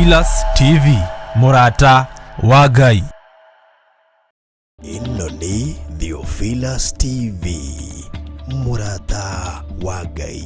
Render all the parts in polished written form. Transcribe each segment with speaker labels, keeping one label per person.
Speaker 1: Theophilus TV, mũrata wa Ngai.
Speaker 2: Ĩno nĩ Theophilus TV, mũrata wa Ngai.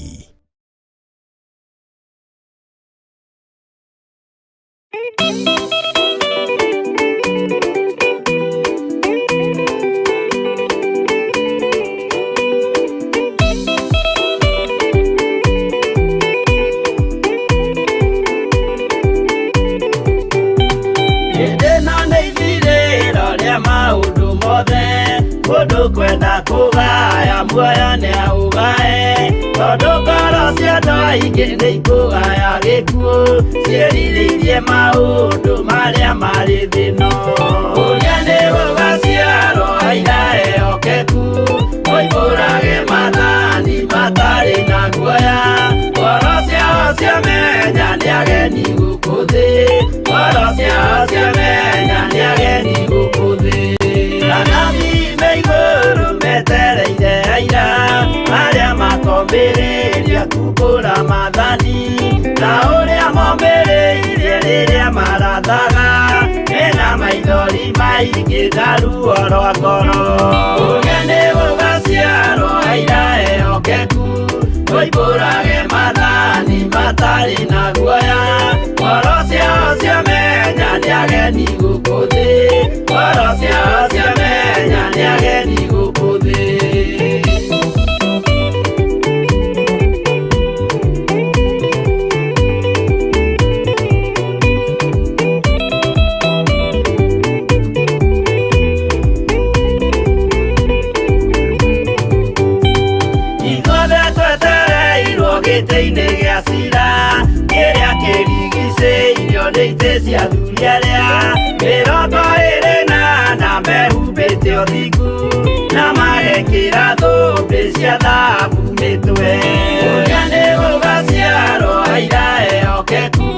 Speaker 3: Hĩndĩ ĩno nĩ ithirĩro rĩa maũndũ mothe, mũndũ kwenda kũgaya muoyo nĩ aũgae, tondũ ngoro cia andũ aingĩ nĩ ikũgaya gĩkuũ, ciĩrirĩirie maũndũ marĩa marĩ thĩ ĩno. Ũrĩa nĩ gũgaciarwo aira ehokeku, moimbũrage maathani matarĩ na guoya, ngoro ciao ciamenya nĩ ageni gũkũ thĩ, ngoro ciao ciamenya nĩ ageni gũkũ thĩ. Anabii me igũrũ metereire aira arĩa makombĩrĩria kumbũra maathani, ta ũrĩa mombĩrĩirie rĩrĩa marathaga, mena maithori maingĩ na ruo rwa ngoro. Ũrĩa nĩ gũgaciarwo aira ehokeku, moimbũrage maathani matarĩ na guoya, ngoro ciao ciamenya nĩ ageni gũkũ thĩ, ngoro ciao ciamenya nĩ ageni gũkũ thĩ. Ithuothe twetereirwo gĩtĩ-inĩ gĩa cira, kĩrĩa kĩrigicĩirio nĩ itĩ cia athuri arĩa 24 mehumbĩte ũthingu, na magekĩra thũmbĩ cia thahabu mĩtwe. Ũrĩa nĩ gũgaciarwo aira ehokeku,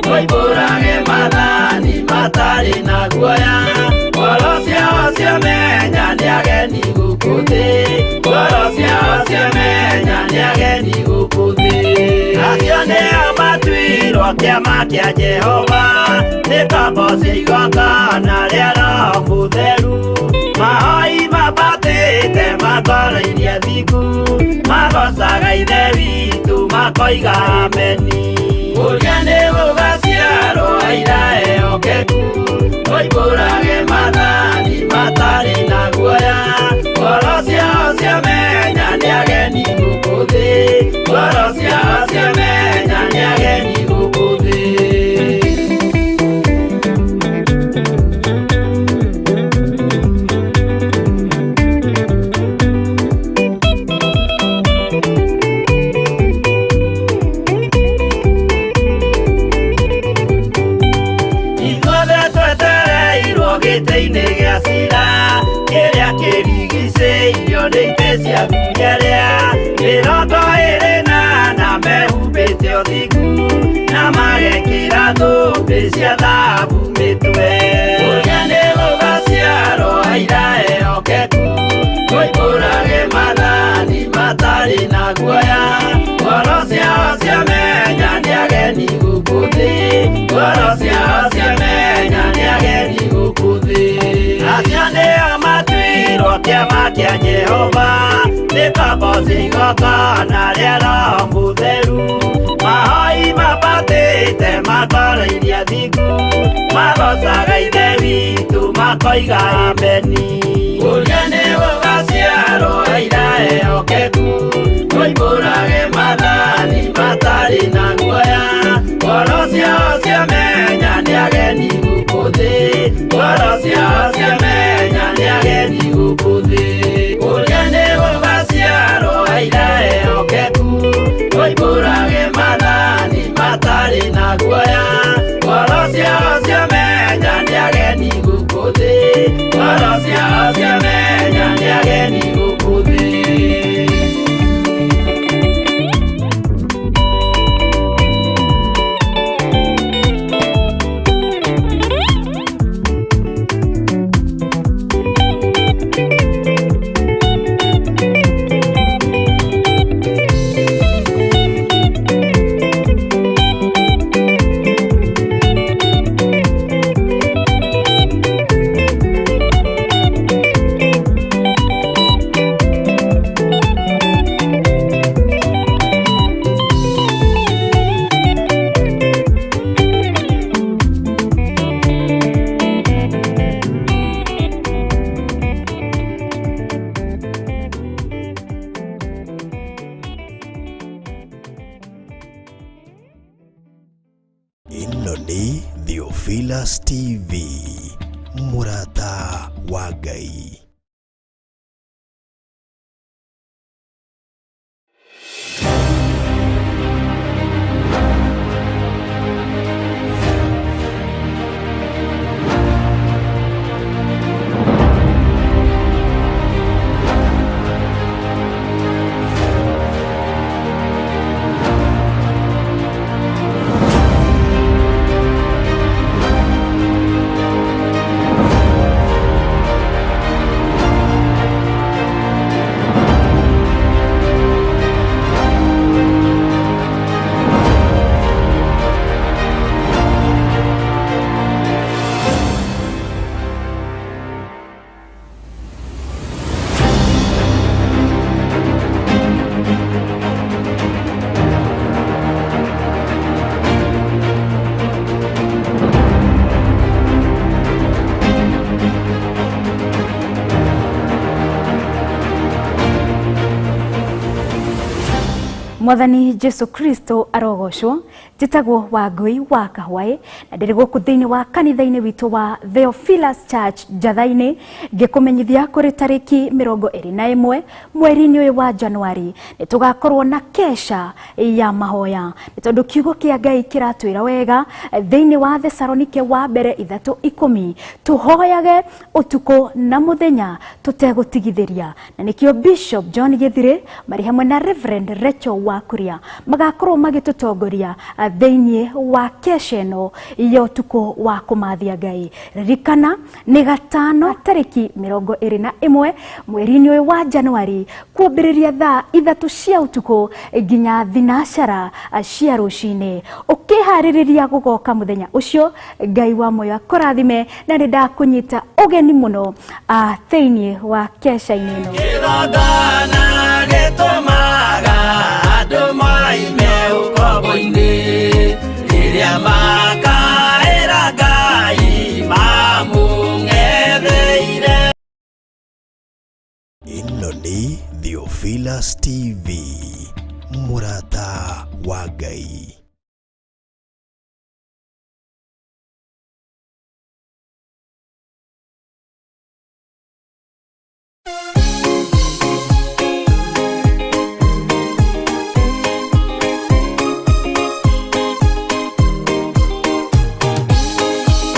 Speaker 3: moimbũrage maathani matarĩ na guoya, ngoro ciao ciamenya nĩ ageni gũkũ thĩ, ngoro ciao ciamenya nĩ ageni gũkũ thĩ. Acio nĩo matuirwo kĩama kĩa Jehova, nĩ ngombo cia igongona rĩa Roho Mũtheru, mahoi mambatĩte makoro-iria thingu, magocaga Ithe witũ makoiga ameni. Ũrĩa nĩ gũgaciarwo aira ehokeku, moimbũrage maathani matarĩ na guoya, ngoro ciao ciamenya nĩ ageni gũkũ thĩ, ngoro ciao ciamenya nĩ ageni gũkũ thĩ. Ithuothe twetereirwo gĩtĩ-inĩ gĩa cira, kĩrĩa kĩrigicĩirio nĩ itĩ cia athuri arĩa 24 mehumbĩte ũthingu, na magekĩra thũmbĩ cia thahabu mĩtwe. Ũrĩa nĩ gũgaciarwo aira ehokeku, moimbũrage maathani matarĩ na guoya, ngoro ciao ciamenya nĩ ageni gũkũ thĩ, ngoro ciao ciamenya nĩ ageni gũkũ thĩ. Acio nĩo matuirwo kĩama kĩa Jehova, nĩ ngombo cia igongona rĩa Roho Mũtheru, mahoi mambatĩte makoro-iria thingu, magocaga Ithe witũ makoiga ameni. Ũrĩa nĩ gũgaciarwo aira ehokeku, moimbũrage maathani matarĩ na guoya, ngoro ciao ciamenya nĩ ageni gũkũ thĩ, ngoro ciao ciamenya nĩ ageni gũkũ thĩ. Ũrĩa nĩ gũgaciarwo aira ehokeku, moimbũrage maathani matarĩ na guoya, ngoro ciao ciamenya nĩ ageni gũkũ thĩ, ngoro ciao ciamenya nĩ ageni
Speaker 2: Ĩno nĩ Theophilus TV, mũrata wa Ngai.
Speaker 4: Mwathani Jesu Kristo arogocwo. Njĩtagwo Wangui wa Kahwaĩ na ndĩrĩ gũkũ thĩinĩ wa kanitha-inĩ witũ wa Theophilus Church Njatha-inĩ, ngĩkũmenyithia kũrĩ tarĩki 21 mweri-inĩ ũyũ wa Januari nĩ tũgakorwo na kesha ya mahoya, nĩ tondũ kiugo kĩa Ngai kĩratwĩra wega thĩinĩ wa Thesalonike wa mbere 3:10 tũhoyage ũtukũ na mũthenya tũtegũtigithĩria, na nĩkĩo Bishop John Gĩthirĩ marĩ hamwe na Reverend Rachel Wakuria magakorwo magĩtũtongoria thĩinĩ wa kesha ĩno ya ũtukũ wa kũmathia Ngai. Ririkana nĩ gatano tarĩki 21 mweri-inĩ ũyũ wa Januari kwambĩrĩria thaa 3 cia ũtukũ nginya 4 cia rũcinĩ. Ũkĩharĩrĩria gũgoka mũthenya ũcio, Ngai wa muoyo akũrathime, na nĩ ndakũnyita ũgeni mũno thĩinĩ wa kesha-inĩ ĩno.
Speaker 3: Kĩgongona gĩtũmaga andũ moime ũkombo-inĩ, rĩrĩa makaĩra Ngai mamũng'etheire.
Speaker 2: Ĩno nĩ Theophilus TV, mũrata wa Ngai.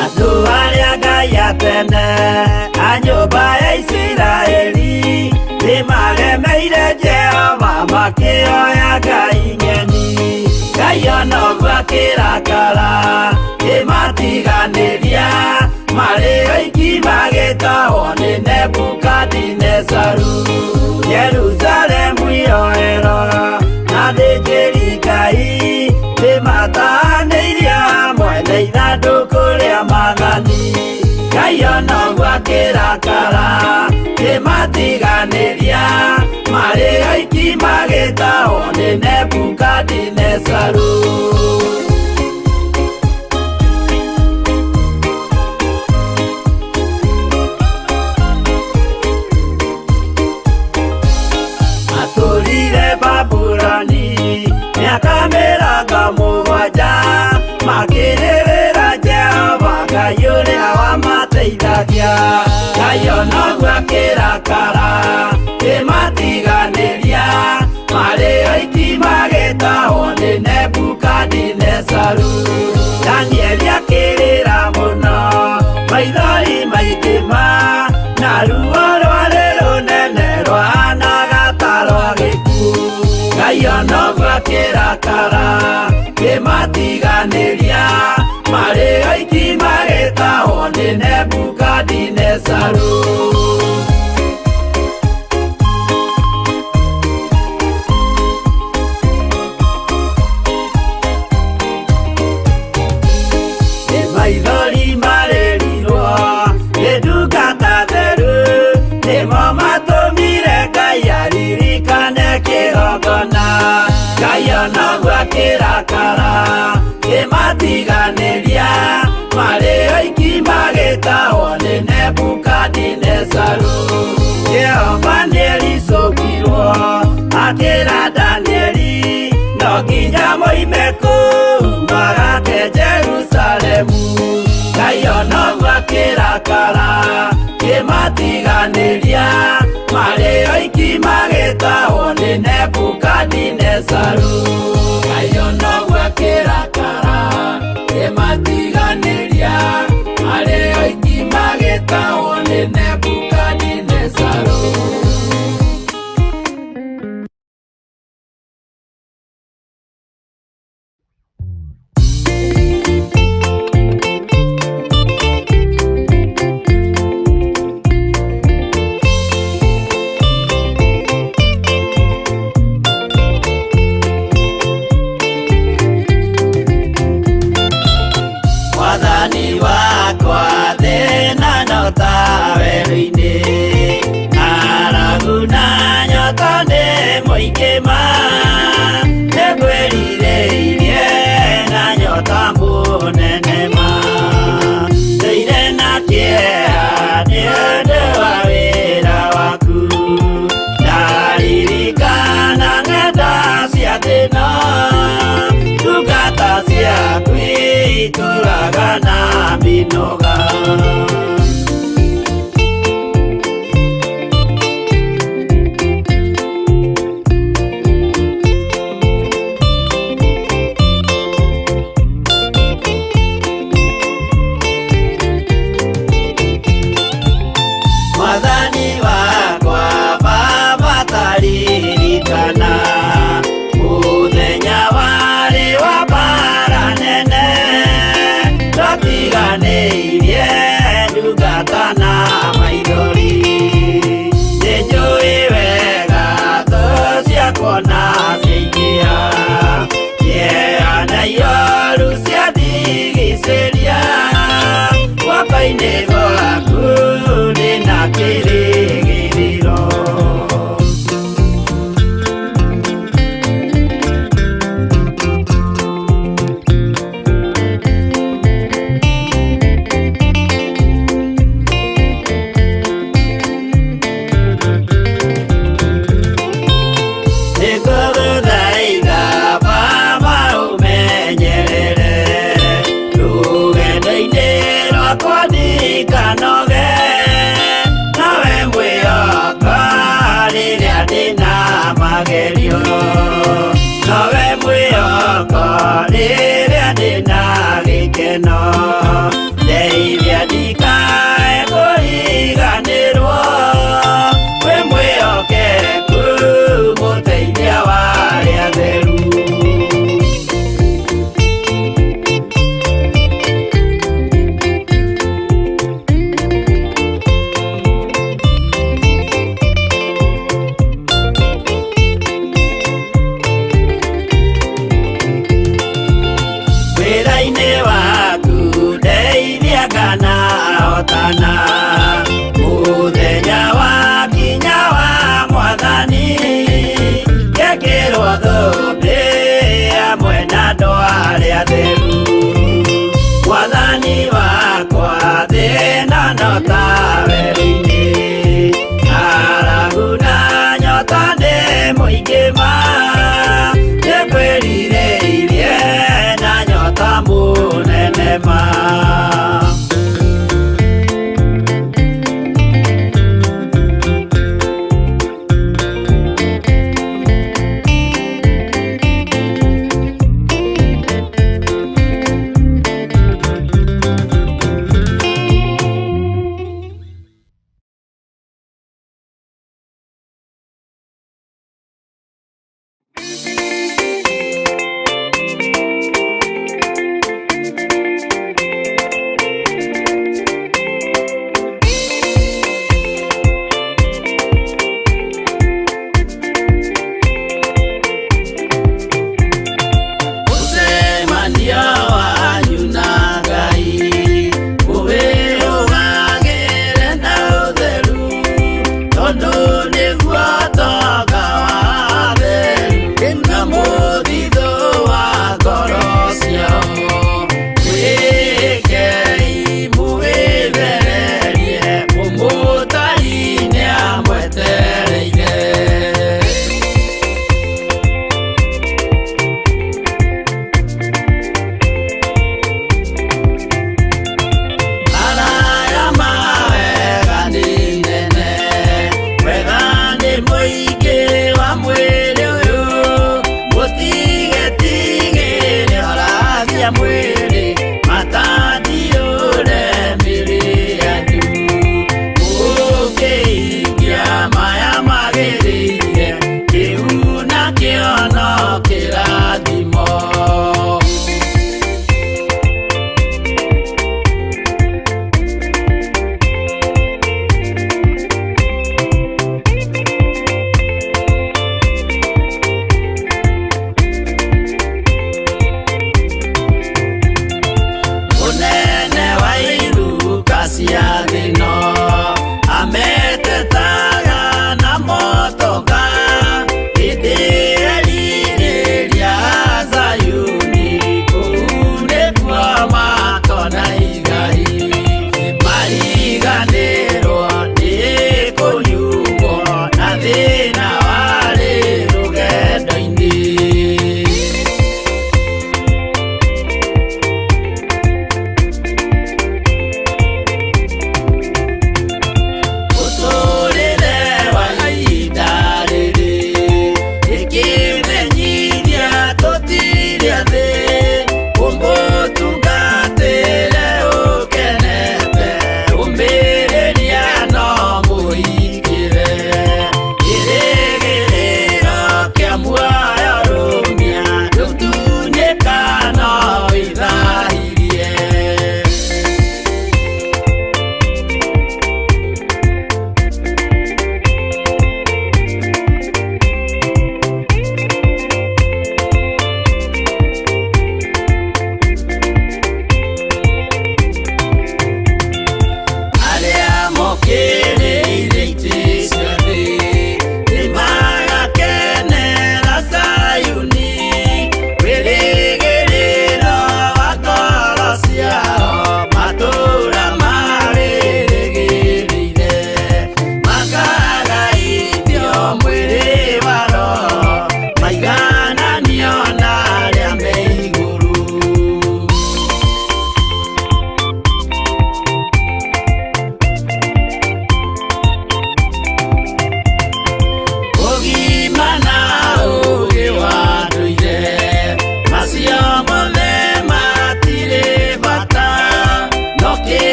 Speaker 3: Andũ arĩa Ngai atene a nyũmba ya Isiraeli nĩmaremeire Jehova makĩoya ngai ng'eni. Ngai ona ũguo akĩrakara kĩmatiganĩria, marĩ oiki magĩtahwo nĩ Nebukadinezaru. Jerusalemu yoerwo na athĩnjĩri Ngai nĩmatahanĩirio hamwe na ithandũkũ rĩa maathani. Ngai ona ũguo akĩrakara kĩmatiganĩria, marĩ oiki magĩtahwo nĩ Nebukadinezaru. Matũrire Babuloni mĩaka 70, makĩrĩrĩra Jehova Ngai ũrĩa wamateithagia. Ngai ona ũguo akĩrakara kĩmatiganĩria, marĩ oiki magĩtahwo nĩ Nebukadinezaru. Danieli akĩrĩra mũno, maithori maingĩ ma, na ruo rwarĩ rũnene rwahanaga ta rwa gĩkuũ. Ngai ona ũguo akĩrakara kĩmatiganĩria, marĩ oiki magĩtahwo nĩ Nebukadinezaru. Nĩ maithori marĩrirwo nĩ ndungata theru, nĩmo matũmire Ngai aririkane kĩgongona. Ngai ona ũguo akĩrakara kĩmatiganĩria, marĩ oiki magĩtahwo nĩ Nebukadinezaru. Jehova nĩericũkirwo akĩra Danieli, no nginya moime kũu magake Jerusalemu. Ndĩmatiganĩria marĩ oiki magĩtahwo nĩ Nebukadinezaru. Ngai ona ũguo akĩrakara, ndĩmatiganĩria marĩ oiki magĩtahwo nĩ Nebukadinezaru. Mwathani wakwa thĩna nyota werũ-inĩ, ng'aragu na nyota nĩ mũingĩ ma, nĩngwĩrirĩirie na nyota mũnene ma, ndũire na kĩeha nĩ ũndũ wa wĩra waku, ndaririkana ng'enda cia thĩna, ndungata ciaku itũraga na mĩnoga. Mwathani wakwa Baba taririkana mũthenya warĩ wa mbara nene, twatiganĩirie ndungata na maithori, nĩnjũĩ wega thũ ciakwa na ciaingĩha, kĩeha na ioru ciandigicĩria, guoko-inĩ gwaku ndĩna kĩrĩgĩrĩro. Nĩngũgũthaitha Baba ũmenyerere rũgendo-inĩ rwakwa ndikanoge, nawe mwĩhoka rĩrĩa ndĩna magerio, nowe mwĩhoko rĩrĩa ndĩna gĩkeno, ndeithia ndikae kũriganĩrwo, wĩ mwĩhokeku mũteithia wa arĩa atheru. Wĩra-inĩ waku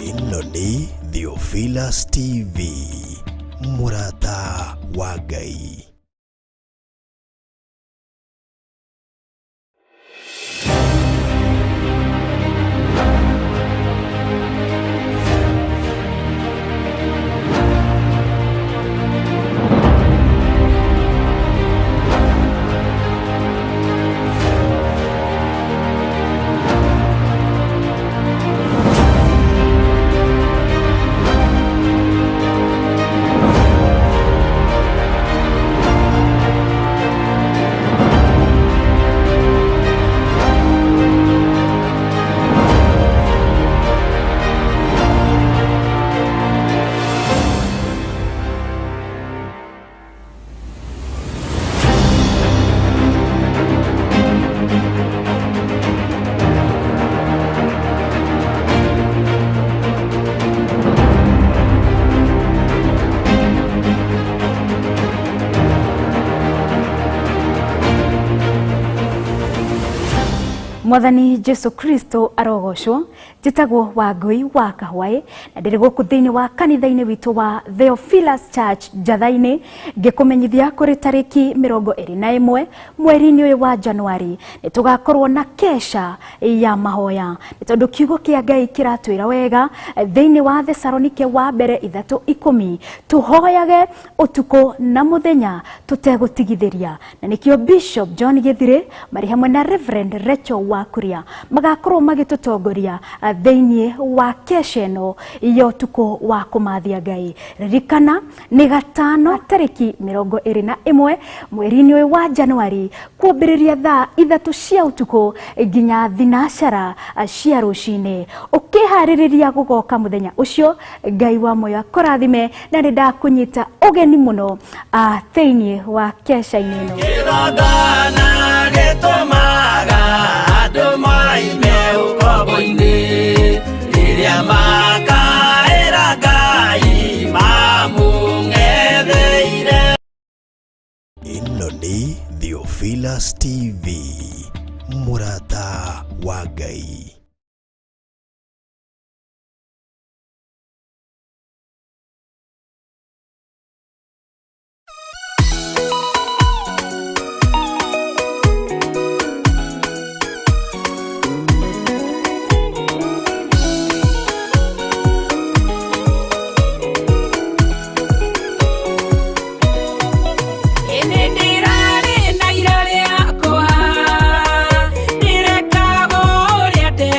Speaker 2: Ĩno nĩ Theophilus TV, mũrata wa Ngai.
Speaker 4: Mwathani Jesu Kristo arogocwo. Njĩtagwo Wangui wa Kahwaĩ na ndĩrĩ gũkũ thĩinĩ wa kanitha-inĩ witũ wa Theophilus Church Njatha-inĩ, ngĩkũmenyithia kũrĩ tarĩki 21 mweri-inĩ ũyũ wa Januari nĩ tũgakorwo na kesha ya mahoya, nĩ tondũ kiugo kĩa Ngai kĩratwĩra wega thĩinĩ wa Thesalonike wa mbere 3:10 tũhoyage ũtukũ na mũthenya tũtegũtigithĩria, na nĩkĩo Bishop John Gĩthirĩ marĩ hamwe na Reverend Rachel Wakuria magakorwo magĩtũtongoria thĩinĩ wa kesha ĩno ya ũtukũ wa kũmathia Ngai. Ririkana nĩ gatano tarĩki 21 mweri-inĩ ũyũ wa Januari kwambĩrĩria thaa 3 cia ũtukũ nginya 12 cia rũcinĩ. Ũkĩharĩrĩria gũgoka mũthenya ũcio, Ngai wa muoyo akũrathime, na nĩ ndakũnyita ũgeni mũno thĩinĩ wa kesha-inĩ ĩno.
Speaker 3: Kĩgongona gĩtũmaga andũ moime ũkombo-inĩ, rĩrĩa makaĩra Ngai mamũng'etheire.
Speaker 2: Ĩno nĩ Theophilus TV, mũrata wa Ngai.
Speaker 5: Ĩnĩ ndĩrarĩ na ira rĩakwa, ndĩrekaga ũrĩa ndenda.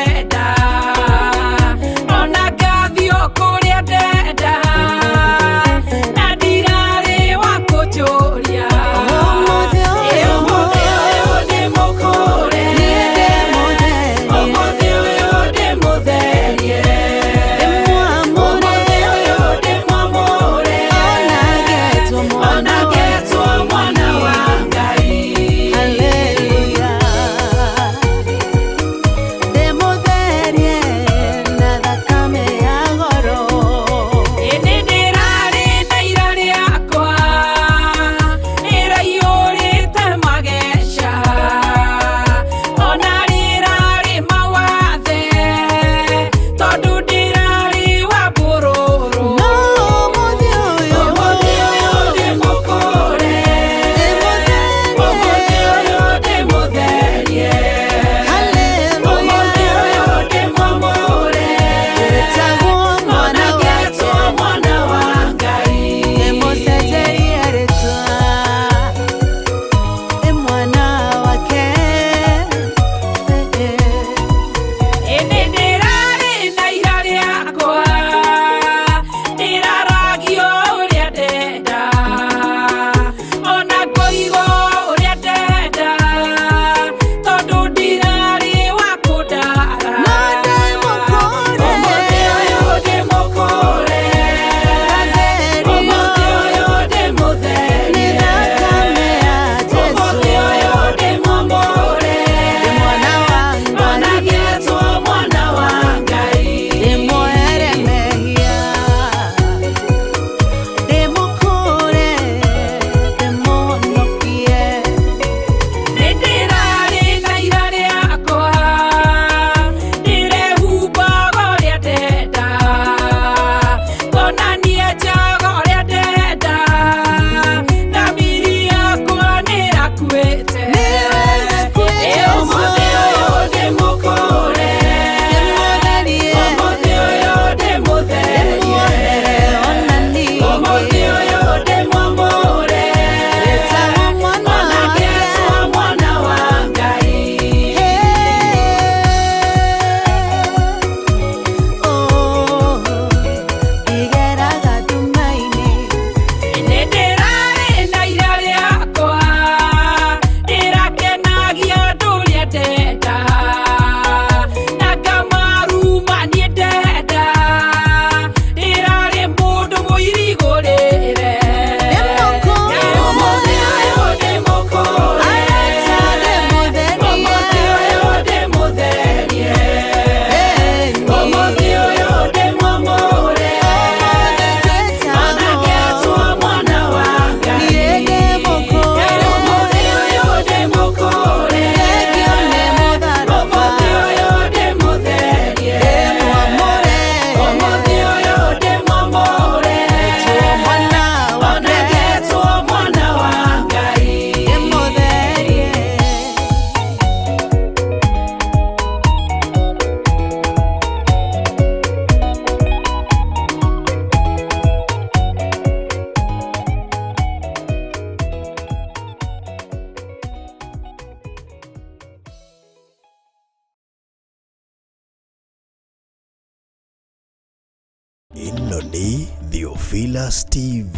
Speaker 2: Ĩno nĩ Theophilus TV,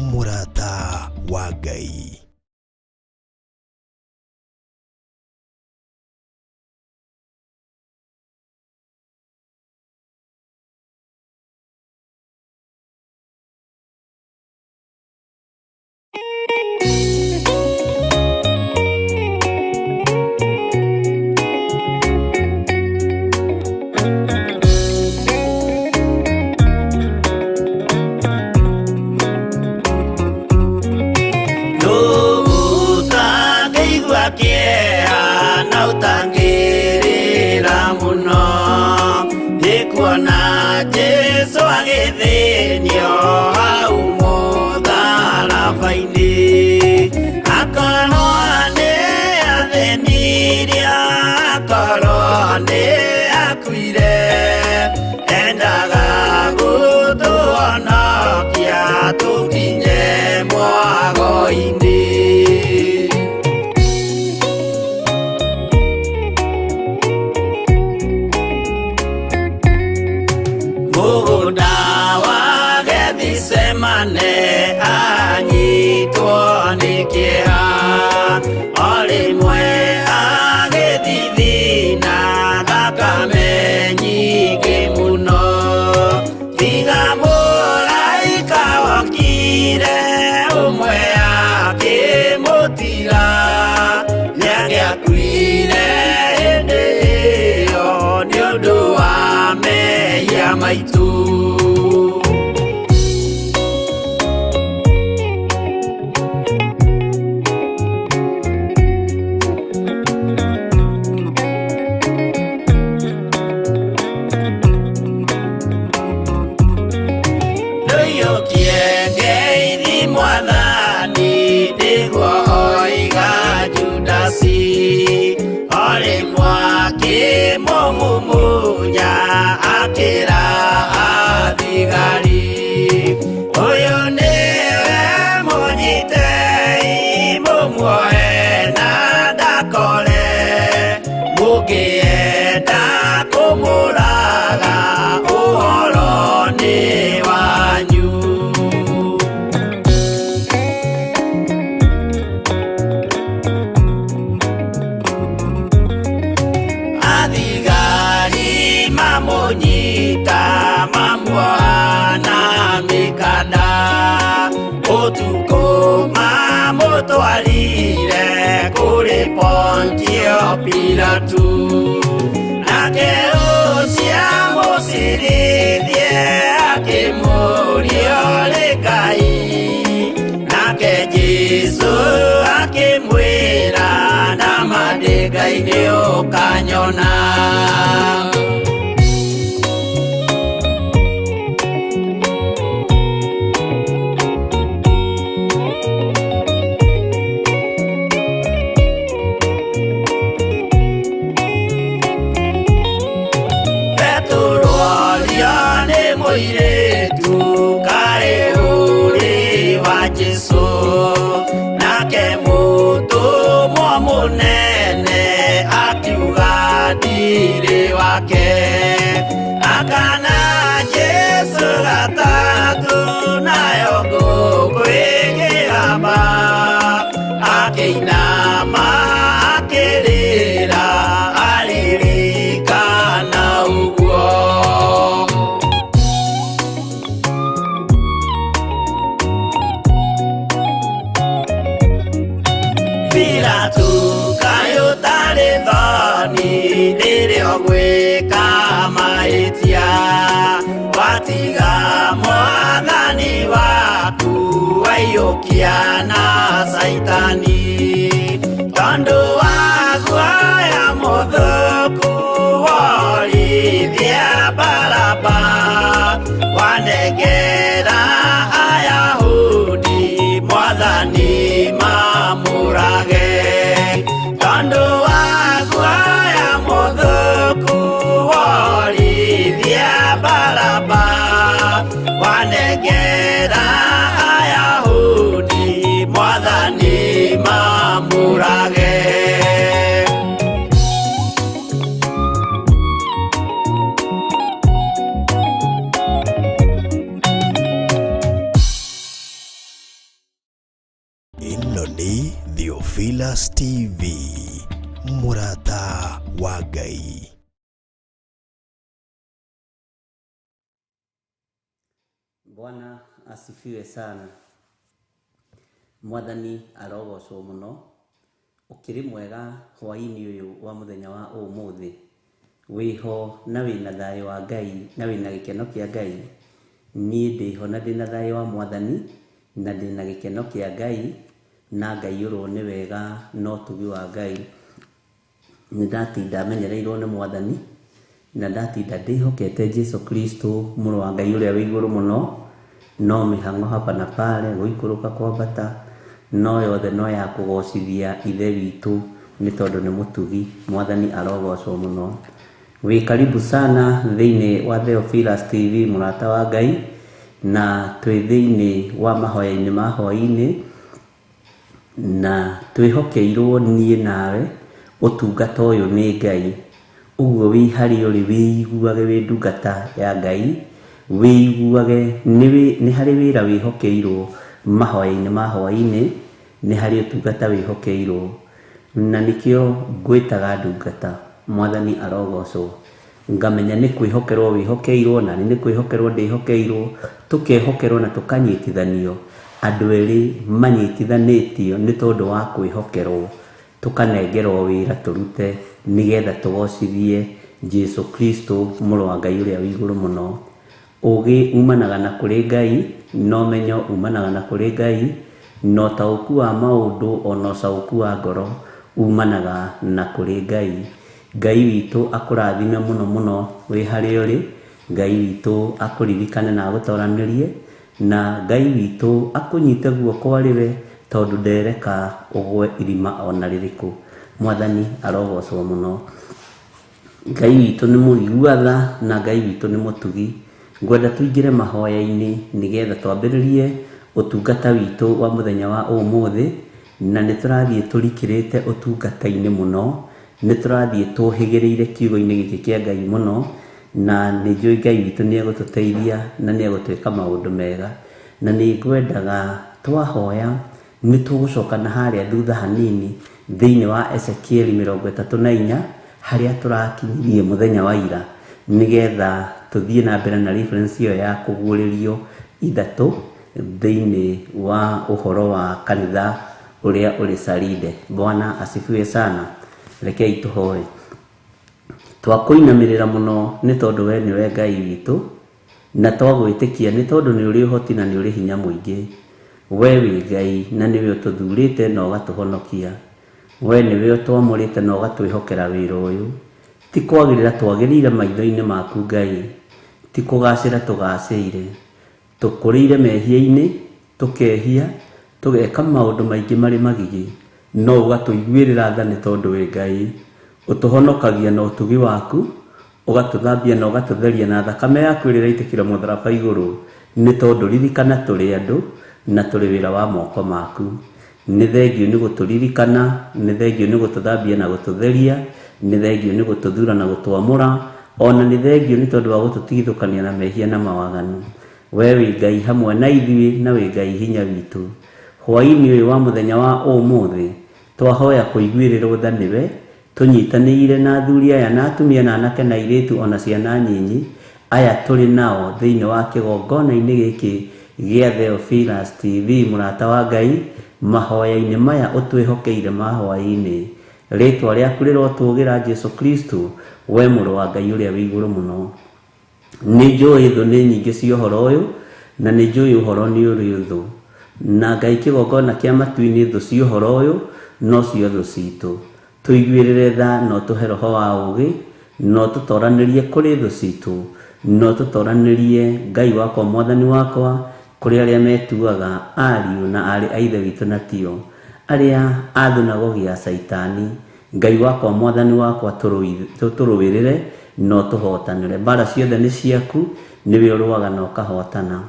Speaker 2: mũrata wa Ngai.
Speaker 3: Ũtangĩigua kĩeha na ũtangĩrĩra mũno nĩ kuona Jesũ agĩthĩnio hau mũtharaba-inĩ. Akorwo nĩ athĩnirio, akorwo nĩ akuire, endaga gũtũhonokia tũkinye mwago-inĩ. Mũgũnda wa Gethisemane anyitwo nĩ kĩeha, o rĩmwe agĩthithina thakame nyingĩ mũno. Tiga mũraika wokire ũmwe akĩmũtiga, nĩangĩakuire hĩndĩ ĩyo nĩ ũndũ wa mehia maitũ. Ndũiyũkie ngeithi Mwathani, nĩguo oiga Judasi, o rĩmwe akĩmũmumunya akĩra athigari, ũyũ nĩwe mũnyitei mũmuohe na ndakore, mũngĩenda kũmũraga ũhoro nĩ wanyu. Athigari mamũnyita mamuoha na mĩkanda, ũtukũ mamũtwarire kũrĩ Pontio Pilatu, nake ũcio amũcirithie akĩmũũria ũrĩ Ngai, nake Jesũ akĩmwĩra nama ndĩ Ngai nĩ ũkanyona. Petero orio nĩ mũirĩtu kaĩ ũrĩ wa Jesũ, nake mũtũmwo mũnene akiuga ndirĩ wake. Akana Jesũ gatatũ nayo ngũkũ ĩkĩgamba, akĩinama akĩrĩra aririkana ũguo. Pilatu kaĩ ũtarĩ thoni rĩrĩa ũgwĩka mahĩtia, watiga Mwathani waku waiyũkia na Caitani, tondũ wa guoya mũthũku worithia Baraba, wanengera Ayahudi Mwathani mamũrage, tondũ wa guoya mũthũku worithia Baraba, wanengera Ayahudi Mwathani mamũrage.
Speaker 2: Mũrata wa Ngai.
Speaker 5: Bwana asifiwe sana. Mwathani arogocwo muno. Ukiri mwega hwaini uyu wa muthenya wa umuthi. Wiho na wina thayo wa Ngai na wina gikeno kia Ngai. Niĩ ndĩho na ndĩna thayũ wa Mwathani na ndĩna gĩkeno kĩa Ngai na ngaiyũrwo nĩ wega na ũtugi wa Ngai. Nĩ ndatinda menyereirwo nĩ Mwathani na ndatinda ndĩhokete Jesu Kristo mũrũ wa Ngai ũrĩa wĩ igũrũ mũno, no mĩhang'o hapa na pale gũikũrũka kwambata, no yothe no ya kũgocithia Ithe witũ nĩ tondũ nĩ mũtugi. Mwathani arogocwo mũno. Wĩ karibu sana thĩinĩ wa Theophilus TV mũrata wa Ngai, na twĩ thĩinĩ wa mahoya-inĩ ma hwaĩ-inĩ, na twĩhokeirwo niĩ nawe ũtungata ũyũ nĩ Ngai. Ũguo wĩ harĩa ũrĩ wĩiguage wĩ ndungata ya Ngai, wĩiguage nĩ harĩ wĩra wĩhokeirwo mahoya-inĩ ma hwaĩ-inĩ, nĩ harĩ ũtungata wĩhokeirwo, na nĩkĩo ngwĩtaga ndungata. Mwathani arogocwo. Ngamenya nĩ kwĩhokerwo wĩhokeirwo, na nĩ kwĩhokerwo ndĩhokeirwo, tũkehokerwo na tũkanyitithanio. Andũ erĩ manyitithanĩtio nĩ tondũ wa kwĩhokerwo, tũkanengerwo wĩra tũrute nĩgetha tũgocithie Jesu Kristo mũrũ wa Ngai ũrĩa wĩ igũrũ mũno. Ũgĩ umanaga na kũrĩ Ngai, na ũmenyo umanaga na kũrĩ Ngai, na ũtaũku wa maũndũ ona ũcaũku wa ngoro umanaga na kũrĩ Ngai. Ngai witũ akũrathime mũno mũno wĩ harĩa ũrĩ. Ngai witũ akũririkane na agũtoranĩrie, na Ngai witũ akũnyite guoko arĩ we, tondũ ndereka ũgwe irima ona rĩrĩkũ. Mwathani arogocwo mũno. Ngai witũ nĩ mũigua tha na Ngai witũ nĩ mũtugi. Ngwenda tũingĩre mahoya-inĩ nĩgetha twambĩrĩrie ũtungata witũ wa mũthenya wa ũmũthĩ, na nĩ tũrathiĩ tũrikĩrĩte ũtungata-inĩ mũno, nĩ tũrathiĩ tũhĩgĩrĩire kiugo-inĩ gĩkĩ kĩa Ngai mũno, na nĩ njũĩ Ngai witũ nĩ egũtũteithia na nĩ egũtwĩka maũndũ mega. Na nĩ ngwendaga twahoya nĩ tũgũcoka na harĩa thutha hanini thĩinĩ wa Ezekieli 34 harĩa tũrakinyirie mũthenya wa ira, nĩgetha tũthiĩ na mbere na reference ĩyo ya kũguũrĩrio ithatũ thĩinĩ wa ũhoro wa kanitha ũrĩa ũrĩ Saride. Bwana asifiwe sana. Rekei tũhoe. Twakũinamĩrĩra mũno nĩ tondũ we nĩwe Ngai witũ, na twagwĩtĩkia nĩ tondũ nĩ ũrĩ ũhoti na nĩ ũrĩ hinya mũingĩ. We wĩ Ngai na nĩwe ũtũthurĩte na ũgatũhonokia. We nĩwe ũtwamũrĩte na ũgatwĩhokera wĩra ũyũ. Ti kwagĩrĩra twagĩrĩire maitho-inĩ maku Ngai, ti kũgacĩra tũgacĩire. Tũkũrĩire mehia-inĩ, tũkehia, tũgeka maũndũ maingĩ marĩ magigi, no ũgatũiguĩrĩra tha nĩ tondũ wĩ Ngai. Ũtũhonokagia na ũtugi waku, ũgatũthambia na ũgatũtheria na thakame yaku ĩrĩa ĩraitĩkĩra mũtharaba igũrũ, nĩ tondũ ririkana tũrĩ andũ na tũrĩ wĩra wa moko maku. Nĩ thengio nĩ gũtũririkana, nĩ thengio nĩ gũtũthambia na gũtũtheria, nĩ thengio nĩ gũtũthura na gũtwamũra, ona nĩ thengio nĩ tondũ wa gũtũtigithũkania na mehia na mawaganu. We wĩ Ngai hamwe na ithuĩ na wĩ Ngai hinya witũ. Hwaĩ-inĩ ũyũ wa mũthenya wa ũmũthĩ twahoya kũiguĩrĩrwo tha nĩwe, tũnyitanĩire na athuri aya na atumia na anake na airĩtu ona ciana nyinyi aya tũrĩ nao thĩinĩ wa kĩgongona-inĩ gĩkĩ gĩa Theophilus TV mũrata wa Ngai, mahoya-inĩ maya ũtwĩhokeire ma hwaĩ-inĩ. Rĩtwa rĩaku rĩrotũgĩra Jesu Kristo, we mũrũ wa Ngai ũrĩa wĩ igũrũ mũno. Nĩ njũĩ thũ nĩ nyingĩ cia ũhoro ũyũ, na nĩ njũĩ ũhoro nĩ ũrĩ thũ. Na Ngai kĩgongona kĩa matu-inĩ thũ cia ũhoro ũyũ no cio thũ citũ. Tũiguĩrĩre tha na ũtũhe roho wa ũũgĩ, na ũtũtoranĩrie kũrĩ thũ citũ, na ũtũtoranĩrie Ngai wakwa Mwathani wakwa kũrĩ arĩa metuaga ariũ na aarĩ a Ithe witũ na tio, arĩa a thunagogi ya Caitani. Ngai wakwa Mwathani wakwa tũrũĩrĩre na ũtũhotanĩre. Mbara ciothe nĩ ciaku, nĩwe ũrũaga na ũkahotana.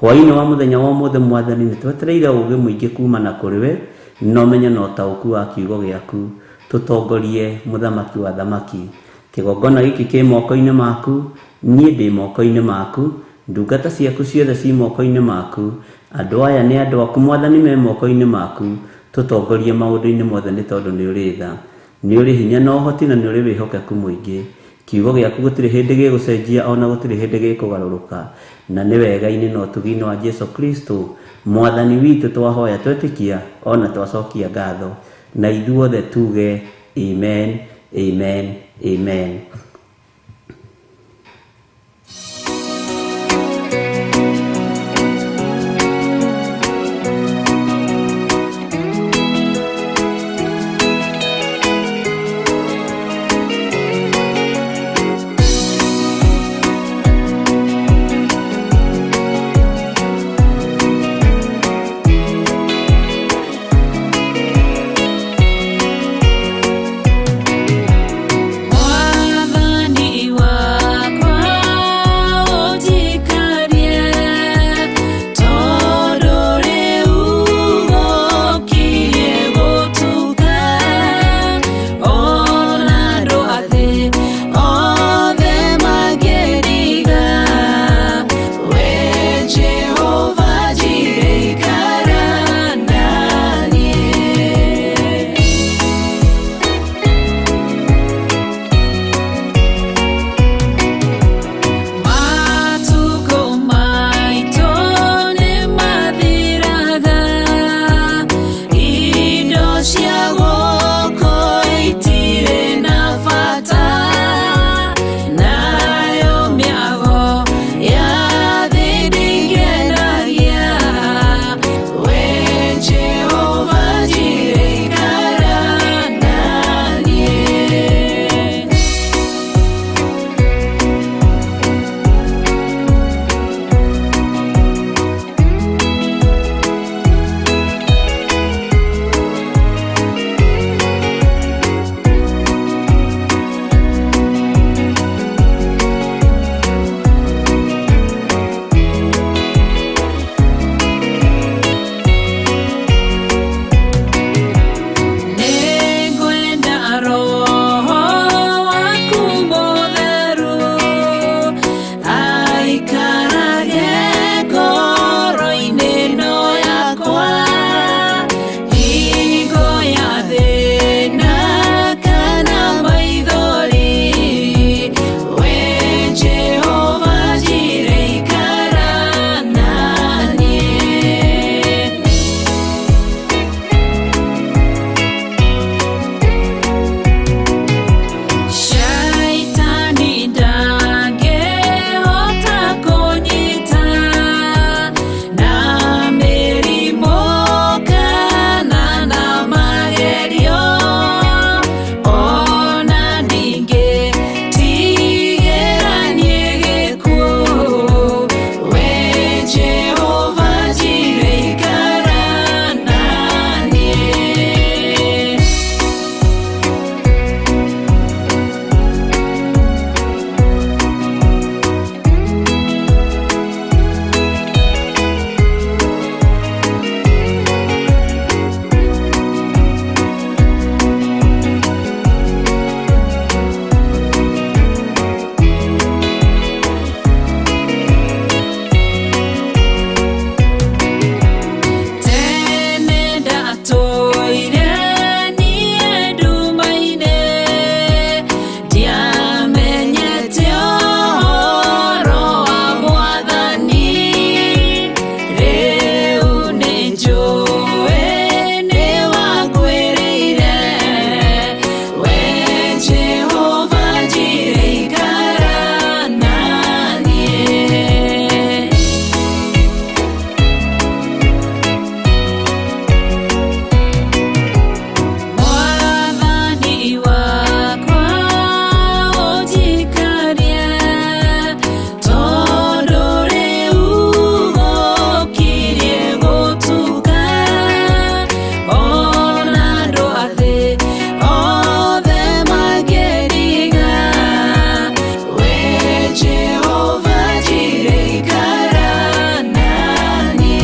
Speaker 5: Hwaĩ-inĩ wa mũthenya wa ũmũthĩ Mwathani nĩ twetereire ũũgĩ mũingĩ kuma na kũrĩ we, na ũmenyo na ũtaũku wa kiugo gĩaku. Tũtongorie mũthamaki wa thamaki. Kĩgongona gĩkĩ kĩ moko-inĩ maku, niĩ ndĩ moko-inĩ maku, ndungata ciaku ciothe ci moko-inĩ maku, andũ aya nĩ andũ aku Mwathani me moko-inĩ maku. Tũtongorie maũndũ-inĩ mothe nĩ tondũ nĩ ũrĩ tha. Nĩ ũrĩ hinya na ũhoti na nĩ ũrĩ wĩhokeku mũingĩ. Kiugo gĩaku gũtirĩ hĩndĩ gĩgũcenjia ona gũtirĩ hĩndĩ gĩkũgarũrũka. Na nĩ wega-inĩ na ũtugi-inĩ wa Jesu Kristo mwathani witũ twahoya twetĩkia ona twacokia ngatho. Na ithuothe tuge amen, amen, amen.
Speaker 6: Mwathani wakwa ũnjikarie, tondũ rĩu gũkirie gũtuka. Ona andũ a thĩ othe mangĩriga, we Jehova Jireh ikara na niĩ. Matukũ maitũ nĩmathiraga, indo cia gũkũ itirĩ na bata, nayo mĩago ya thĩ ndĩngenagia. We Jehova Jireh ikara na niĩ. Nĩngwenda Roho waku mũtheru aikarage ngoro-inĩ ĩno yakwa, hingo ya thĩna kana maithori. We Jehova Jireh ikara na niĩ. Shaitani ndangĩhota kũnyita na mĩrimũ kana na magerio, ona ningĩ tigĩranie gĩkuũ. We Jehova Jireh ikara na niĩ. Tene ndatũire niĩ nduma-inĩ, ndiamenyete ũhoro wa Mwathani. Rĩu nĩnjũĩ nĩwanguĩrĩire, we Jehova Jireh ikara na niĩ. Mwathani wakwa ũnjikarie, tondũ rĩu gũkirie gũtuka. Ona andũ a thĩ othe mangĩriga, we Jehova Jireh ikara na niĩ.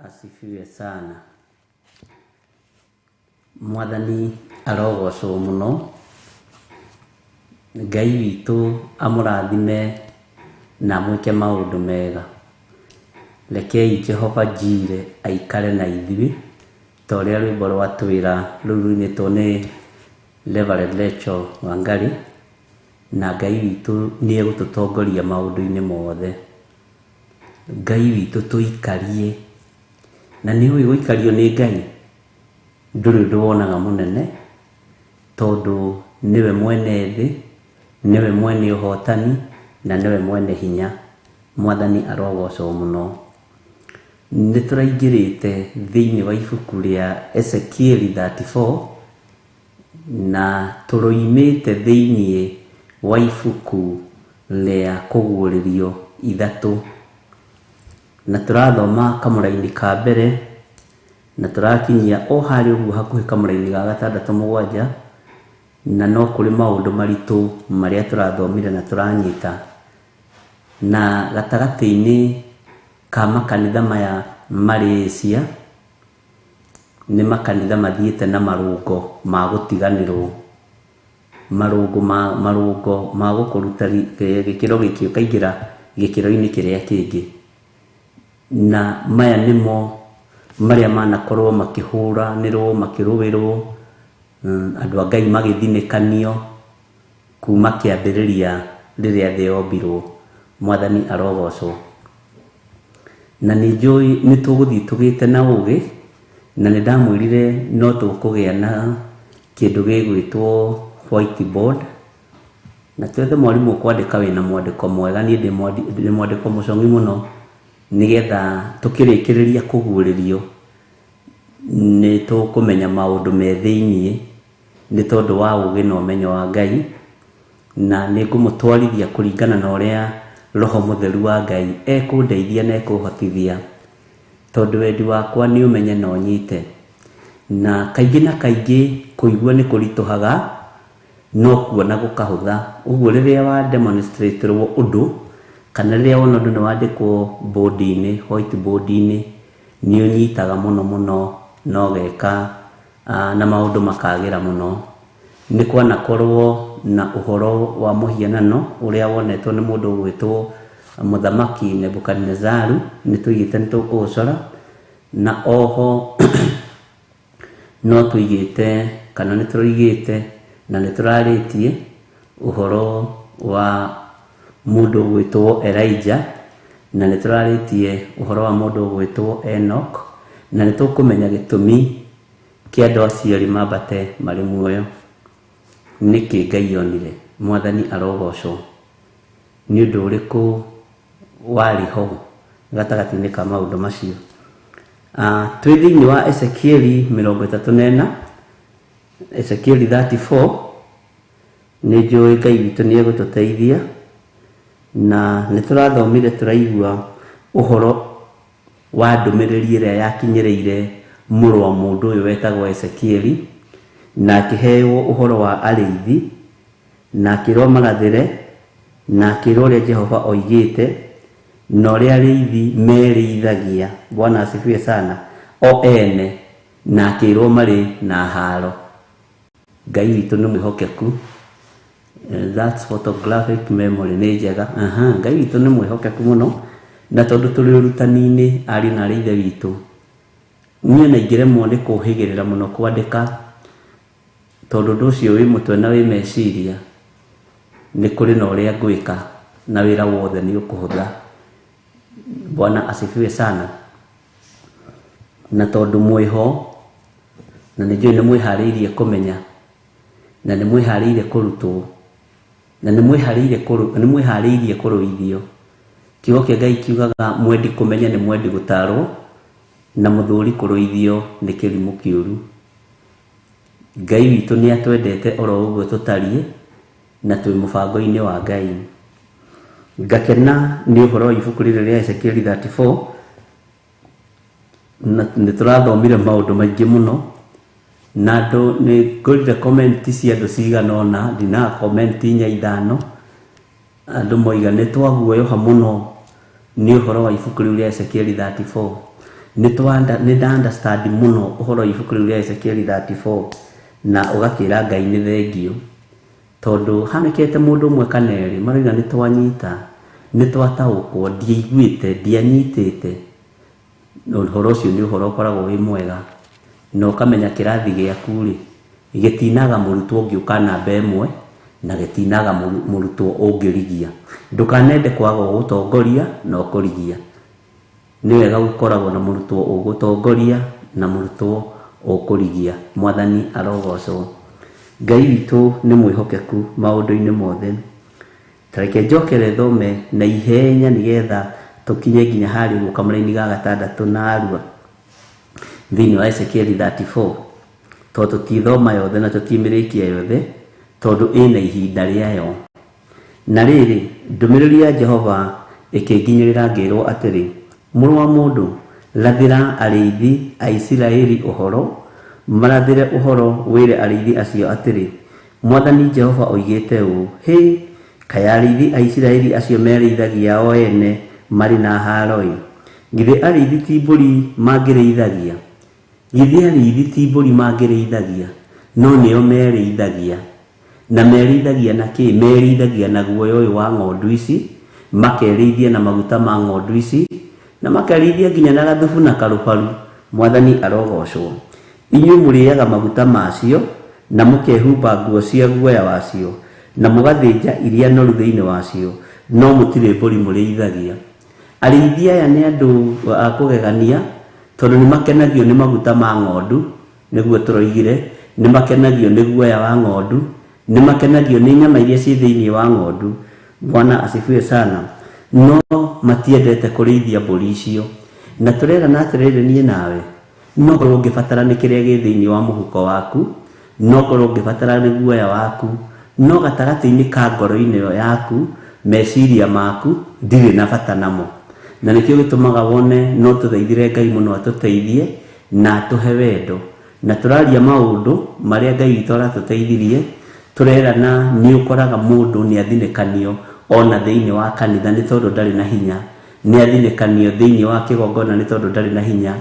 Speaker 5: Asifiwe sana. Mwathani arogocwo mũno. Ngai witũ amũrathime na amwĩke maũndũ mega. Rekei Jehova Jireh aikare na ithuĩ ta ũrĩa rwĩmbo rwatwĩra rũu rũinĩtwo nĩ Reverend Rachel Wangari, na Ngai witũ nĩ egũtũtongoria maũndũ-inĩ mothe. Ngai witũ tũikarie, na nĩ ũĩ gũikario nĩ Ngai ndũrĩ ũndũ wonaga mũnene, tondũ nĩwe mwene thĩ, nĩwe mwene ũhotani, na nĩwe mwene hinya. Mwathani arogocwo mũno. Nĩ tũraingĩrĩte thĩinĩ wa ibuku rĩa Ezekieli 34 na tũroimĩte thĩinĩ wa ibuku rĩa Kũguũrĩrio 3, na tũrathoma kamũraini ka mbere na tũrakinyia o harĩa ũguo hakuhĩ kamũraini ga 6 7, na no kũrĩ maũndũ maritũ marĩa tũrathomire na tũranyita. Na gatagatĩ-inĩ ka makanitha maya marĩ Asia nĩ makanitha mathiĩte na marũngo ma gũtiganĩrwo, marũngo ma gũkũruta gĩkĩro gĩkĩ ũkaingĩra gĩkĩro-inĩ kĩrĩa kĩngĩ. Na maya nĩmo marĩa manakorwo makĩhũranĩrwo, makĩrũĩrwo, andũ a Ngai magĩthinĩkanio kuma kĩambĩrĩria rĩrĩa thĩ yombirwo. Mwathani arogocwo. Na nĩ njũĩ nĩ tũgũthiĩ tũgĩte na ũgĩ, na nĩ ndamwĩrire no tũkũgĩa na kĩndũ gĩgwĩtwo whiteboard, na twethe mwarimũ ũkwandĩka wĩna mwandĩko mwega. Niĩ ndĩ mwandĩko mũcong'i mũno, nĩgetha tũkĩrĩkĩrĩria kũguũrĩrio nĩ tũkũmenya maũndũ me thĩiniĩ nĩ tondũ wa ũgĩ na ũmenyo wa Ngai, na nĩ ngũmũtwarithia kũringana na ũrĩa Roho Mũtheru wa Ngai ekũndeithia na ekũhotithia, tondũ wendi wakwa nĩ ũmenye na ũnyite. Na kaingĩ na kaingĩ kũigua nĩ kũritũhaga, no kuona gũkahũtha. Ũguo rĩrĩa wa demonstraterwo ũndũ, kana rĩrĩa wona ũndũ nĩ wandĩkwo board-inĩ, whiteboard-inĩ, nĩ ũnyitaga mũno mũno na ũgeka na maũndũ makagĩra mũno. Nĩ kwanakorwo na ũhoro wa mũhianano ũrĩa wonetwo nĩ mũndũ ũgwĩtwo Mũthamaki Nebukadinezaru, nĩ tũigĩte nĩ tũkũũcora, na oho no tũigĩte kana nĩ tũroigĩte na nĩ tũrarĩtie ũhoro wa mũndũ ũgwĩtwo Elijah, na nĩ tũrarĩtie ũhoro wa mũndũ ũgwĩtwo Enoch, na nĩ tũkũmenya gĩtũmi kĩa andũ acio erĩ mambate marĩ muoyo. Nĩkĩ Ngai onire? Mwathani arogocwo. Nĩ ũndũ ũrĩkũ warĩ ho gatagatĩ-inĩ ka maũndũ macio? Twĩ thĩinĩ wa Ezekieli 34, Ezekieli 34, nĩ njũĩ Ngai witũ nĩ egũtũteithia, na nĩ tũrathomire tũraigua ũhoro wa ndũmĩrĩri ĩrĩa yakinyĩrĩire mũrũ wa mũndũ ũyũ wetagwo Ezekieli, na akĩheo ũhoro wa arĩithi, na akĩrwo marathĩre, na akĩrwo ũrĩa Jehova oigĩte, na ũrĩa arĩithi merĩithagia. Bwana asifiwe sana. O ene, na akĩrwo marĩ na haro. Ngai witũ nĩ mwĩhokeku. That's photographic memory nĩ njega. Ngai witũ nĩ mwĩhokeku mũno, na tondũ tũrĩ ũrutani-inĩ ariũ na arĩ ithe witũ, niĩ na ingĩremwo nĩ kũhĩgĩrĩra mũno kwandĩka, tondũ ũndũ ũcio wĩ mũtwe na wĩ meciria, nĩ kũrĩ na ũrĩa ngwĩka na wĩra wothe nĩ ũkũhũtha. Bwana asifiwe sana. Na tondũ mwĩho, na nĩ njũĩ nĩ mwĩharĩirie kũmenya, na nĩ mwĩharĩirie kũrutwo, na nĩ mwĩharĩirie kũrũithio. Kiugo kĩa Ngai kiugaga mwendi kũmenya nĩ mwendi gũtarwo, na mũthũri kũrũithio nĩ kĩrimũ kĩũru. Ngai witũ nĩ atwendete oro ũguo tũtariĩ, na twĩ mũbango-inĩ wa Ngai. Ngakena nĩ ũhoro wa ibuku rĩrĩ rĩa Ezekieli 34, na nĩ tũrathomire maũndũ maingĩ mũno, na andũ nĩ ngorire comment cia andũ cigana ũna, ndinaga comment 4 5, andũ moiga nĩ twaguoyoha mũno nĩ ũhoro wa ibuku rĩu rĩa Ezekieli 34. Nĩ nda understand mũno ũhoro ibuku rĩu rĩa Ezekiel 34 na ũgakĩra Ngai nĩ thengio tondũ hanĩkĩte mũndũ ũmwe kana erĩ maroiga nĩ twanyita nĩ twataũkwo ndiaiguĩte ndianyitĩte. Ũhoro ũcio nĩ ũhoro ũkoragwo wĩ mwega na ũkamenya kĩrathi gĩaku rĩ gĩtinaga mũrutwo ũngĩũka namba ĩmwe na gĩtinaga mũrutwo ũngĩrigia. Ndũkanende kwaga ũgũtongoria na ũkũrigia. Nĩ wega gũkoragwo na mũrutwo ũgũtongoria na mũrutwo ũkũrigia. Mwathani arogocwo. Ngai witũ nĩ mwĩhokeku maũndũ-inĩ mothe. Ta reke njokere thome na ihenya nĩgetha tũkinye nginya harĩa ũguo kamũraini ga gatandatũ na arua thĩinĩ wa Ezekiel 34 tondũ tũtithoma yothe na tũtimĩrĩkia yothe tondũ ĩna ihinda rĩayo. Na rĩrĩ, ndũmĩrĩri ya Jehova ĩkĩnginyĩrĩra ngĩrwo atĩrĩ, mũrũ wa mũndũ, rathĩra arĩithi a Isiraeli ũhoro, marathĩre ũhoro wĩre arĩithi acio atĩrĩ, Mwathani Jehova oigĩte ũũ, hĩ, kaĩ arĩithi a Isiraeli acio merĩithagia o ene marĩ na haro-ĩ! Githĩ arĩithi ti mbũri mangĩrĩithagia? Githĩ arĩithi ti mbũri mangĩrĩithagia? No nĩo merĩithagia. Na merĩithagia na kĩ? Merĩithagia na guoya ũyũ wa ng'ondu ici, makerĩithia na maguta ma ng'ondu ici, na makerĩithia nginya na gathubu na karũbaru. Mwathani arogocwo. Inyuĩ mũrĩaga maguta macio na mũkehumba nguo cia guoya wacio na mũgathĩnja iria noru thĩinĩ wacio, no mũtirĩ mbũri mũrĩithagia. Arĩithi aya nĩ andũ a kũgegania tondũ nĩ makenagio nĩ maguta ma ng'ondu, nĩguo tũroigire, nĩ makenagio nĩ guoya wa ng'ondu, nĩ makenagio nĩ nyama iria ciĩ thĩinĩ wa ng'ondu. Bwana asifiwe sana. No matiendete kũrĩithia mbũri icio. Na tũrerana atĩrĩrĩ niĩ nawe, no korwo ũngĩbatara nĩ kĩrĩa gĩ thĩinĩ wa mũhuko waku, no korwo ũngĩbatara nĩ guoya waku, no gatagatĩ-inĩ ka ngoro-inĩ ĩyo yaku, meciria maku ndirĩ na bata namo. Na nĩkĩo gĩtũmaga wone no tũthaithire Ngai mũno atũteithie na atũhe wendo. Na tũraria maũndũ marĩa Ngai witũ aratũteithirie, tũrerana nĩ ũkoraga mũndũ nĩ athinĩkanio ona thĩinĩ wa kanitha nĩ tondũ ndarĩ na hinya, nĩ athinĩkanio thĩinĩ wa kĩgongona nĩ tondũ ndarĩ na hinya,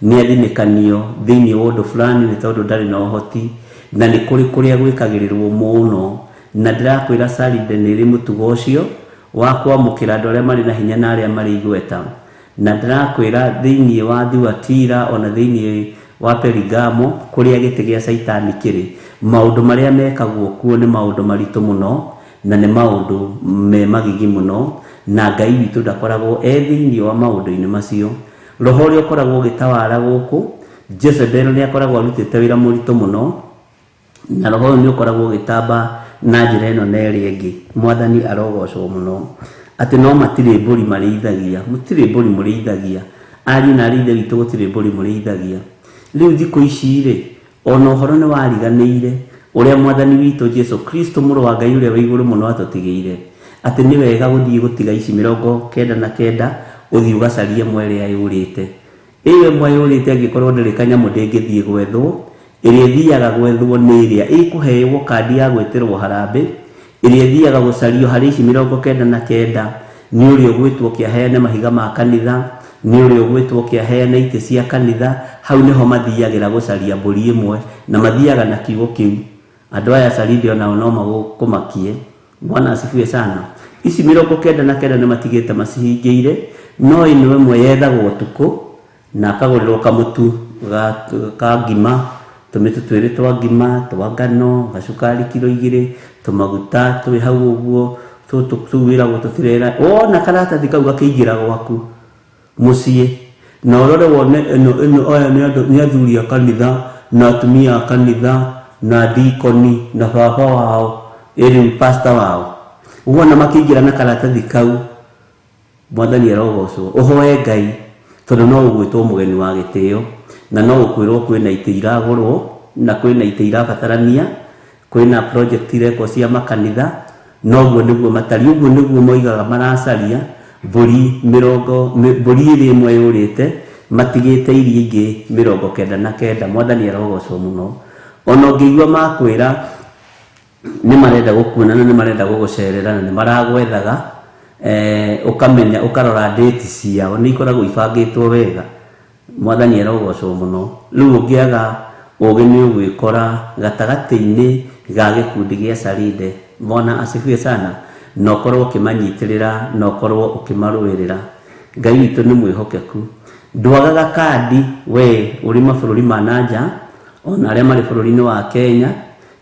Speaker 5: nĩ athinĩkanio thĩinĩ wa ũndũ fulani nĩ tondũ ndarĩ na ũhoti, na nĩ kũrĩ kũrĩa gwĩkagĩrĩrwo mũno. Na ndĩrakwĩra Saride nĩ ĩrĩ mũtugo ũcio wa kwamũkĩra andũ arĩa marĩ na hinya na arĩa marĩ igweta. Na ndĩrakwĩra thĩinĩ wa Thuatira ona thĩinĩ wa Perigamo kũrĩa gĩtĩ gĩa Caitani kĩrĩ, maũndũ marĩa mekagwo kuo nĩ maũndũ maritũ mũno na nĩ maũndũ me magigi mũno, na Ngai witũ ndakoragwo e thĩinĩ wa maũndũ-inĩ macio. Roho ũrĩa ũkoragwo ũgĩtawara gũkũ, Jezebel nĩ akoragwo arutĩte wĩra mũritũ mũno, na roho ũyũ nĩ ũkoragwo ũgĩtamba na njĩra ĩno na ĩrĩa ĩngĩ. Mwathani arogocwo mũno atĩ no matirĩ mbũri marĩithagia, mũtirĩ mbũri mũrĩithagia, ariũ na arĩ ithe witũ gũtirĩ mbũri mũrĩithagia. Rĩu thikũ ici rĩ, ona ũhoro nĩ wariganĩire ũrĩa Mwathani witũ Jesu Kristo mũrũ wa Ngai ũrĩa wĩ igũrũ mũno atũtigĩire, atĩ nĩ wega gũthiĩ gũtiga ici 99 ũthiĩ ũgacarie ĩmwe ĩrĩa yũrĩte. Ĩyo ĩmwe yũrĩte angĩkorwo ndĩrĩ kanyamũ ndĩngĩthiĩ gwethwo, ĩrĩa ĩthiaga gwethwo nĩ ĩrĩa ĩkũheyo kandi ya gwĩtĩrwo harambĩ, ĩrĩa ĩthiaga gũcario harĩ ici 99 nĩ ũrĩa ũgwĩtwo kĩaheane mahiga ma kanitha, nĩ ũrĩa ũgwĩtwo kĩaheane itĩ cia kanitha. Hau nĩho mathiagĩra gũcaria mbũri ĩmwe, na mathiaga na kiugo kĩu. Andũ aya Saride onao no magũkũmakie. Bwana asifiwe sana. Ici 99 nĩ matigĩte macihingĩire, no ĩno ĩmwe yethagwo ũtukũ na akagũrĩrwo kamũtu ka ngima, tũmĩtũ twĩrĩ twa ngima, twa ngano, gacukari kiro 2, tũmaguta twĩ hau ũguo, tũtũ tũu wĩragwo tũtirera. Wona karatathi kau gakĩingĩra gwaku mũciĩ, na ũrore wone ĩno aya nĩ andũ, nĩ athuri a kanitha na atumia a kanitha na dikoni na baba wao, ĩrĩu pastor wao. Wona makĩingĩra na karatathi kau, Mwathani arogocwo. Ũhoe Ngai tondũ no ũgwĩtwo mũgeni wa gĩtĩo, na no ũkwĩrwo kwĩna itĩ iragũrwo na kwĩna itĩ irabatarania, kwĩna project irekwo cia makanitha. Noguo nĩguo matariĩ, ũguo nĩguo moigaga maracaria mbũri mbũri ĩrĩa ĩmwe yũrĩte, matigĩte iria ingĩ 99. Mwathani arogocwo mũno. Ona ũngĩigua makwĩra nĩ marenda gũkuona na nĩ marenda gũgũcerera na nĩ maragwethaga, ũkamenya ũkarora date ciao nĩ ikoragwo ibangĩtwo wega. Mwathani arogocwo mũno. Rĩu ũngĩaga ũgĩ nĩ ũgwĩkora gatagatĩ-inĩ ga gĩkundi gĩa Salinde. Bwana asifiwe sana. Na ũkorwo ũkĩmanyitĩrĩra na ũkorwo ũkĩmarũĩrĩra. Ngai witũ nĩ mwĩhokeku. Ndwagaga kandi we ũrĩ mabũrũri ma nanja ona arĩa marĩ bũrũri-inĩ wa Kenya,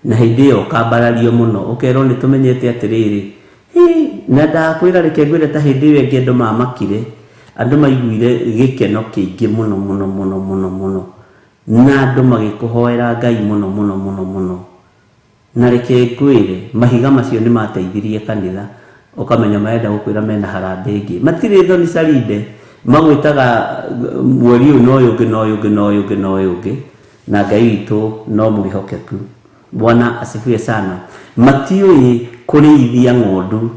Speaker 5: na hĩndĩ ĩyo ũkambarario mũno ũkerwo nĩ tũmenyete atĩrĩrĩ, na ndakwĩra reke ngwĩre ta hĩndĩ ĩyo ĩngĩ andũ mamakire, andũ maiguire gĩkeno kĩingĩ mũno mũno mũno mũno mũno, na andũ magĩkũhoera Ngai mũno mũno mũno mũno. Na reke ngwĩre mahiga macio nĩ mateithirie kanitha, ũkamenya marenda gũkwĩra mena harambee ĩngĩ. Matirĩ thoni Salinde, magwĩtaga mweri ũyũ na ũyũ ũngĩ na ũyũ ũngĩ na ũyũ ũngĩ na ũyũ ũngĩ, na Ngai witũ no mwĩhokeku. Bwana asifiwe sana. Matiũĩ kũrĩithia ng'ondu,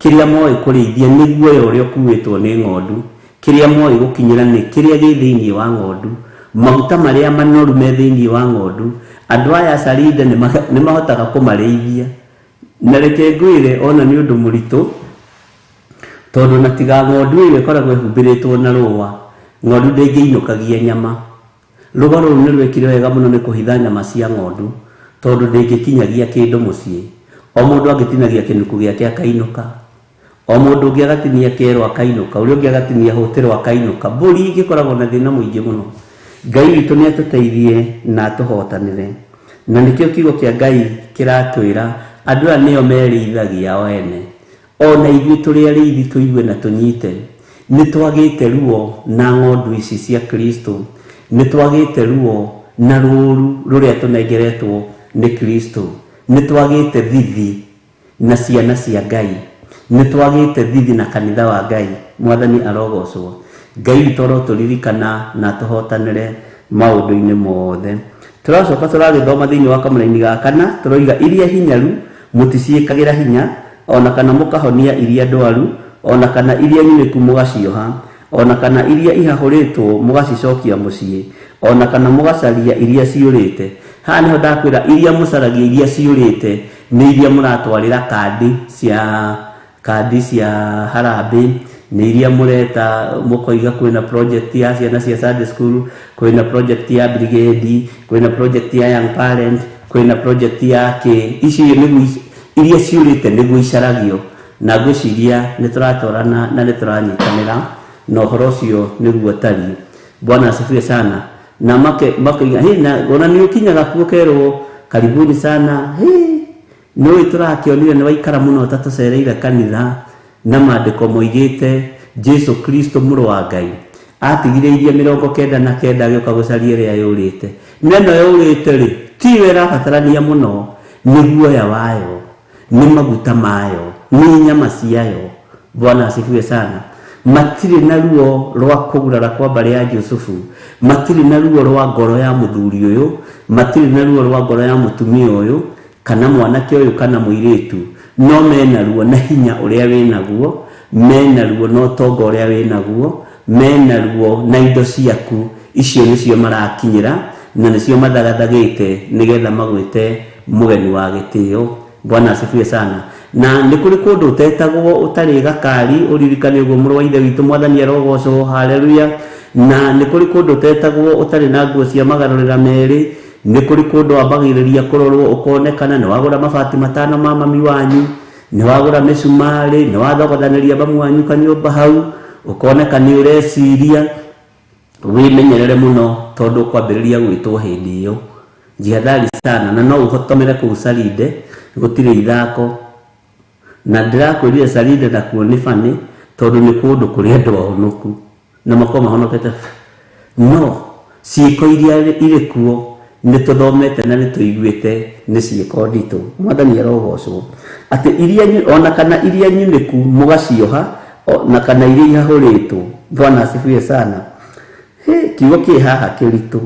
Speaker 5: kĩrĩa moĩ kũrĩithia nĩ guoya ũrĩa ũkuĩtwo nĩ ng'ondu, kĩrĩa moĩ gũkinyĩra nĩ kĩrĩa gĩ thĩinĩ wa ng'ondu, maguta marĩa manoru me thĩinĩ wa ng'ondu. Andũ aya Salinde nĩ mahotaga kũmarĩithia. Na reke ngwĩre ona nĩ ũndũ mũritũ, tondũ na tiga ng'ondu ĩyo ĩkoragwo ĩhumbĩrĩtwo na rũa, ng'ondu ndĩngĩinũkagia nyama. Rũa rũu nĩ rwekire wega mũno nĩ kũhitha nyama cia ng'ondu, tondũ ndĩngĩkinyagia kĩndũ mũciĩ. O mũndũ angĩtinagia kĩnuku gĩake akainũka, o mũndũ ũngĩ agatinia kĩero akainũka, ũrĩa ũngĩ agatinia hũtĩro akainũka. Mbũri ĩgĩkoragwo na thĩna mũingĩ mũno. Ngai witũ nĩ atũteithie na atũhotanĩre. Na nĩkĩo kiugo kĩa Ngai kĩratwĩra andũ aya nĩo merĩithagia o ene. Ona ithuĩ tũrĩ arĩithi tũigue na tũnyite, nĩ twagĩte ruo na ng'ondu ici cia Kristo, nĩ twagĩte ruo na rũũru rũrĩa tũnengeretwo nĩ Kristo, nĩ twagĩte thithi na ciana cia Ngai, nĩ twagĩte thithi na kanitha wa Ngai. Mwathani arogocwo. Ngai witũ arotũririkana na atũhotanĩre maũndũ-inĩ mothe. Tũracoka tũragĩthoma thĩinĩ wa kamũraini ga kana, tũroiga iria hinyaru mũticiĩkagĩra hinya, ona kana mũkahonia iria ndwaru, ona kana iria nyunĩku mũgacioha, ona kana iria ihahũrĩtwo mũgacicokia mũciĩ, ona kana mũgacaria iria ciũrĩte. Haha nĩho ndakwĩra iria mũcaragia iria ciũrĩte nĩ iria mũratwarĩra kandi cia harambee, nĩ iria mũreta mũkoiga kwĩna project ya ciana cia Sunday school, kwĩna project ya brigade, kwĩna project ya young parent, kwĩna project ya kĩ. Icio nĩguo iria ciũrĩte nĩguo icaragio. Na ngwĩciria nĩ tũratwarana na nĩ tũranyitanĩra na ũhoro ũcio nĩguo ũtariĩ. Bwana asifiwe sana. Na makoiga hĩ, na ona nĩ ũkinyaga kuo ũkerwo karibuni sana, hĩ, nĩũĩ tũrakĩonire nĩ waikara mũno ũtatũcereire kanitha, na maandĩko moigĩte Jesu Kristo mũrũ wa Ngai atigire iria 99 agĩũka gũcaria ĩrĩa yũrĩte. Na ĩno yũrĩte rĩ, tiyo ĩrabatarania mũno, nĩ guoya wayo, nĩ maguta mayo, nĩ nyama ciayo. Bwana asifiwe sana. Matirĩ na ruo rwa kũgurara kwa mbarĩ ya Jusufu, matirĩ na ruo rwa ngoro ya mũthuri ũyũ, matirĩ na ruo rwa ngoro ya mũtumia ũyũ, kana mwanake ũyũ kana mũirĩtu, no mena ruo na hinya ũrĩa wĩnaguo, mena ruo na ũtonga ũrĩa wĩnaguo, mena ruo na indo ciaku. Icio nĩcio marakinyĩra na nĩcio mathagathagĩte nĩgetha magwĩte mũgeni wa gĩtĩo. Bwana asifiwe sana. Na nĩ kũrĩ kũndũ ũtetagwo ũtarĩ gakari, ũririkane ũguo mũrũ wa ithe witũ, Mwathani arogocwo, haleluya. Na nĩ kũrĩ kũndũ ũtetagwo ũtarĩ na nguo cia magarũrĩra merĩ, nĩ kũrĩ kũndũ wambagĩrĩria kũrorwo ũkonekana nĩ wagũra mabati 5 ma mami wanyu, nĩ wagũra mĩcumarĩ, nĩ wathogothanĩria mamu wanyu kanyũmba hau, ũkoneka nĩ ũreciria. Wĩmenyerere mũno tondũ ũkwambĩrĩria gwĩtwo hĩndĩ ĩyo. Jihadhari sana, na no ũhotomere kũu Salinde, gũtirĩ ithako. Na ndĩrakwĩrire Salinde nakuo nĩ bani, tondũ nĩ kũndũ kũrĩ andũ ahonoku na makorwo mahonokete. No ciĩko iria irĩ kuo nĩ tũthomete na nĩ tũiguĩte nĩ ciĩko nditũ. Mwathani arogocwo. Atĩ iria ona kana iria nyunĩku mũgacioha, na kana iria ihahũrĩtwo. Bwana asifiwe sana. Hĩ, kiugo kĩ haha kĩritũ.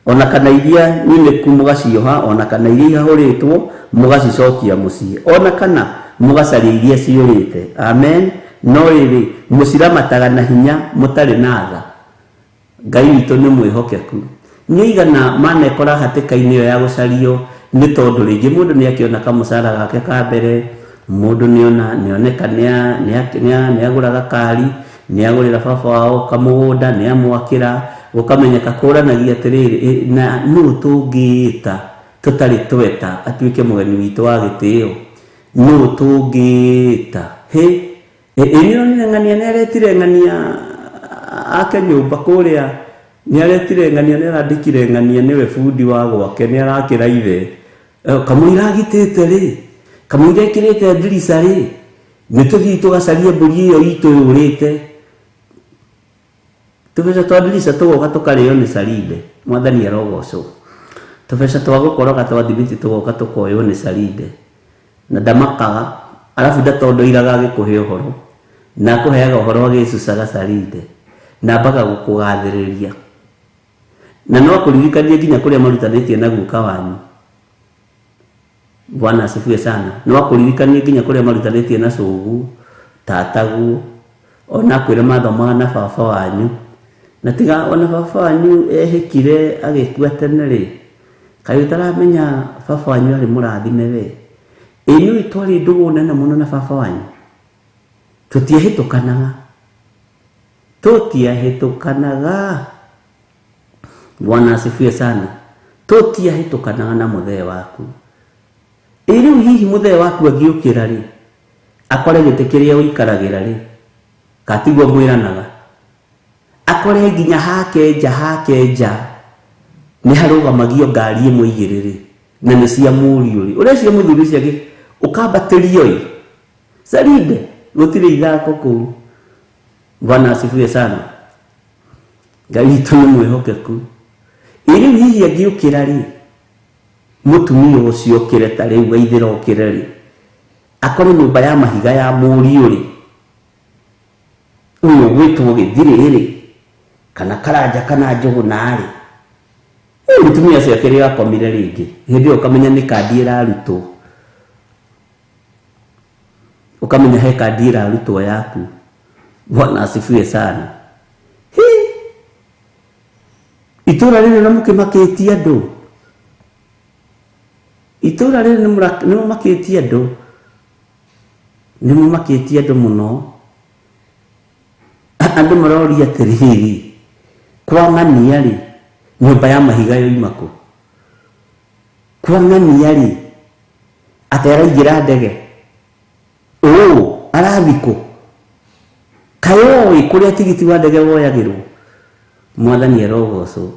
Speaker 5: Ona kana iria nyunĩku mũgacioha, ona kana iria ihahũrĩtwo mũgacicokia mũciĩ, ona kana mũgacaria iria ciũrĩte. Amen. No rĩrĩ, mũciramataga na hinya mũtarĩ na tha. Ngai witũ nĩ mwĩhokeku. Nĩ aigana manekora hatĩka-inĩ ĩyo ya gũcario, nĩ tondũ rĩngĩ mũndũ nĩ akĩona kamũcara gake ka mbere, mũndũ nĩoneka nĩagũra gakari, nĩagũrĩra baba wao kamũgũnda, nĩamwakĩra, Gũkamenyeka kũranagia atĩrĩrĩ, na nũ tũngĩĩta tũtarĩ tweta atuĩke mũgeni witũ wa gĩtĩo? Nũ tũngĩĩta? Hĩ, ĩ nĩũronire ng'ania nĩaretire ng'ania ake nyũmba kũrĩa, nĩaretire ng'ania, nĩarandĩkire ng'ania nĩwe bundi wa gwake, nĩarakĩra ithe. Kamũira agitĩte rĩ, kamũira ĩkĩrĩte ndirica rĩ, nĩtũthiĩ tũgacarie mbũri ĩyo itũ yũrĩte. Tũbeca twa ndirica tũgoka tũkarĩo nĩ Sarinde. Mwathani arogocwo. Tũbeca twa gũkoroga twa thimiti tũgoka tũkoywo nĩ Sarinde. Na ndamakaga, arabu ndatondoiraga agĩkũhe ũhoro, na akũheaga ũhoro agĩcucaga Sarinde, na ambaga gũkũgathĩrĩria. Na no akũririkanie nginya kũrĩa marutanĩtie na guka wanyu. Bwana asifiwe sana. No akũririkanie nginya kũrĩa marutanĩtie na cũguo, tataguo, ona akwĩre mathomaga na baba wanyu. Na tiga ona baba wanyu ehĩkire agĩkua tene rĩ, kaĩ ũtaramenya baba wanyu arĩ mũrathime we? Ĩ nĩũĩ twarĩ ndũgũ nene mũno na baba wanyu? Tũtiahĩtũkanaga. Tũtiahĩtũkanaga. Bwana asifiwe sana. Tũtiahĩtũkanaga na mũthee waku. Ĩ rĩu hihi mũthee waku angĩũkĩra rĩ, akore gĩtĩ kĩrĩa ũikaragĩra rĩ, katiguo mwĩranaga, akore nginya hake nja, hake nja nĩ harũgamagio ngari ĩmwe igĩrĩ rĩ, na nĩ cia mũriũ rĩ, ũreciria mũthuri ũcio angĩ ũkambatĩrio ĩ? Sarinde, gũtirĩ ithako kũu. Bwana asifiwe sana. Ngai witũ nĩ mwĩhokeku. Ĩ rĩu hihi angĩũkĩra rĩ, mũtumia ũcio ũkĩre ta rĩu waithĩra ũkĩre rĩ, akore nyũmba ya mahiga ya mũriũ rĩ, ũyũ ũgwĩtwo gĩthirĩ rĩ, kana karanja kana njũgũna rĩ, mũtumia ũcio akĩrĩ akomire rĩngĩ, hĩndĩ ĩyo ũkamenya nĩ kandi ĩrarutwo. Ũkamenya he kandi ĩrarutwo yaku. Bwana asifiwe sana. Hi! Itũra rĩrĩ na mũkĩmakĩtie andũ. Itũra rĩrĩ nĩ mũmakĩtie andũ. Nĩ mũmakĩtie andũ mũno. Andũ maroria atĩrĩrĩ, kwa ng'ania rĩ, nyũmba ya mahiga yoima kũ? Kwa ng'ania rĩ, atĩ araingĩra ndege? Ũũ, arathiĩ kũ? Kaĩ ũĩ kũrĩa tigiti wa ndege woyagĩrwo? Mwathani arogocwo.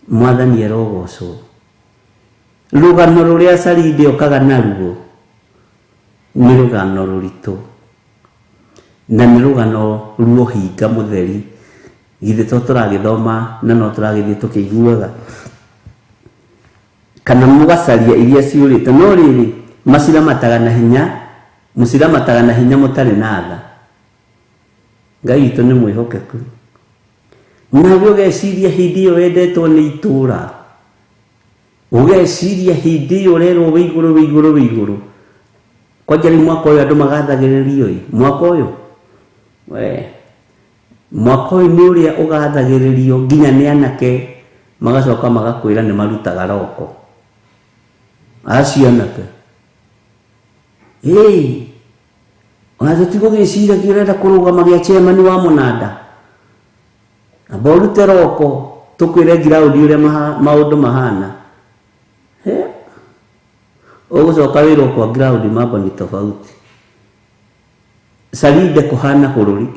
Speaker 5: Mwathani arogocwo. Rũgano rũrĩa Sarinde okaga naruo nĩ rũgano rũritũ, na nĩ rũgano ruohinga mũtheri. Githĩ to tũragĩthoma na no tũragĩthiĩ tũkĩiguaga, kana mũgacaria iria ciũrĩte. No rĩrĩ, maciramataga na hinya, mũciramataga na hinya mũtarĩ na tha. Ngai witũ nĩ mwĩhokeku. Nawe ũgeciria hĩndĩ ĩyo wendetwo nĩ itũra, ũgeciria hĩndĩ ĩyo ũrerwo wĩ igũrũ, wĩ igũrũ, wĩ igũrũ. Kwanja rĩu mwaka ũyũ andũ magathagĩrĩrio ĩ, mwaka ũyũ we, mwaka ũyũ nĩ ũrĩa ũgathagĩrĩrio nginya nĩ anake, magacoka magakwĩra nĩ marutaga roko. Acio anake, ĩĩ, ona tũtigũgĩciragia ũrenda kũrũgama gĩa chairman wa mũnanda, amba ũrute roko tũkwĩre ground ũrĩa maũndũ mahana. Ũgũcoka wĩrwo kwa ground mambo ni tofauti. Sarinde kũhana bũrũri.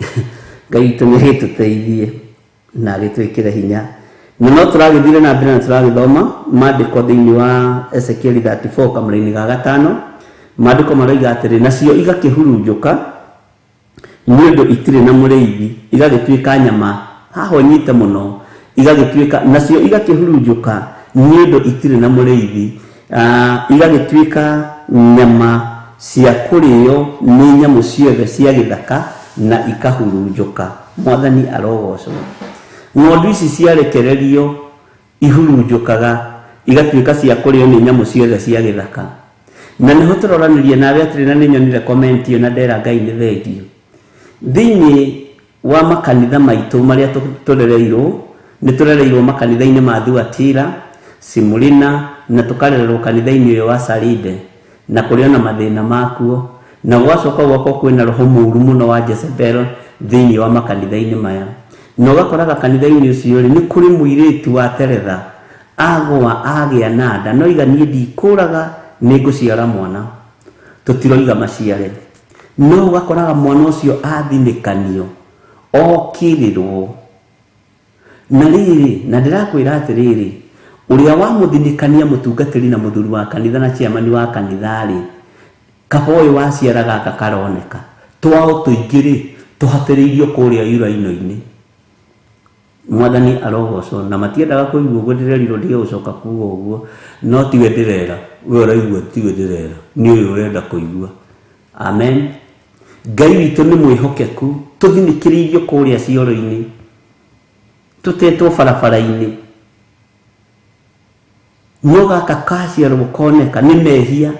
Speaker 5: Ngai witũ nĩ agĩtũteithie na agĩtwĩkĩre hinya. Na no tũragĩthire na mbere na tũragĩthoma maandĩko thĩinĩ wa Ezekiel 34 kamũra-inĩ ga gatano. Maandĩko maroiga atĩrĩ, nacio igakĩhurunjũka nĩ ũndũ itirĩ na mũrĩithi, igagĩtuĩka nyama. Haha ũnyite mũno, igagĩtuĩka, nacio igakĩhurunjũka nĩ ũndũ itirĩ na mũrĩithi, igagĩtuĩka nyama cia kũrĩo nĩ nyamũ ciothe cia gĩthaka na ikahurunjũka. Mwathani arogocwo. Ng'ondu ici ciarekererio ihurunjũkaga igatuĩka cia kũrĩo nĩ nyamũ ciothe cia gĩthaka. Na nĩho tũroranĩria nawe atĩrĩ, na nĩnyonire comment ĩyo na ndera Ngai nĩ thengio. Thĩinĩ wa makanitha maitũ marĩa tũrereirwo, nĩ tũrereirwo makanitha-inĩ ma Thuatira, Simulina, na tũkarererwo kanitha-inĩ ũyũ wa Sarinde, na kũrĩ ona mathĩna makuo, na gwacoka gwakorwo kwĩna roho mũru mũno wa Jezebel thĩinĩ wa makanitha-inĩ maya. Na ũgakoraga kanitha-inĩ ũcio rĩ, nĩ kũrĩ mũirĩtu wa teretha agũa agĩa na nda, no iga niĩ ndikũraga nĩ ngũciara mwana. Tũtiroiga maciare, no ũgakoraga mwana ũcio athinĩkanio, okĩrĩrwo. Na rĩrĩ, na ndĩrakwĩra atĩrĩrĩ, ũrĩa wamũthinĩkania mũtungatĩri na mũthuri wa kanitha na chairman wa kanitha-rĩ, kaba ũyũ waciara gaka karoneka, twao tũingĩ-rĩ, tũhatĩrĩirio kũrĩa uraino-inĩ. Mwathani arogocwo. Na matiendaga kũigua ũguo, ndĩrerirwo ndige gũcoka kuga ũguo, no tiwe ndĩrera, we ũraigua tiwe ndĩrera, nĩ ũyũ ũrenda kũigua. Amen. Ngai witũ nĩ mwĩhokeku, tũthinĩkĩrĩirio kũrĩa cioro-inĩ, tũtetwo barabara-inĩ. No gaka kaciarwo koneka nĩ mehia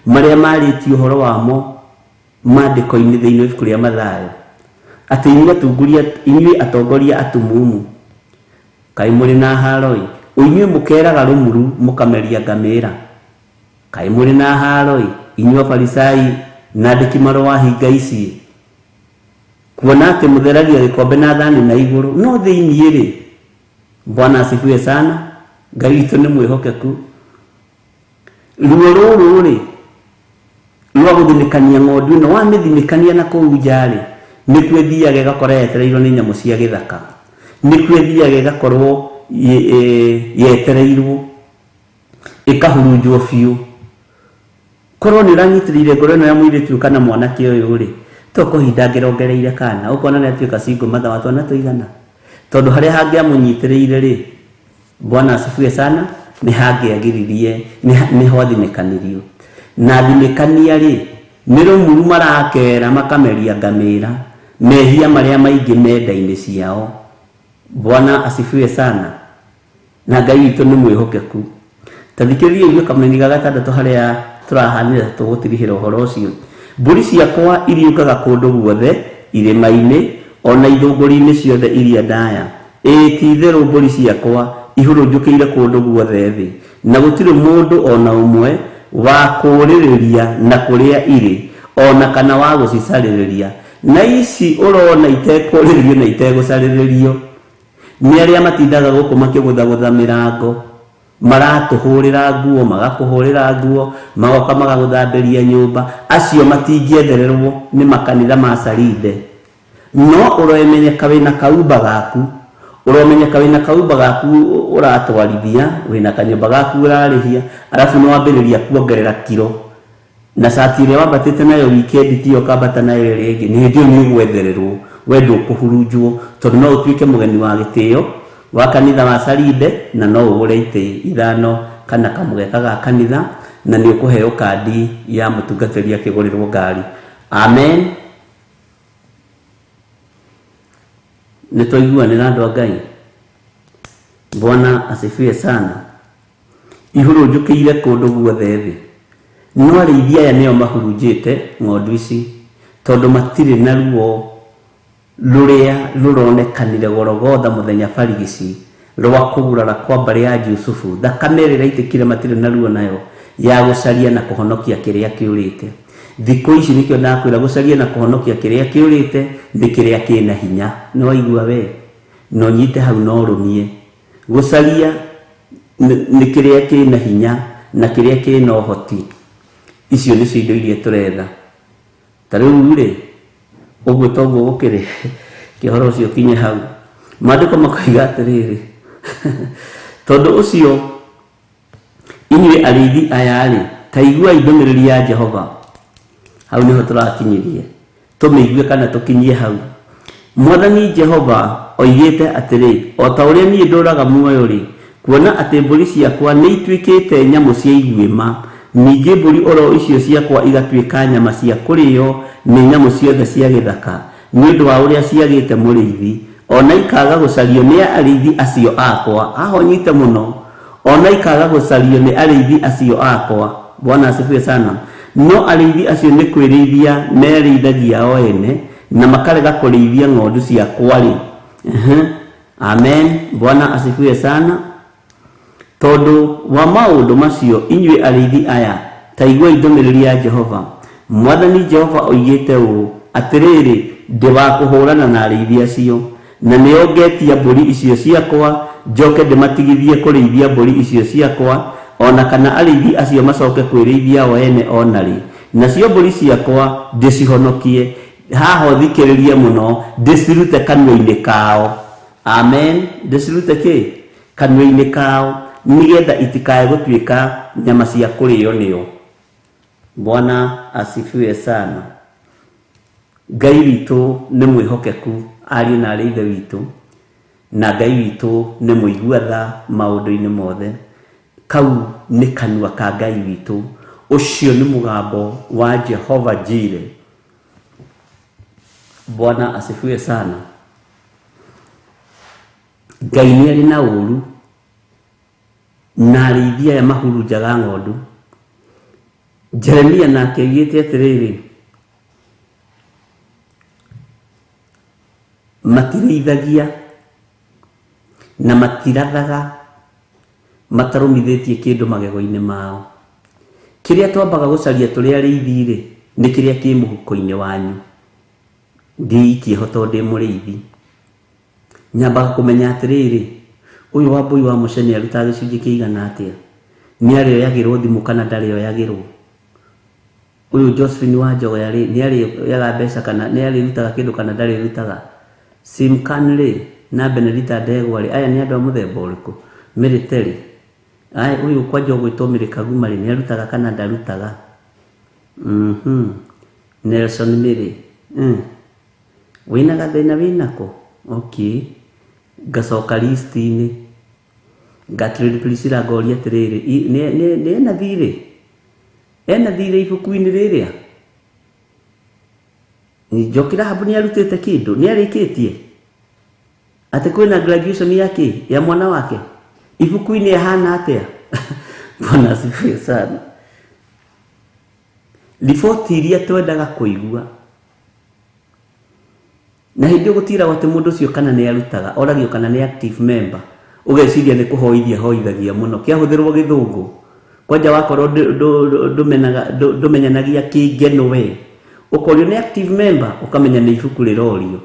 Speaker 5: marĩa marĩtio ũhoro wamo maandĩko-inĩ thĩinĩ wa ibuku rĩa Mathayo, atĩ inyuĩ atunguria, inyuĩ atongoria atumumu, kaĩ mũrĩ na haaro-ĩ, inyuĩ mũkeeraga rũmuru mũkameria ngamĩra. Kaĩ mũrĩ na haaro-ĩ, inyuĩ Afarisai na andĩki marũa hinga ici-ĩ, kuona atĩ mũtheragia gĩkombe na thani na igũrũ, no thĩinĩ-rĩ, Bwana asifiwe sana, Ngai witũ nĩ mwĩhokeku. Ruo rũrũ-rĩ, rwa gũthinĩkania ng'ondu ĩno, wamĩthinĩkania na kũu nja-rĩ, nĩkuo ĩthiaga ĩgakora yetereirwo nĩ nyamũ cia gĩthaka, nĩkuo ĩthiaga ĩgakorwo yetereirwo, ĩkahurunjwo biũ. Korwo nĩ ũranyitĩrĩire ngoro ĩno ya mũirĩtu ũyũ kana mwanake ũyũ-rĩ, to kũhinda angĩrongereire kana, ũkona nĩ atuĩka single mother wa twana tũigana? Tondũ harĩa hangĩamũnyitĩrĩire-rĩ, Bwana asifiwe sana, nĩ hangĩagiririe, nĩho athinĩkanirio. Na athinĩkania-rĩ, nĩ rũmuru marakera makameria ngamĩra, mehia marĩa maingĩ me nda-inĩ ciao. Bwana asifiwe sana. Na Ngai witũ nĩ mwĩhokeku. Ta thikĩrĩria ũigue kamũni ga gatandatũ harĩa tũrahanire ta tũgũtirihĩra ũhoro ũcio. Mbũri ciakwa iriũkaga kũndũ guothe, irĩma-inĩ, o na ithũngũri-inĩ ciothe iria ndaya. Ĩĩ, ti-itherũ mbũri ciakwa ihurunjũkĩire kũndũ guothe thĩ, na gũtirĩ mũndũ o na ũmwe wa kũũrĩrĩria na kũrĩa irĩ, o na kana wa gũcicarĩrĩria. Na ici ũrona itekũũrĩrĩrio na itegũcarĩrĩrio, nĩ arĩa matindaga gũkũ makĩgũthagũtha mĩrango, maratũhũrĩra nguo, magakũhũrĩra nguo, magoka magagũthambĩria nyũmba. Acio matingĩethererwo nĩ makanitha ma Sarinde. No ũromenyeka wĩna kaumba gaku, ũromenyeka wĩna kaumba gaku ũratwarithia, wĩna kanyũmba gaku ũrarĩhia, arabu nĩ wambĩrĩria kuongerera kiro. Na cati ĩrĩa wambatĩte nayo weekend tiyo ũkambata nayo ĩrĩa ĩngĩ, nĩ hĩndĩ ĩyo nĩ ũgwethererwo, we ndũkũhurunjwo, tondũ no ũtuĩke mũgeni wa gĩtĩo wa kanitha wa Sarinde, na no ũgũre itĩ ithano kana kamũgeka ga kanitha, na nĩ ũkũheo kandi ya mũtungatĩri akĩgũrĩrwo ngari. Amen. Nĩ twaiguanĩra andũ a Ngai? Bwana asifiwe sana. Ihurunjũkĩire kũndũ guothe thĩ. No arĩithi aya nĩo mahurunjĩte ng'ondu ici, tondũ matirĩ na ruo rũrĩa rũronekanire Gologotha mũthenya barigici rwa kũgurara kwa mbarĩ ya Jusufu, thakame ĩrĩa ĩraitĩkire matirĩ na ruo nayo ya gũcaria na kũhonokia kĩrĩa kĩũrĩte. Thikũ ici nĩkĩo ndakwĩra gũcaria na kũhonokia kĩrĩa kĩũrĩte nĩ kĩrĩa kĩna hinya. Nĩwaigua we? Na ũnyite hau na ũrũmie. Gũcaria nĩ kĩrĩa kĩna hinya na kĩrĩa kĩna ũhoti. Icio nĩcio indo iria tũretha. Ta rĩu rĩ, ũguo toguo gũkĩrĩ, kĩ ũhoro ũcio ũkinye hau. Maandĩko makoiga atĩrĩrĩ, tondũ ũcio inyuĩ arĩithi aya-rĩ, ta iguai ndũmĩrĩri ya Jehova. Hau nĩho tũrakinyirie. Tũmĩigue kana tũkinyie hau. Mwathani Jehova oigĩte atĩrĩ, O ta ũrĩa niĩ ndũũraga muoyo-rĩ, kuona atĩ mbũri ciakwa nĩituĩkĩte nyamũ cia iguĩma, ningĩ mbũri o ro icio ciakwa igatuĩka nyama cia kũrĩo nĩ nyamũ ciothe cia gĩthaka, nĩ ũndũ wa ũrĩa ciagĩte mũrĩithi, o na ikaaga gũcario nĩ arĩithi acio akwa. Haha ũnyite mũno. O na ikaaga gũcario nĩ arĩithi acio akwa. Bwana asifiwe sana. No arĩithi acio nĩ kwĩrĩithia merĩithagia o ene, na makarega kũrĩithia ng'ondu ciakwa-rĩ. Ehe. Amen. Bwana asifiwe sana. Tondũ wa maũndũ macio, inyuĩ arĩithi aya, ta iguai ndũmĩrĩri ya Jehova. Mwathani Jehova oigĩte ũũ, Atĩrĩrĩ, ndĩ wa kũhũrana na arĩithi acio, Na nĩo ngetia mbũri icio ciakwa, njoke ndĩmatigithie kũrĩithia mbũri icio ciakwa, ona kana arĩithi acio macoke kwĩrĩithia o ene ona rĩ. Nacio mbũri ciakwa ndĩcihonokie, haha ũthikĩrĩrie mũno, ndĩcirute kanua-inĩ kao. Amen. Ndĩcirute kĩ? Kanua-inĩ kao, nĩgetha itikae gũtuĩka nyama cia kũrĩo nĩo. Bwana asifiwe sana. Ngai witũ nĩ mwĩhokeku, ariũ na arĩ ithe witũ, na Ngai witũ nĩ mũigua tha maũndũ-inĩ mothe. Kau nĩ kanua ka Ngai witũ, ũcio nĩ mũgambo wa Jehova Jire. Bwana asifiwe sana. Ngai nĩ arĩ na ũru na arĩithi aya mahurunjaga ng'ondu. Jeremia nake augĩte atĩrĩrĩ, matirĩithagia na matirathaga matarũmithĩtie kĩndũ magego-inĩ mao. Kĩrĩa twambaga gũcaria tũrĩ arĩithi rĩ, nĩ kĩrĩa kĩ mũhuko-inĩ wanyu. Ndĩikie ho tondũ ndĩ mũrĩithi. Nyambaga kũmenya atĩrĩrĩ, ũyũ wa mbũi wa mũcene arutaga gĩcunjĩ kĩigana atĩa? Nĩ arĩoyagĩrwo thimũ kana ndarĩoyagĩrwo? Ũyũ Josephine wa Njogoya rĩ, nĩ arĩoyaga mbeca kana nĩ arĩrutaga kĩndũ kana ndarĩrutaga? Simkan rĩ, na Benedita Ndegwa rĩ, aya nĩ andũ a mũthemba ũrĩkũ? Mĩrĩte rĩ, aya ũyũ kwanja ũgwĩtwo Mĩrĩ Kaguma rĩ, nĩ arutaga kana ndarutaga? Nelson Mĩrĩ, wĩna gathĩna wĩnako? Okay. Ngacoka list-inĩ, Gertrude Priscilla ngoria atĩrĩrĩ, nĩ ena thirĩ? Ena thirĩ ibuku-inĩ rĩrĩa? Njoki Rahabu nĩ arutĩte kĩndũ, nĩ arĩkĩtie? Atĩ kwĩna graduation yake ya mwana wake? Ibuku-inĩ ahana atĩa? Bwana asifiwe sana. Riboti iria twendaga kũigua, na hĩndĩ ĩyo gũtiragwo atĩ mũndũ ũcio kana nĩ arutaga, oragio kana nĩ active member, ũgeciria nĩ kũhoithia hoithagia mũno, kĩahũthĩrwo gĩthũngũ. Kwanja wakorwo ndũmenyanagia kĩngeno we, ũkorio nĩ active member, ũkamenya nĩ ibuku rĩrorio.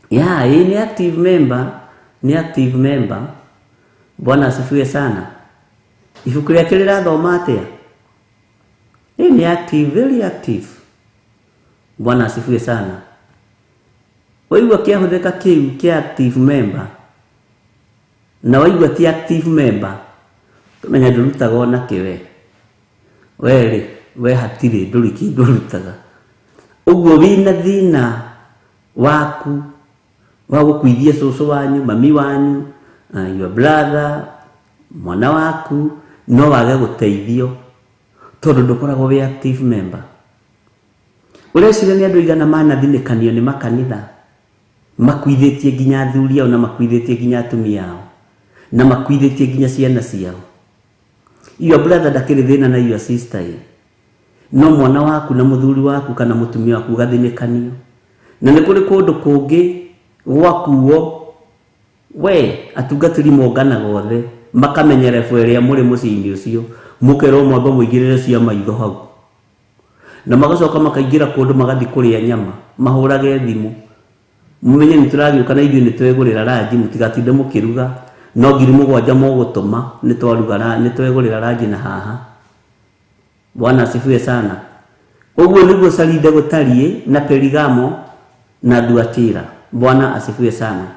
Speaker 5: Ya, ĩ nĩ active member, nĩ active member. Bwana asifiwe sana. Ibuku rĩake rĩrathoma atĩa? Ĩ nĩ active, very active. Bwana asifiwe sana. Waigua kĩahũthĩka kĩu kĩa active member, na waigua ti active member, ũkamenya ndũrutaga ona kĩ we. We rĩ, we hatirĩ, ndũrĩ kĩndũ ũrutaga. Ũguo wĩna thĩna waku wa gũkuithia cũcũ wanyu, mami wanyu, your brother, mwana waku, no wage gũteithio tondũ ndũkoragwo wĩ active member. Ũreciria nĩ andũ aigana manathinĩkanio nĩ makanitha, makuithĩtie nginya athuri ao na makuithĩtie nginya atumia ao na makuithĩtie nginya ciana ciao. Your brother ndakĩrĩ thĩna na your sister ĩ, no mwana waku na mũthuri waku kana mũtumia waku ũgathinĩkanio. Na nĩ kũrĩ kũndũ kũngĩ gwakuo we atungatĩri monganaga othe makamenya rebu ĩrĩa mũrĩ mũciĩ-inĩ ũcio, mũkerwo mwambe mũigĩrĩre cia maitho hau, na magacoka makaingĩra kũndũ magathiĩ kũrĩa nyama, mahũrage thimũ, mũmenye nĩ tũragĩũka na ithuĩ nĩ twegũrĩra ranji, mũtigatinde mũkĩruga, no 7,000 mũgũtũma, nĩ twaruga nĩ twegũrĩra ranji na haha. Bwana asifiwe sana. Ũguo nĩguo Saride gũtariĩ na Perigamo na Thuatira. Bwana asifiwe sana.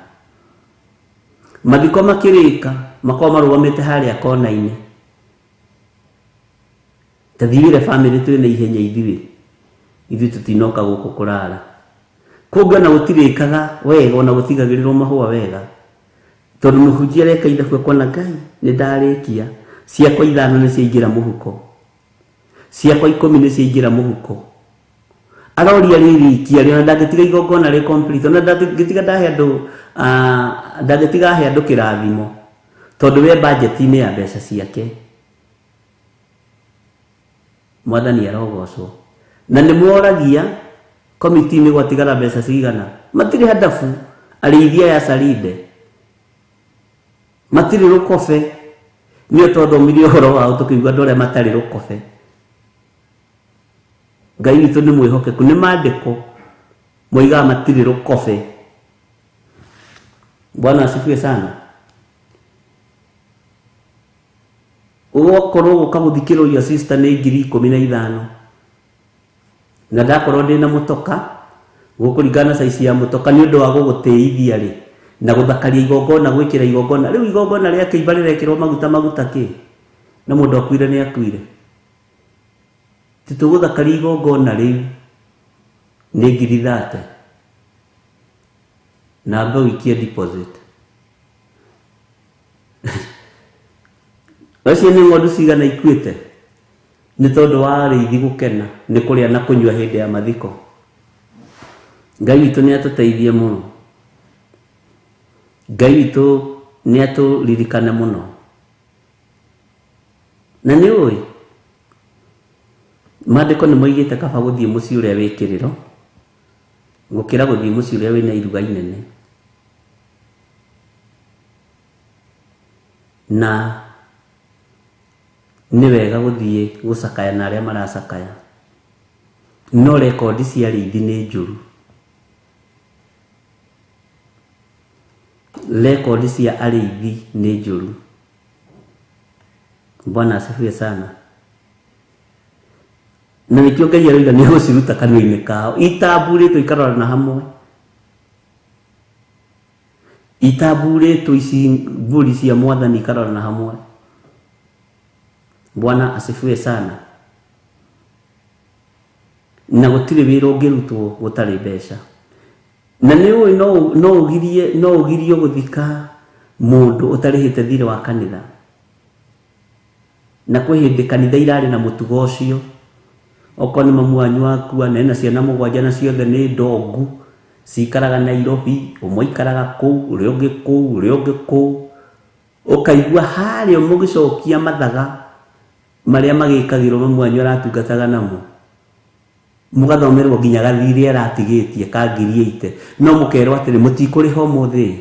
Speaker 5: Mathiko makĩrĩka, makorwo marũgamĩte harĩa kona-inĩ. Ta thiĩ wĩre bamĩrĩ twĩna ihenya ithuĩ, ithuĩ tũtinoka gũkũ kũrara. Kũngĩ ona gũtirĩkaga wega, ona gũtigagĩrĩrwo mahũa wega, tondũ mũhunjia areka ithabu akona Ngai nĩ ndarĩkia, ciakwa 5 nĩ ciaingĩra mũhuko, ciakwa 10 nĩ ciaingĩra mũhuko. Aroria rĩrĩkia rĩ, ona ndangĩtiga igongona rĩ complete, ona ndangĩtiga ndahe andũ, ndangĩtiga ahe andũ kĩrathimo, tondũ we budget-inĩ ya mbeca ciake. Mwathani arogocwo. Na nĩ mworagia komiti-inĩ gwatigara mbeca cigana, matirĩ hadabu arĩithi aya Saride, matirĩ rũkobe. Nĩo twathomire ũhoro wao tũkĩigua andũ arĩa matarĩ rũkobe. Ngai witũ nĩ mwĩhokeku, nĩ maandĩko moigaga matirĩ rũkobe. Bwana asifiwe sana. Ũgakorwo gũka gũthikĩrwo your sister nĩ 15,000 na ndakorwo ndĩna mũtoka gũkũringana na size ya mũtoka nĩ ũndũ wa gũgũtĩithia rĩ na gũthakaria igongona gwĩkĩra igongona rĩu igongona rĩa kĩimba rĩrekĩrwo maguta maguta kĩ na mũndũ akuire nĩ akuire titũgũthakaria igongona rĩu nĩ 30,000 na ambe ũikie deposit. Acio nĩ ng'ondu cigana ikuĩte nĩ tondũ wa arĩithi gũkena nĩ kũrĩa na kũnyua hĩndĩ ya mathiko. Ngai witũ nĩ atũteithie mũno. Ngai witũ nĩ atũririkane mũno. Na nĩ ũĩ maandĩko nĩ moigĩte kaba gũthiĩ mũciĩ ũrĩa wĩ kĩrĩro gũkĩra gũthiĩ mũciĩ ũrĩa wĩna iruga inene. Na nĩ wega gũthiĩ gũcakaya na arĩa maracakaya no rekondi cia arĩithi nĩ njũru. Rekondi cia arĩithi nĩ njũru. Bwana asifiwe sana. Na nĩkĩo Ngai aroiga nĩ egũciruta kanua-inĩ kao itamburĩtwo ikarorana hamwe itamburĩtwo ici mbũri cia mwathani ikarorana hamwe. Bwana asifiwe sana. Na gũtirĩ wĩra ũngĩrutwo gũtarĩ mbeca. Na nĩ ũĩ no ũgirie gũthika mũndũ ũtarĩhĩte thirĩ wa kanitha. Na kwĩ hĩndĩ kanitha irarĩ na mũtugo ũcio okorwo nĩ mamu wanyu akua na ena ciana mũgwanja na ciothe nĩ ndongu cikaraga Nairobi ũmwe aikaraga kũu ũrĩa ũngĩ kũu ũrĩa ũngĩ kũu ũkaigua harĩa mũgĩcokia mathaga marĩa magĩkagĩrwo mamu wanyu aratungataga namo mũgathomerwo nginya gathirĩ aratigĩtie ka 80,000 no mũkerwo atĩrĩ mũtikũrĩha ũmũthĩ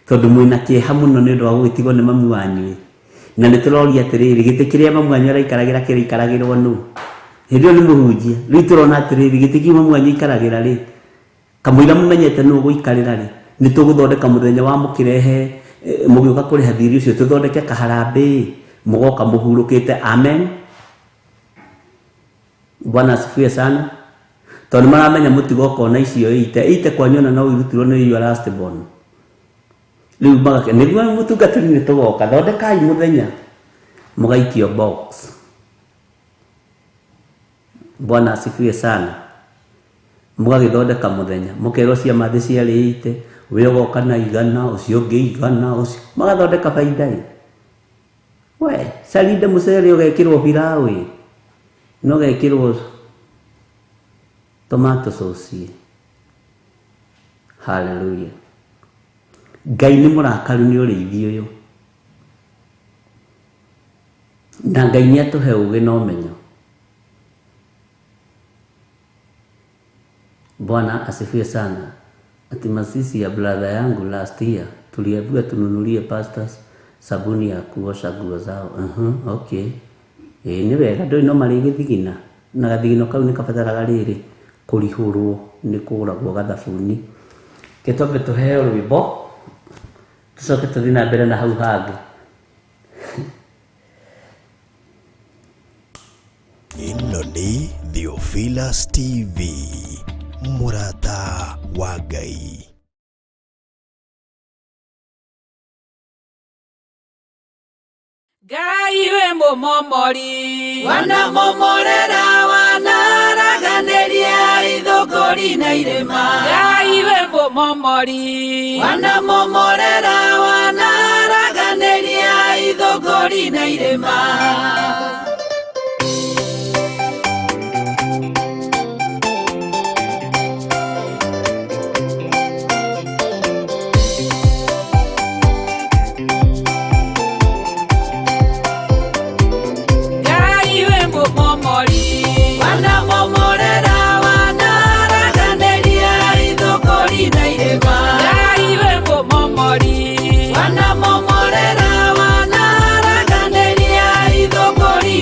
Speaker 5: tondũ mwĩna kĩeha mũno nĩ ũndũ wa gũgĩtigwo nĩ mamu wanyu na nĩ tũroria atĩrĩrĩ gĩtĩ kĩrĩa mamu wanyu araikaragĩra kĩraikaragĩrwo nũ hĩndĩ ĩyo nĩ mũhunjia rĩu tũrona atĩrĩrĩ gĩtĩ kĩu mamu wanyu aikaragĩra rĩ kamũira mũmenyete nũ ũgũikarĩra rĩ nĩ tũgũthondeka mũthenya wa mũkĩrehe mũgĩũka kũrĩha thirĩ ũcio tũthondeke kaharambĩ mũgoka mũhurũkĩte. Amen. Bwana asifiwe sana. Tondũ maramenya mũtigoka ona icio ite kwanyu ona no irutirwo nĩ your last born. Rĩu magake nĩguo mũtungatĩri nĩ tũgoka thondekai mũthenya mũgaikio box. Bwana asifiwe sana. Mũgagĩthondeka mũthenya mũkerwo ciama thĩ ciarĩ 80 we ũgoka na 100 ũcio ũngĩ 100 ũcio magathondeka baida ĩ. We carinde mũcere ũgekĩrwo pilau ĩ na ũgekĩrwo tomato sauce. Hallelujah. Ngai nĩ mũrakaru nĩ ũrĩithi ũyũ na Ngai nĩ atũhe ũũgĩ na ũmenyo. Bwana asifiwe sana. Ati masisi ya brother yangu last year tuliambiwa tununulie pastors sabuni ya kuosha nguo zao. Okay. Nĩ wega ndũĩ no marĩ gĩthigina na gathigino kau nĩ kabataraga rĩrĩ kũrihũrwo nĩ kũgũragwo gathabuni. Kĩtwambe tũheo rwĩmbo tũcoke tũthiĩ na mbere na hau hangĩ.
Speaker 2: Ĩno nĩ Theophilus TV mũrata wa Ngai.
Speaker 6: Ngai wĩ mũmomori wanamomorera wanaraganĩria ithũngũri na irĩma. Ngai wĩ mũmomori wanamomorera wanaraganĩria ithũngũri na irĩma. Wanamomorera wanaraganĩria ithũngũri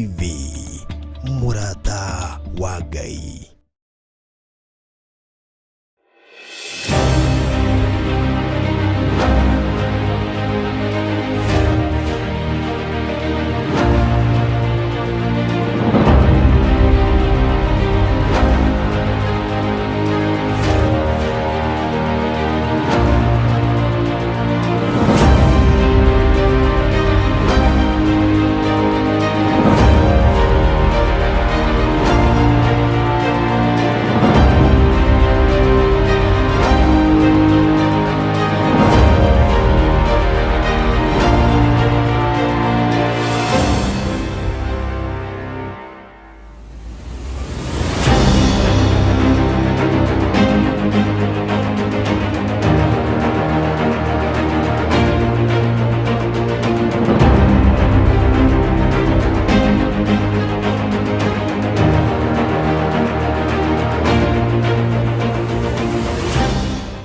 Speaker 2: TV, mũrata wa Ngai.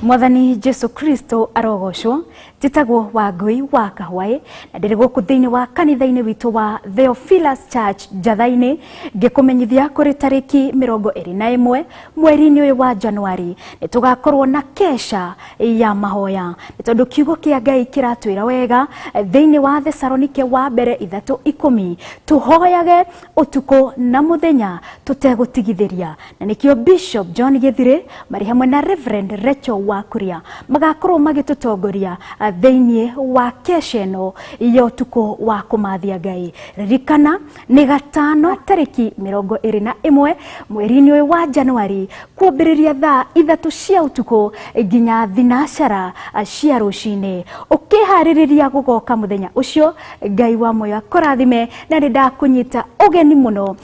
Speaker 4: Mwathani Jesu Kristo arogocwo. Njĩtagwo Wangui wa Kahwaĩ na ndĩrĩ gũkũ thĩinĩ wa kanitha-inĩ witũ wa Theophilus Church Njatha-inĩ, ngĩkũmenyithia kũrĩ tarĩki 21 mweri-inĩ ũyũ wa Januari nĩ tũgakorwo na kesha ya mahoya, nĩ tondũ kiugo kĩa Ngai kĩratwĩra wega thĩinĩ wa Thesalonike wa mbere 3:10 tũhoyage ũtukũ na mũthenya tũtegũtigithĩria, na nĩkĩo Bishop John Gĩthirĩ marĩ hamwe na Reverend Rachel Wakuria magakorwo magĩtũtongoria thĩinĩ wa kesha ĩno ya ũtukũ wa kũmathia Ngai. Ririkana nĩ gatano tarĩki 21 mweri-inĩ ũyũ wa Januari kwambĩrĩria thaa 3 cia ũtukũ nginya 4 cia rũcinĩ. Ũkĩharĩrĩria gũgoka mũthenya ũcio, Ngai wa muoyo akũrathime, na nĩ ndakũnyita ũgeni mũno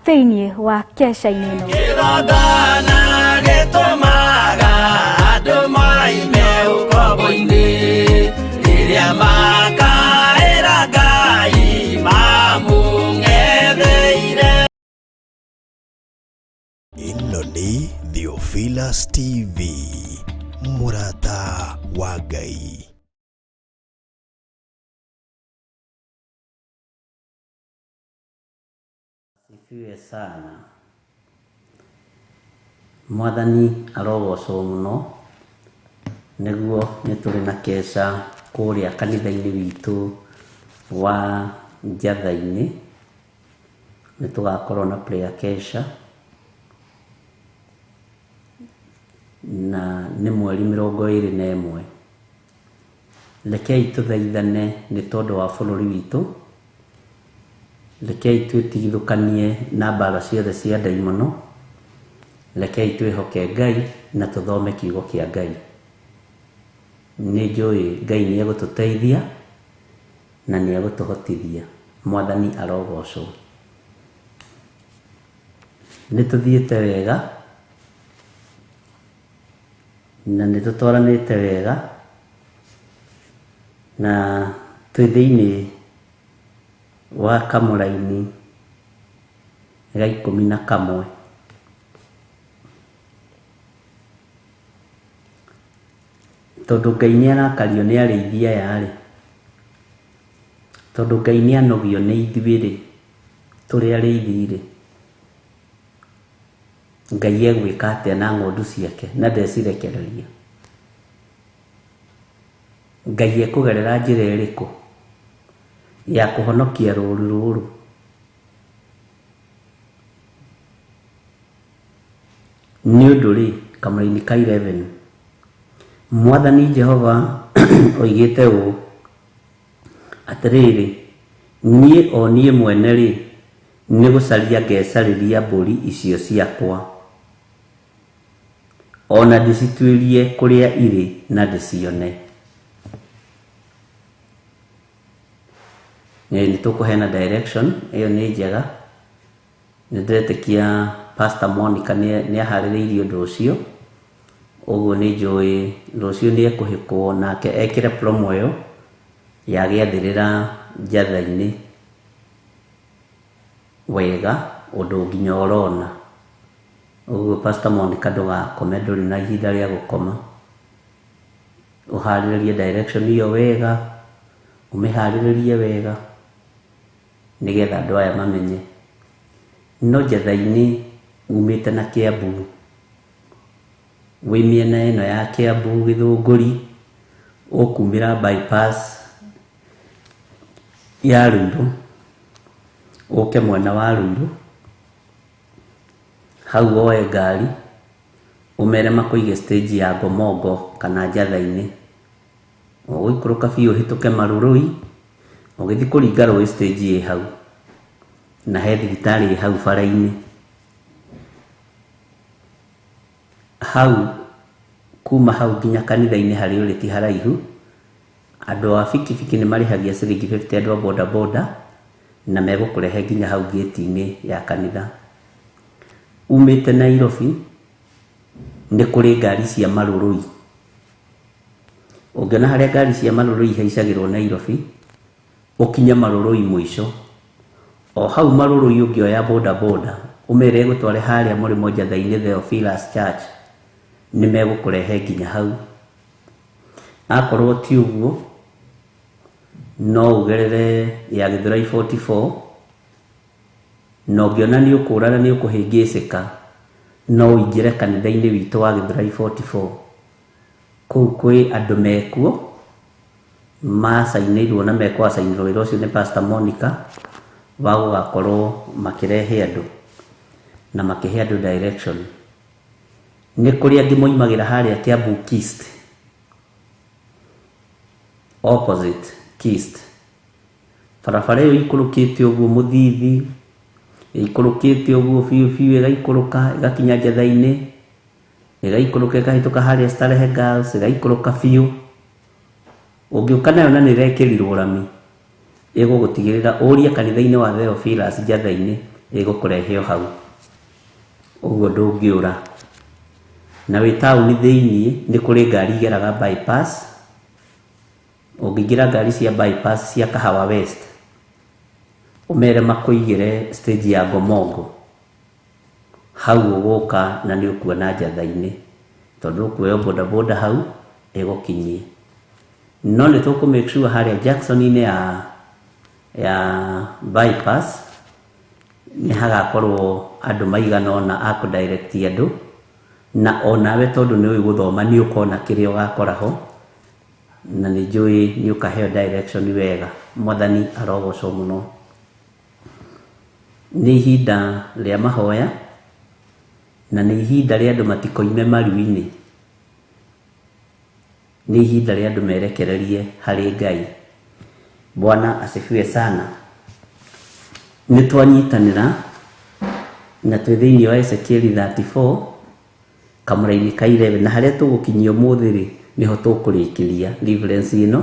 Speaker 4: thĩinĩ wa kesha-inĩ ĩno.
Speaker 3: Kĩgongona gĩtũmaga andũ moime ũkombo-inĩ, rĩrĩa makaĩra Ngai mamũng'etheire.
Speaker 2: Ĩno nĩ Theophilus TV, mũrata wa Ngai.
Speaker 5: Sifiwe sana. Mwathani arogocwo mũno, nĩguo nĩ tũrĩ na kesha kũrĩa kanitha-inĩ witũ wa Njatha-inĩ. Nĩ tũgakorwo na prayer kesha na nĩ mweri 21. Rekei tũthaithane nĩ tondũ wa bũrũri witũ. Rekei twĩtigithũkanie na mbara ciothe cia ndaimono. Rekei twĩhoke Ngai na tũthome kiugo kĩa Ngai. Nĩ njũĩ Ngai nĩ egũtũteithia na nĩ egũtũhotithia. Mwathani arogocwo. Nĩ tũthiĩte wega na nĩ tũtwaranĩte wega na twĩ thĩinĩ wa kamũraini ga 11. Tondũ Ngai nĩ arakario nĩ arĩithi aya rĩ, tondũ Ngai nĩ anogio nĩ ithuĩ rĩ, tũrĩ arĩithi rĩ, Ngai egwĩka atĩa na ng'ondu ciake na ndecirekereria? Ngai ekũgerera njĩra ĩrĩkũ ya kũhonokia rũũru rũrũ? Nĩ ũndũ rĩ, kamũraini ka 11, Mwathani Jehova oigĩte ũũ, atĩrĩrĩ, niĩ o niĩ mwene rĩ, nĩ gũcaria ngecarĩria mbũri icio ciakwa, ona ndĩcituĩrie kũrĩa irĩ na ndĩcione. Nĩ tũkũheana direction ĩyo nĩ njega. Nĩ ndĩretĩkia Pastor Monica nĩ aharĩrĩirie ũndũ ũcio, ũguo nĩ njũĩ rũciũ nĩ ekũhĩkwo nake ekĩre promo ĩyo ya gĩathĩrĩra Njatha-inĩ wega ũndũ nginya ũrona. Ũguo Pastor Monica ndũgakome, ndũrĩ na ihinda rĩa gũkoma. Ũharĩrĩrie direction ĩyo wega, ũmĩharĩrĩrie wega nĩgetha andũ aya mamenye. No Njatha-inĩ umĩte na Kiambu, wĩ mĩena ĩno ya Kiambu Gĩthũngũri, ũkumĩra bypass ya Ruiru, ũke mwena wa Ruiru, hau woe ngari ũmere makũige stage ya Ngomongo kana Njatha-inĩ. Ũgũikũrũka biũ ũhĩtũke Marurui, ũgĩthiĩ kũringa rũĩ stage ĩ hau, na he thibitarĩ ĩ hau bara-inĩ. Hau kuma hau nginya kanitha-inĩ harĩa ũrĩ ti haraihu. Andũ a bikibiki nĩ marĩhagia ciringi 50 andũ a boda boda, na megũkũrehe nginya hau gate-inĩ ya kanitha. Umĩte Nairobi nĩ kũrĩ ngari cia Marurui. Ũngĩona harĩa ngari cia Marurui ihaicagĩrwo Nairobi, ũkinye Marurui mũico. O hau Marurui ũngĩoya boda boda, ũmere ĩgũtware harĩa mũrĩmo Njatha-inĩ Theophilus Church, nĩ megũkũrehe nginya hau. Akorwo ti ũguo, no ũgerere ya Gĩthũrai 44, na ũngĩona nĩ ũkũra na nĩ ũkũhĩngĩcĩka, no ũingĩre kanitha-inĩ witũ wa Gĩthũrai 44. Kũu kwĩ andũ mekuo macainĩirwo na mekwacainĩrwo wĩra ũcio nĩ Pastor Monica wa gũgakorwo makĩrehe andũ na makĩhe andũ direction. Nĩ kũrĩ angĩ moimagĩra harĩa Kiambu Kist, opposite Kist, barabara ĩyo ĩikũrũkĩte ũguo mũthithi, ĩikũrũkĩte ũguo biũ biũ, ĩgaikũrũka ĩgakinya Njatha-inĩ, ĩgaikũrũka ĩkahĩtũka harĩa Starehe Girls, ĩgaikũrũka biũ. Ũngĩũka nayo na nĩ ĩrekĩrirwo rami, ĩgũgũtigĩrĩra ũrie kanitha-inĩ wa Theophilus Njatha-inĩ, ĩgũkũrehe o hau. Ũguo ndũngĩũra. Na wĩ taũni thĩiniĩ nĩ kũrĩ ngari igeraga bypass. Ũngĩingĩra ngari cia bypass cia Kahawa West, ũmere makũigĩre stage ya Ngomongo, hau ũgũka na nĩ ũkuona Njatha-inĩ, tondũ ũkuoya boda boda hau ĩgũkinyie. No nĩ tũkũ make sure harĩa Jackson-inĩ ya bypass nĩ hagakorwo andũ maigana ũna a kũ direct andũ, na onawe tondũ nĩ ũĩ gũthoma nĩ ũkona kĩrĩa ũgakora ho, na nĩ njũĩ nĩ ũkaheo direction wega. Mwathani arogocwo mũno. Nĩ ihinda rĩa mahoya, na nĩ ihinda rĩa andũ matikoime maru-inĩ. Nĩ ihinda rĩa andũ merekererie harĩ Ngai. Bwana asifiwe sana. Nĩ twanyitanĩra na twĩ thĩinĩ wa Ezekiel 34 kamũra-inĩ ka 11, na harĩa tũgũkinyia ũmũthĩ rĩ, nĩho tũkũrĩkĩria reference ĩno,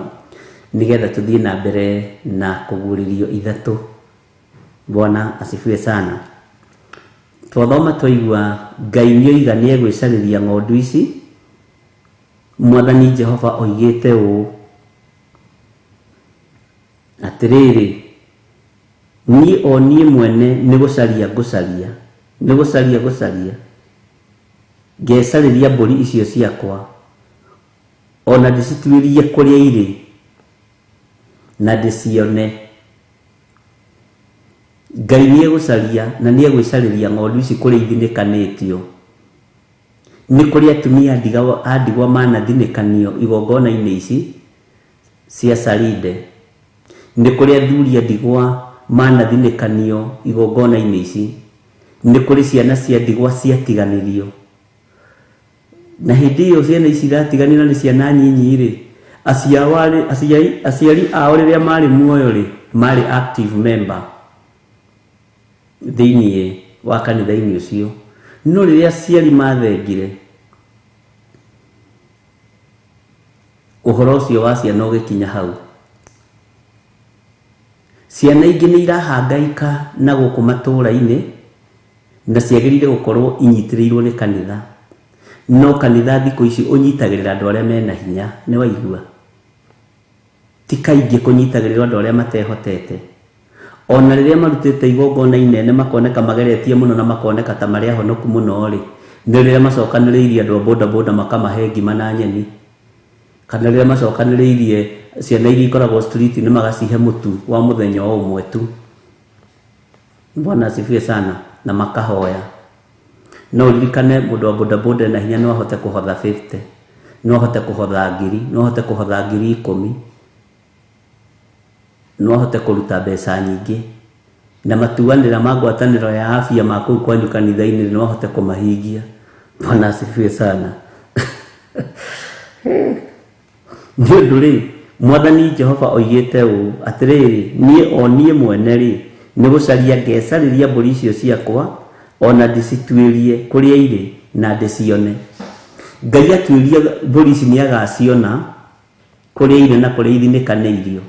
Speaker 5: nĩgetha tũthiĩ na mbere na kũguũrĩrio ithatũ. Bwana asifiwe sana. Twathoma twaigua Ngai nĩoiga nĩegwĩcarĩria ng'ondu ici. Mwathani Jehova oigĩte ũũ, atĩrĩrĩ, niĩ o niĩ mwene nĩ gũcaria ngũcaria, nĩ gũcaria ngũcaria, ngecarĩria mbũri icio ciakwa, ona ndĩcituĩrie kũrĩa irĩ, na ndĩcione. Ngai nĩegũcaria na nĩegwĩcarĩria ng'ondu ici kũrĩa ithinĩkanĩtio. Nĩ kũrĩ atumia a ndigwa manathinĩkanio igongona-inĩ ici cia Sarinde. Nĩ kũrĩ athuri a ndigwa manathinĩkanio igongona-inĩ ici. Nĩ kũrĩ ciana cia ndigwa ciatiganĩrio. Na hĩndĩ ĩyo ciana ici iratiganĩrio nĩ ciana nyinyi rĩ, aciari ao rĩrĩa marĩ muoyo rĩ, marĩ active member thĩinĩ wa kanitha-inĩ ũcio. No rĩrĩa aciari mathengire, ũhoro ũcio wa ciana ũgĩkinya hau. Ciana ingĩ nĩ irahangaika na gũkũ matũũra-inĩ, na ciagĩrĩire gũkorwo inyitĩrĩirwo nĩ kanitha. No kanitha thikũ ici ũnyitagĩrĩra andũ arĩa mena hinya, nĩ waigua? Ti kaingĩ kũnyitagĩrĩrwo andũ arĩa matehotete. Ona rĩrĩa marutĩte igongona inene makoneka mageretie mũno na makoneka ta marĩ ahonoku mũno rĩ, nĩ rĩrĩa macokanĩrĩirie andũ a boda boda makamahe ngima na nyeni, kana rĩrĩa macokanĩrĩirie ciana iria ikoragwo street-inĩ magacihe mũtu wa mũthenya o ũmwe tu. Bwana asifiwe sana. Na makahoya. No uririkane mũndũ wa bodaboda na hinya no ahote kũhotha 50, no ahote kũhotha 1000, no ahote kũhotha 10,000, no ahote kũruta mbeca nyingĩ. Na matuanĩra ma ngwatanĩro ya afya ma kũu kwanyu kanitha-inĩ no ahote kũmahingia. Bwana asifiwe sana. Nĩ ũndũ rĩ, Mwathani Jehova oigĩte ũũ, atĩrĩrĩ, niĩ o niĩ mwene rĩ, nĩ gũcaria ngecarĩria mbũri icio ciakwa, ona ndĩcituĩrie kũrĩa irĩ na ndĩcione. Ngai atuĩria mbũri ici nĩ agaciona kũrĩa irĩ na kũrĩa ithinĩkanĩirio,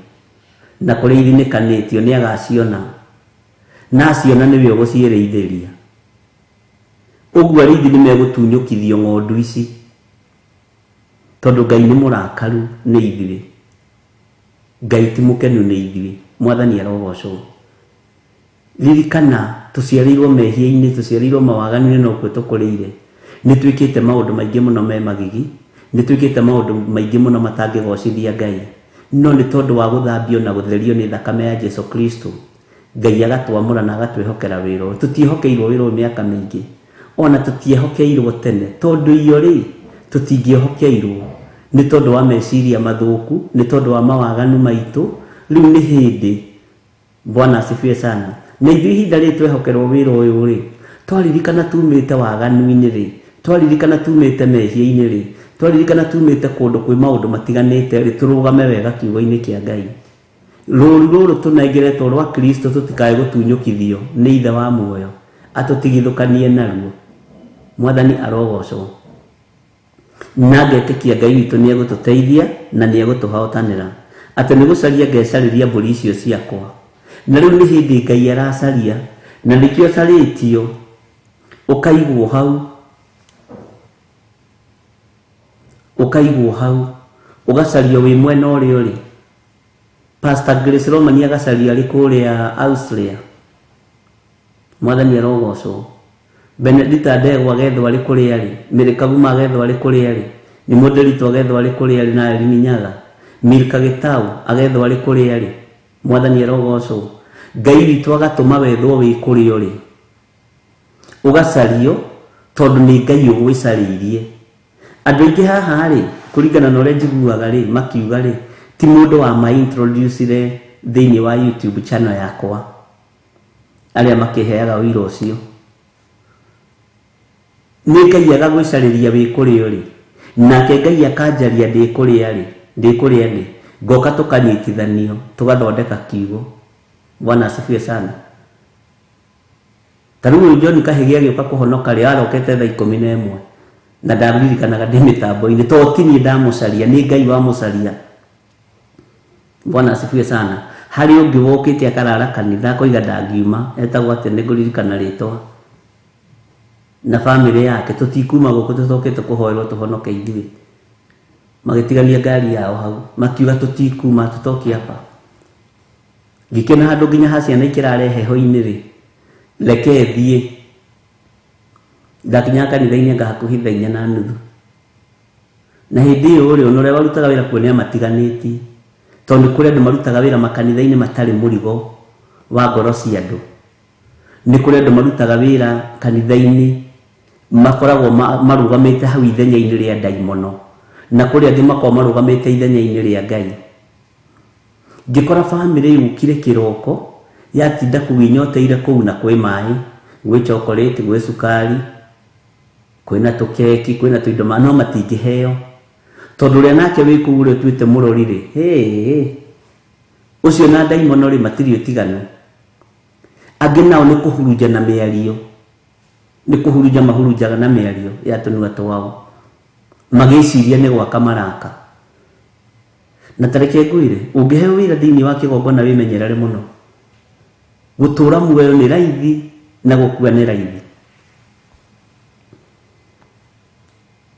Speaker 5: na kũrĩa ithinĩkanĩtio nĩ agaciona, na aciona nĩwe ũgũciĩrĩithĩria. Ũguo arĩithi nĩ megũtunyũkithio ng'ondu ici, tondũ Ngai nĩ mũrakaru nĩ ithuĩ, Ngai ti mũkenu nĩ ithuĩ. Mwathani arogocwo. Ririkana tũciarĩirwo mehia-inĩ, tũciarĩirwo mawaganu-inĩ, no kuo tũkũrĩire. Nĩ twĩkĩte maũndũ maingĩ mũno me magigi, nĩ twĩkĩte maũndũ maingĩ mũno matangĩgocithia Ngai, no nĩ tondũ wa gũthambio na gũtherio nĩ thakame ya Jesu Kristo, Ngai agatwamũra na agatwĩhokera wĩra ũyũ. Tũtiĩhokeirwo wĩra ũyũ mĩaka mĩingĩ, ona tũtiehokeirwo tene, tondũ iyo rĩ tũtingĩhokeirwo nĩ tondũ wa meciria mathũku, nĩ tondũ wa mawaganu maitũ. Rĩu nĩ hĩndĩ. Bwana asifiwe sana. Na ithuĩ ihinda rĩrĩ twehokerwo wĩra ũyũ rĩ, twaririkana tumĩte waganu-inĩ rĩ, twaririkana tumĩte mehia-inĩ rĩ, twaririkana tumĩte kũndũ kwĩ maũndũ matiganĩte rĩ, tũrũgame wega kiugo-inĩ kĩa Ngai. Rũũru rũrũ tũnengeretwo rwa Kristo tũtikae gũtunyũkithio nĩ Ithe wa muoyo, atũtigithũkanie naruo. Mwathani arogocwo. Na ngetĩkia Ngai witũ nĩ egũtũteithia na nĩ egũtũhotanĩra. Atĩ nĩ gũcaria ngecarĩria mbũri icio ciakwa. Na rĩu nĩ hĩndĩ Ngai aracaria, na nĩkĩo acarĩtio ũkaigwo hau, ũkaigwo hau, ũgacario wĩ mwena ũrĩa ũrĩ. Pastor Grace Romani agacario arĩ kũrĩa Austria. Mwathani arogocwo. Benedita Ndegwa agethwo arĩ kũrĩa arĩ, Mary Kaguma agethwo arĩ kũrĩa arĩ, Nimũndĩritũ agethwo arĩ kũrĩa arĩ na Erini Nyaga, Milka Gĩtau agethwo arĩ kũrĩa arĩ. Mwathani arogocwo. Ngai witũ agatũma wethwo wĩ kũrĩa ũrĩ, ũgacario tondũ nĩ Ngai ũgwĩcarĩirie. Andũ aingĩ haha rĩ, kũringana na ũrĩa njiguaga rĩ, makiuga rĩ, ti mũndũ wa ma introducire thĩinĩ wa YouTube channel yakwa, arĩa makĩheaga ũira ũcio. Nĩ Ngai agagwĩcarĩria wĩ kũrĩa ũrĩ, nake Ngai akanjaria ndĩ kũrĩa rĩ, ndĩ kũrĩa ndĩ, ngoka tũkanyitithanio, tũgathondeka kiugo. Bwana asifiwe sana. Ta rĩu ũyũ John Kahĩgĩ agĩũka kũhonoka rĩ, arokete thaa 11 na ndaririkanaga ndĩ mĩtambo-inĩ, to ti niĩ ndamũcaria, nĩ Ngai wamũcaria. Bwana asifiwe sana. Harĩ ũngĩ wokĩte akarara kanitha akoiga ndangiuma, etagwo atĩ nĩ ngũririkana rĩtwa, na bamĩrĩ yake, tũtikuma gũkũ tũtokĩte kũhoerwo tũhonoke ithuĩ. Magĩtigania ngari yao hau, makiuga tũtikuma, tũtoki hapa. Ngĩkĩona handũ nginya ha ciana ikĩrare heho-inĩ rĩ, reke thiĩ. Ndakinyaga kanitha-inĩ anga hakuhĩ thaa 4:30. Na hĩndĩ ĩyo rĩ, ona ũrĩa warutaga wĩra kuo nĩ amatiganĩtie, tondũ nĩ kũrĩ andũ marutaga wĩra makanitha-inĩ matarĩ mũrigo wa ngoro cia andũ. Nĩ kũrĩ andũ marutaga wĩra kanitha-inĩ makoragwo marũgamĩte hau ithenya-inĩ rĩa ndaimono, na kũrĩ angĩ makoragwo marũgamĩte ithenya-inĩ rĩa Ngai. Ngĩkora bamĩrĩ yũkire kĩroko, yatinda kũu ĩnyoteire kũu, na kwĩ maĩ, gwĩ chocolate, gwĩ cukari, kwĩna tũkeki, kwĩna tũindo, no matingĩheo. Tondũ ũrĩa nake wĩ kũu ũrĩa ũtuĩte mũrori rĩ, hĩ, ũcio na ndaimono rĩ matirĩ ũtiganu. Angĩ nao nĩ kũhurunja na mĩario, nĩ kũhurunja mahurunjaga na mĩario ya tũnua twao, magĩciria nĩ gwaka maraka. Na ta reke ngwĩre, ũngĩheo wĩra thĩinĩ wa kĩgongona wĩmenyerere mũno. Gũtũra muoyo nĩ raithi na gũkua nĩ raithi.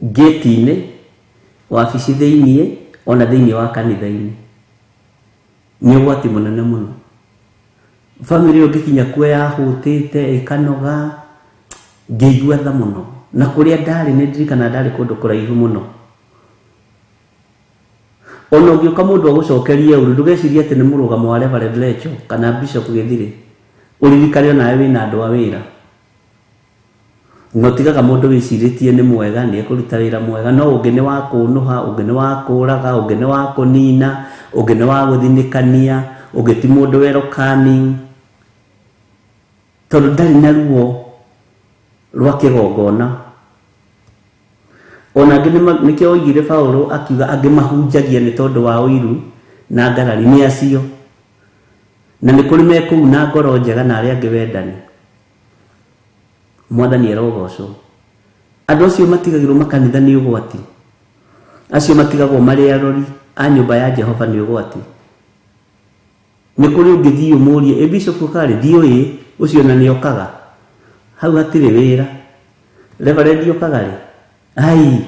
Speaker 5: Gate-inĩ, wabici thĩiniĩ, ona thĩiniĩ wa kanitha-inĩ. Nĩ ũgwati mũnene mũno. Bamĩrĩ ĩyo ngĩkinya kuo yahũtĩte, ĩkanoga, ngĩigua tha mũno. Na kũrĩa ndarĩ nĩ ndirikanaga ndarĩ kũndũ kũraihu mũno. Ona ũngĩũka mũndũ agũcokerie ũru, ndũgecirie atĩ nĩ mũrũgamo wa Reverend Lecho kana Bishop Gĩthirĩ. Ũririkane onawe wĩna andũ a wĩra. No tigaga mũndũ wĩcirĩtie nĩ mwega nĩ ekũruta wĩra mwega, no ũngĩ nĩ wa kũnũha, ũngĩ nĩ wa kũraga, ũngĩ nĩ wa kũnina, ũngĩ nĩ wa gũthinĩkania, ũngĩ ti mũndũ welcoming, tondũ ndarĩ na ruo rwa kĩgongona. Ona angĩ nĩkĩo oigire Paulo akiuga angĩ mahunjagia nĩ tondũ wa ũiru na ngarari, nĩ acio. Na nĩ kũrĩ me kũu na ngoro njega na arĩa angĩ wendani. Mwathani arogocwo. Andũ acio matigagĩrwo makanitha nĩ ũgwati. Acio matigagwo marĩ arori a nyũmba ya Jehova nĩ ũgwati. Nĩ kũrĩ ũngĩthiĩ ũmũrie, ĩ bishop ũkarĩ ndiũĩ, ũcio na nĩ okaga. Hau hatirĩ wĩra. Reverend okaga rĩ? Ai,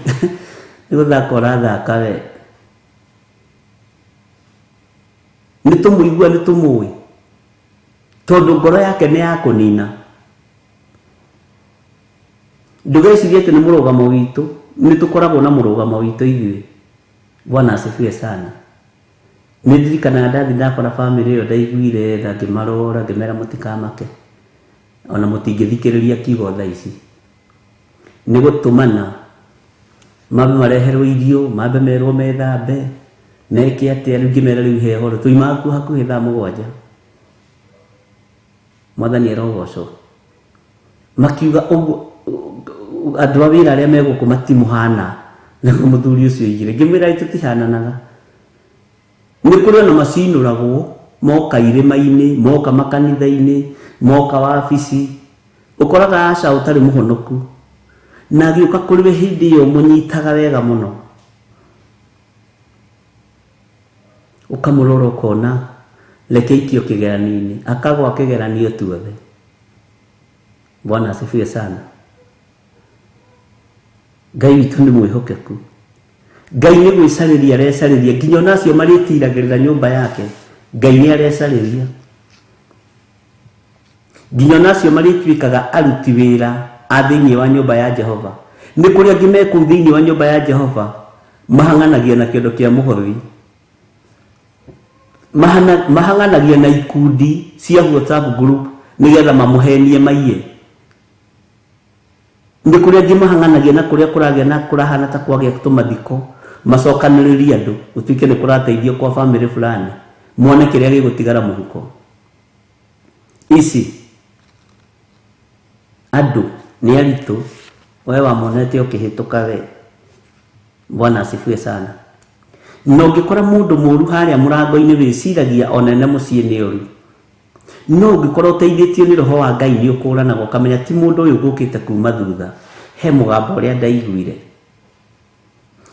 Speaker 5: nĩ gũthaka ũrathaka we. Nĩ tũmũigua, nĩ tũmũĩ. Tondũ ngoro yake nĩ ya kũnina. Ndũgecirie atĩ nĩ mũrũgamo witũ, nĩ tũkoragwo na mũrũgamo witũ ithuĩ. Bwana asifiwe sana. Nĩ ndirikanaga ndathi ndakora bamĩrĩ ĩyo ndaiguire tha, ngĩmarora, ngĩmera mũtikamake. Ona mũtingĩthikĩrĩria kiugo thaa ici. Nĩ gũtũmana, mambe mareherwo irio, mambe merwo methambe, meke atĩa, rĩu ngĩmera rĩu he horo, tuimaga kuo hakuhĩ thaa 7. Mwathani arogocwo. Makiuga ũguo andũ a wĩra arĩa me gũkũ matimũhana, nĩguo mũthuri ũcio oigire. Ngĩmwĩra ĩ tũtihananaga. Nĩ kũrĩ ona macinũragwo, moka irĩma-inĩ, moka makanitha-inĩ, moka wabici. Ũkoraga aca ũtarĩ mũhonoku. Na agĩũka kũrĩ we hĩndĩ ĩyo mũnyitaga wega mũno. Ũkamũrora ũkona reke ikio kĩgeranio-inĩ, akagwa kĩgeranio tuothe. Bwana asifiwe sana. Ngai witũ nĩ mwĩhokeku. Ngai nĩ gwĩcarĩria arecarĩria nginya ona acio marĩtiragĩrĩra nyũmba yake, Ngai nĩ arecarĩria. Nginya ona acio marĩtuĩkaga aruti wĩra a thĩinĩ wa nyũmba ya Jehova. Nĩ kũrĩ angĩ me kũu thĩinĩ wa nyũmba ya Jehova mahang'anagia na kĩondo kĩa mũhothi, mahang'anagia na ikundi cia WhatsApp group nĩgetha mamũhenie maiye. Nĩ kũrĩ angĩ mahang'anagia na kũrĩa kũragĩa na kũrahana ta kwagĩa tũmathiko, macokanĩrĩrie andũ gũtuĩke nĩ kũrateithio kwa bamĩrĩ fulani, mone kĩrĩa gĩgũtigara mũhuko. Ici andũ nĩ aritũ, we wamonete ũkĩhĩtũka we. Bwana asifiwe sana. Na ũngĩkora mũndũ mũru harĩa mũrango-inĩ wĩciragia onene mũciĩ nĩ ũru. No ũngĩkorwo ũteithĩtio nĩ roho wa Ngai nĩ ũkũranaga ũkamenya ti mũndũ ũyũ ngũkĩte kuma thutha, he mũgambo ũrĩa ndaiguire.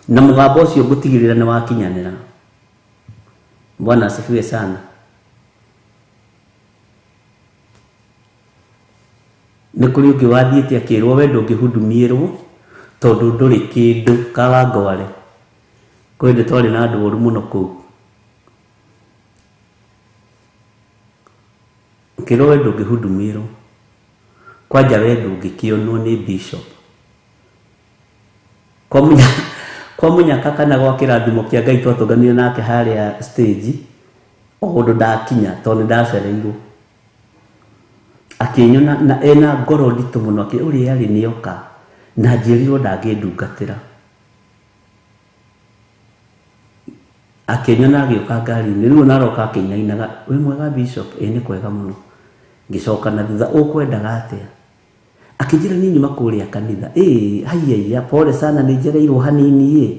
Speaker 5: Na mũgambo ũcio ngũtigĩrĩra nĩ wakinyanĩra. Bwana asifiwe sana. Nĩ kũrĩ ũngĩ wathiĩte akĩrwo we ndũngĩhudumiĩrwo tondũ ndũrĩ kĩndũ Kawangware. Kwĩ hĩndĩ twarĩ na andũ oru mũno kũu. Ũkĩrwo we ndũngĩhudumiĩrwo, kwanja we ndũngĩkĩonwo nĩ bishop. Kwa mũnyaka kana gwa kĩrathimo kĩa Ngai twatũnganire nake harĩa stage, o ũndũ ndakinya tondũ nĩ ndacereirwo. Akĩnyona na ena ngoro nditũ mũno, akĩ ũrĩa arĩ nĩoka na njĩrirwo ndangĩndungatĩra. Akĩnyona agĩũka ngari-inĩ, rĩu ona aroka akĩinainaga, wĩ mwega bishop? Ĩ nĩ kwega mũno. Ngĩcoka na thutha, ũkwendaga atĩa? Akĩnjĩra niĩ nyuma kũrĩa kanitha. Ĩ, haiya, pole sana nĩ njereirwo hanini ĩ.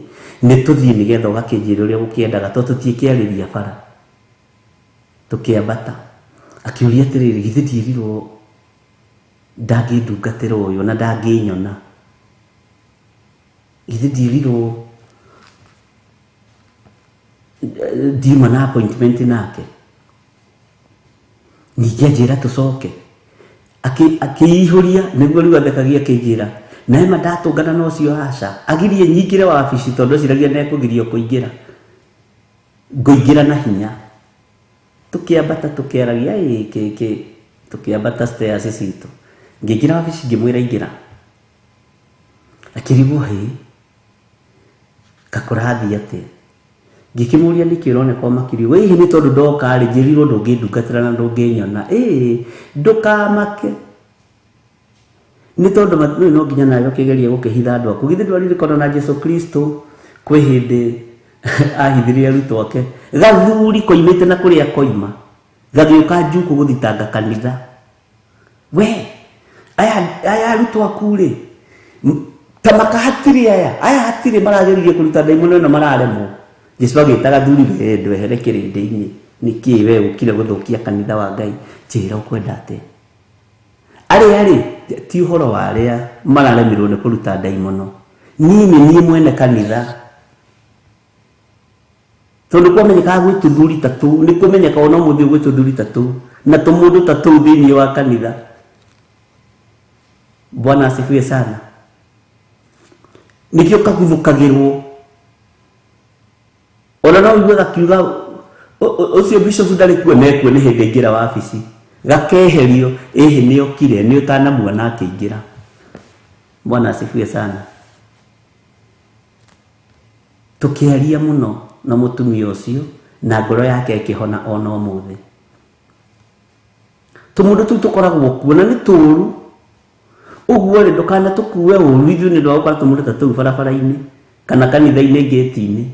Speaker 5: Nĩ tũthiĩ nĩgetha ũgakĩnjĩra ũrĩa ũgũkĩendaga tondũ tũtiĩkĩarĩria bara. Tũkĩambata. Akĩũria atĩrĩrĩ, githĩ ndiĩrirwo ndangĩndungatĩra ũyũ na ndangĩnyona? Githĩ ndiĩrirwo ndiuma na appointment nake? Ningĩ anjĩra tũcoke. Akĩihũria nĩguo rĩu athekagia akĩnjĩra, na ema ndatũngana na ũcio aca, agirie nyingĩre wabici tondũ eciragia nĩekũgirio kũingĩra. Ngũingĩra na hinya. Tũkĩambata tũkĩaragia, ĩ, kĩ, kĩ, tũkĩambata stairs citũ. Ngĩingĩra wabici ngĩmwĩra ingĩra. Akĩrigwo hĩ, kakũrathiĩ atĩa? Ngĩkĩmũria nĩkĩ ũroneka ũmakirio. We hihi nĩ tondũ ndoka rĩ, njĩrirwo ndũngĩndungatĩra na ndũngĩnyona. Ĩĩ, ndũkamake. Nĩ tondũ rĩu no nginya nawe ũkĩgerie gũkĩhitha andũ aku. Githĩ ndwaririkana na Jesu Kristo kwĩ hĩndĩ ahithirie arutwo ake. Gathuri koimĩte na kũrĩa koima, gagĩũka njuku gũthitanga kanitha. We, aya arutwo aku rĩ, ta maka hatirĩ aya, aya hatirĩ marageririe kũruta ndaimono ĩno mararemwo. Jesu agĩta gathuri, we ndwehere kĩrĩndĩ-inĩ, nĩkĩ we ũkire gũthũkia kanitha wa Ngai, njĩra ũkwenda atĩa. Arĩa rĩ, ti ũhoro wa arĩa mararemirwo nĩ kũruta ndaimono, niĩ nĩ niĩ mwene kanitha. Tondũ kwamenyekaga gwĩ tũthuri ta tũu, nĩ kũmenyeka ona ũmũthĩ gwĩ tũthuri ta tũu, na tũmũndũ ta tũu thĩinĩ wa kanitha. Bwana asifiwe sana. Nĩkĩo kaguthũkagĩrwo. Ona no ũigue gakiuga ũcio bishop ndarĩ kuo, nekuo nĩ hĩndĩ aingĩra wabici. Gakeherio, ĩhĩ nĩ okire, nĩ ũtanamuona akĩingĩra. Bwana asifiwe sana. Tũkĩaria mũno na mũtumia ũcio na ngoro yake ĩkĩhona ona ũmũthĩ. Tũmũndũ tũu tũkoragwo kuo na nĩ tũũru. Ũguo rĩ, ndũkanatũkue ũũru ithuĩ nĩ ũndũ wa gũkora tũmũndũ ta tũu barabara-inĩ kana kanitha-inĩ ngĩti-inĩ.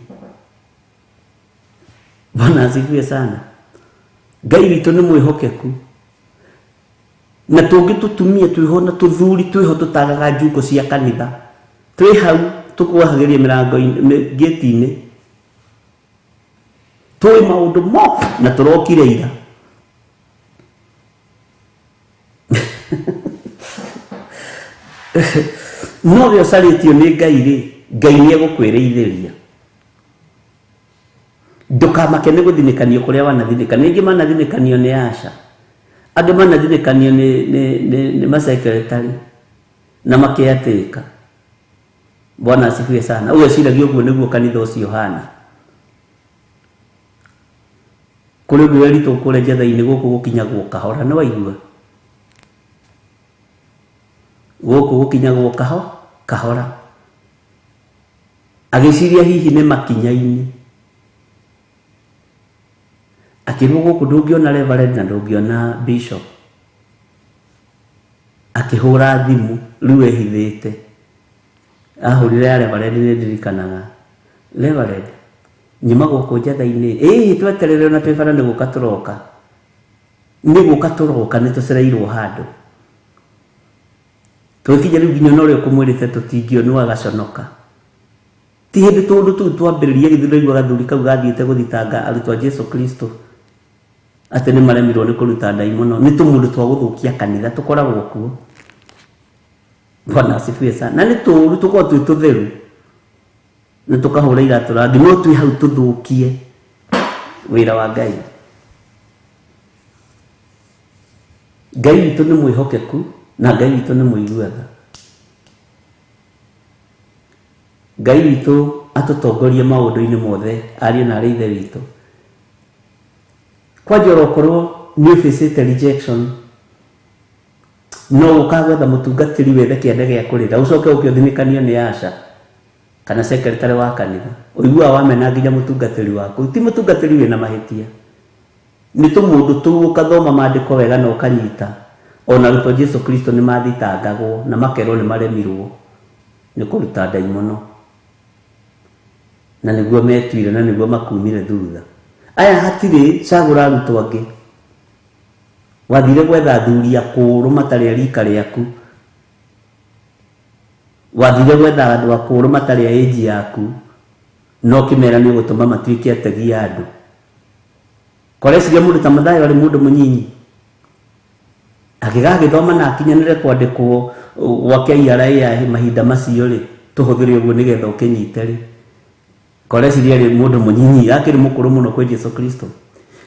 Speaker 5: Bwana asifiwe sana. Ngai witũ nĩ mwĩhokeku. Na tũngĩ tũtumia twĩho na tũthuri twĩho tũtagaga njuko cia kanitha. Twĩ hau tũkuhagĩria mĩrango-inĩ, ngĩti-inĩ. Tũĩ maũndũ mo na tũrokire ira. No we ũcarĩtio nĩ Ngai rĩ, Ngai nĩ egũkwĩrĩithĩria. Ndũkamake nĩ gũthinĩkanio kũrĩa wanathinĩkanio. Aingĩ manathinĩkanio nĩ aca. Angĩ manathinĩkanio nĩ masekretary na makeatĩka. Bwana asifiwe sana. Ũgeciragia ũguo nĩguo kanitha ũcio ũhana. Kũrĩ ũngĩ weritwo kũrĩa njatha-inĩ gũkũ gũkinyagwo kahora, nĩ waigua? Gũkũ gũkinyagwo kahora. Agĩciria hihi nĩ makinya-inĩ. Akĩrwo gũkũ ndũngĩona reverend na ndũngĩona bishop. Akĩhũra thimũ rĩu ehithĩte. Ahũrire ya reverend nĩ ndirikanaga. Reverend, nyuma gũkũ njatha-inĩ. Ĩĩ tweterere ona twĩ bara nĩ gũka tũroka. Nĩ gũka tũroka nĩ tũcereirwo handũ. Tũgĩkinya rĩu nginya ona ũrĩa ũkũmwĩrĩte tũtingĩonwo agaconoka. Ti hĩndĩ tũũndũ tũu twambĩrĩria githĩ ndũraigua gathuri kau gathiĩte gũthitanga arutwo a Jesu Kristo atĩ nĩ maremirwo nĩ kũruta ndaimono. Nĩ tũmũndũ twa gũthũkia kanitha tũkoragwo kuo. Bwana asifiwe sana. Na nĩ tũũru tũkoragwo twĩ tũtheru na tũkahũra iratũ rangi, no twĩ hau tũthũkie wĩra wa Ngai. Ngai witũ nĩ mwĩhokeku na Ngai witũ nĩ mũiguaga. Ngai witũ atũtongorie maũndũ-inĩ mothe, ariũ na arĩ ithe witũ. Kwanja orokorwo nĩ ũbĩcĩte rejection, no ũka gwetha mũtungatĩri wethe kĩande gĩa kũrĩra, ũcoke ũke ũthinĩkanio nĩ aca kana secretary wa kanitha. Ũiguaga wamena nginya mũtungatĩri waku. Ti mũtungatĩri wĩna mahĩtia. Nĩ tũmũndũ tũu ũkathoma maandĩko wega na ũkanyita. Ona arutwo Jesu Kristo nĩ mathitangagwo na makerwo nĩ maremirwo nĩ kũruta ndaimono. Na nĩguo metuire na nĩguo makumire thutha. Aya hatirĩ, cagũra arutwo angĩ. Wathire gwetha athuri akũrũ matarĩ a rika rĩaku. Wathire gwetha andũ akũrũ matarĩ a age yaku. No ũkĩmera nĩ ũgũtũma matuĩke ategi a andũ. Koreciria mũndũ ta Mathayo arĩ mũndũ mũnyinyi. Agĩgagĩthoma na akinyanĩre kwandĩkwo gwa KRA ya mahinda macio rĩ, tũhũthĩre ũguo nĩgetha ũkĩnyite rĩ. Koreciria arĩ mũndũ mũnyinyi, akĩrĩ mũkũrũ mũno kwĩ Jesu Kristo.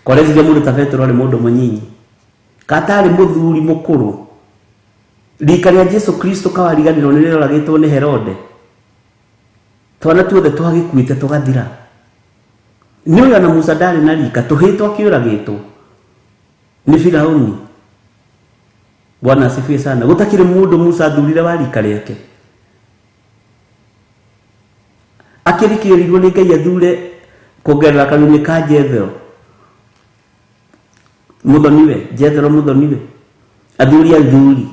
Speaker 5: Koreciria mũndũ ta Petero arĩ mũndũ mũnyinyi. Katarĩ mũthuri mũkũrũ. Rika rĩa Jesu Kristo kawariganĩrwo nĩ rĩoragĩtwo nĩ Herode. Twana tuothe twagĩkuĩte tũgathira. Nĩ ũrĩa na Musa ndarĩ na rika, tũhĩĩ twakĩũragĩtwo nĩ Firauni. Bwana asifiwe sana. Gũtakĩrĩ mũndũ Musa athurire wa rika rĩake. Akĩrĩkĩrĩirwo nĩ Ngai athure Kuongerera kanua ka Jethero muthoniwe, Jethero muthoniwe, athuri athuri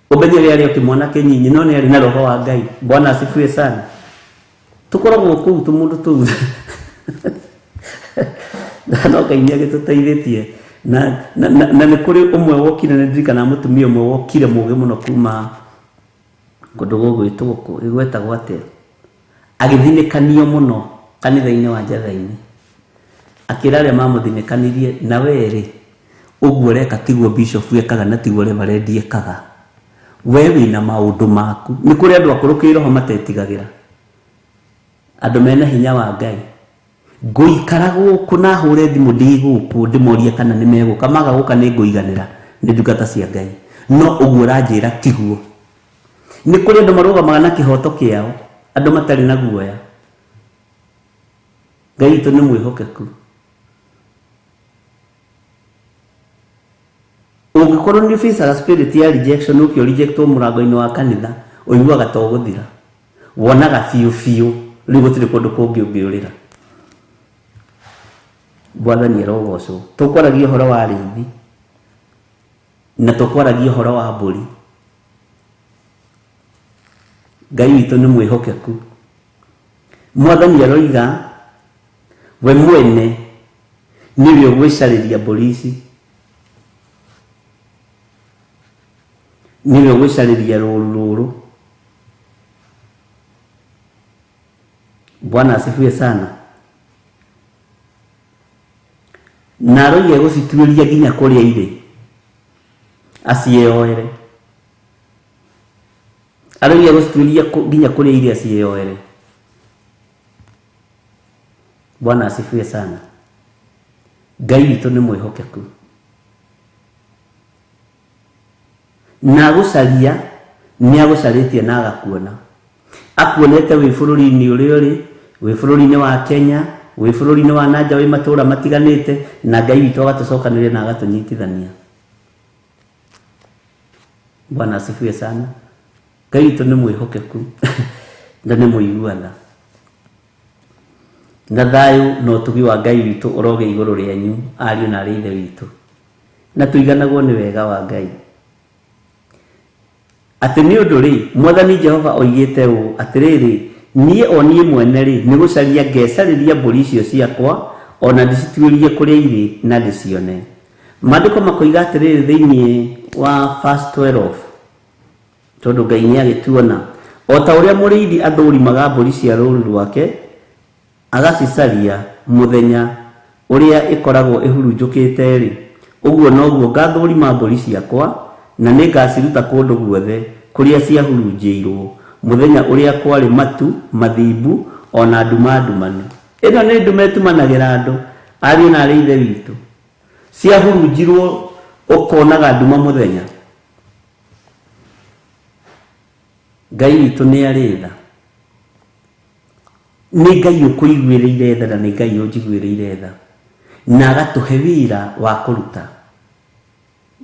Speaker 5: umenyere aria kimwana kinyinyi no ni ari na roho wa Ngai. Bwana asifiwe sana. Tukoragwo kuu tu mundu tu na no Ngai ni agituteithitie na na nĩ kũrĩ ũmwe wokire, nĩ ndirikanaga mũtumia ũmwe wokire mũgĩ mũno kuma kũndũ gũgwĩtwo kũ ĩgwetagwo atĩa, agĩthinĩkanio mũno kanitha-inĩ wa Njatha-inĩ, akĩra arĩa mamũthinĩkanirie, na we rĩ ũguo ũreka tiguo bishop ekaga na tiguo reverend ekaga, we wĩna maũndũ maku. Nĩ kũrĩ andũ akũrũ kĩroho matetigagĩra, andũ mena hinya wa Ngai. Ngũikara gũkũ na hũre thimũ ndĩ gũkũ ndĩmorie kana nĩ megũka, maga gũka nĩ ngũiganĩra, nĩ ndungata cia Ngai. No ũguo ũranjĩra tiguo. Nĩ kũrĩ andũ marũgamaga na kĩhoto kĩao, andũ matarĩ na guoya. Ngai witũ nĩ mwĩhokeku. Ũngĩkorwo nĩ ũbĩcaga spirit ya rejection, ũkĩ rejectwo mũrango-inĩ wa kanitha, ũiguaga ta ũgũthira, wonaga biũ biũ rĩu gũtirĩ kũndũ kũngĩ ũngĩũrĩra. Mwathani arogocwo. Tũkwaragia ũhoro wa arĩithi na tũkwaragia ũhoro wa mbũri. Ngai witũ nĩ mwĩhokeku. Mwathani aroiga we mwene nĩwe ũgwĩcarĩria mbũri ici, nĩwe ũgwĩcarĩria rũũru rũrũ. Bwana asifiwe sana. Na aroiga gũcituĩria nginya kũrĩa irĩ acieyoere. Aroiga gũcituĩria nginya kũrĩa irĩ acieyoere. Bwana asifiwe sana. Ngai witũ nĩ mwĩhokeku. Na gũcaria nĩ agũcarĩtie na agakuona. Akuonete wĩ bũrũri-inĩ ũrĩa ũrĩ, wĩ bũrũri-inĩ wa Kenya, wĩ bũrũri-inĩ wa nanja, wĩ matũũra matiganĩte, na Ngai witũ agatũcokanĩrĩria na agatũnyitithania. Bwana asifiwe sana. Ngai witũ nĩ mwĩhokeku na nĩ mũiguana. Na thayũ na ũtugi wa Ngai witũ ũroge igũrũ rĩanyu, ariũ na arĩ ithe witũ, na tũiganagwo nĩ wega wa Ngai. Atĩ nĩ ũndũ rĩ, Mwathani Jehova oigĩte ũũ, atĩrĩrĩ, niĩ o niĩ mwene rĩ, nĩ gũcaria ngecarĩria mbũri icio ciakwa, o na ndĩcituĩrie kũrĩa irĩ na ndĩcione. Maandĩko makoiga atĩrĩrĩ thĩinĩ wa verse 12, tondũ Ngai nĩ agĩtuona, o ta ũrĩa mũrĩithi athũrimaga mbũri cia rũũru rwake, agacicaria mũthenya ũrĩa ĩkoragwo ĩhurunjũkĩte rĩ, ũguo noguo ngathũrima mbũri ciakwa, na nĩ ngaciruta kũndũ guothe kũrĩa ciahurunjĩirwo mũthenya ũrĩa kwarĩ matu mathimbu o na nduma ndumanu. Ĩno nĩ nduma ĩtumanagĩra andũ, ariũ na arĩ ithe witũ. Ciahurunjirwo ũkonaga nduma mũthenya. Ngai witũ nĩ arĩ tha. Nĩ Ngai ũkũiguĩrĩire tha na nĩ Ngai ũnjiguĩrĩire tha, na agatũhe wĩra wa kũruta.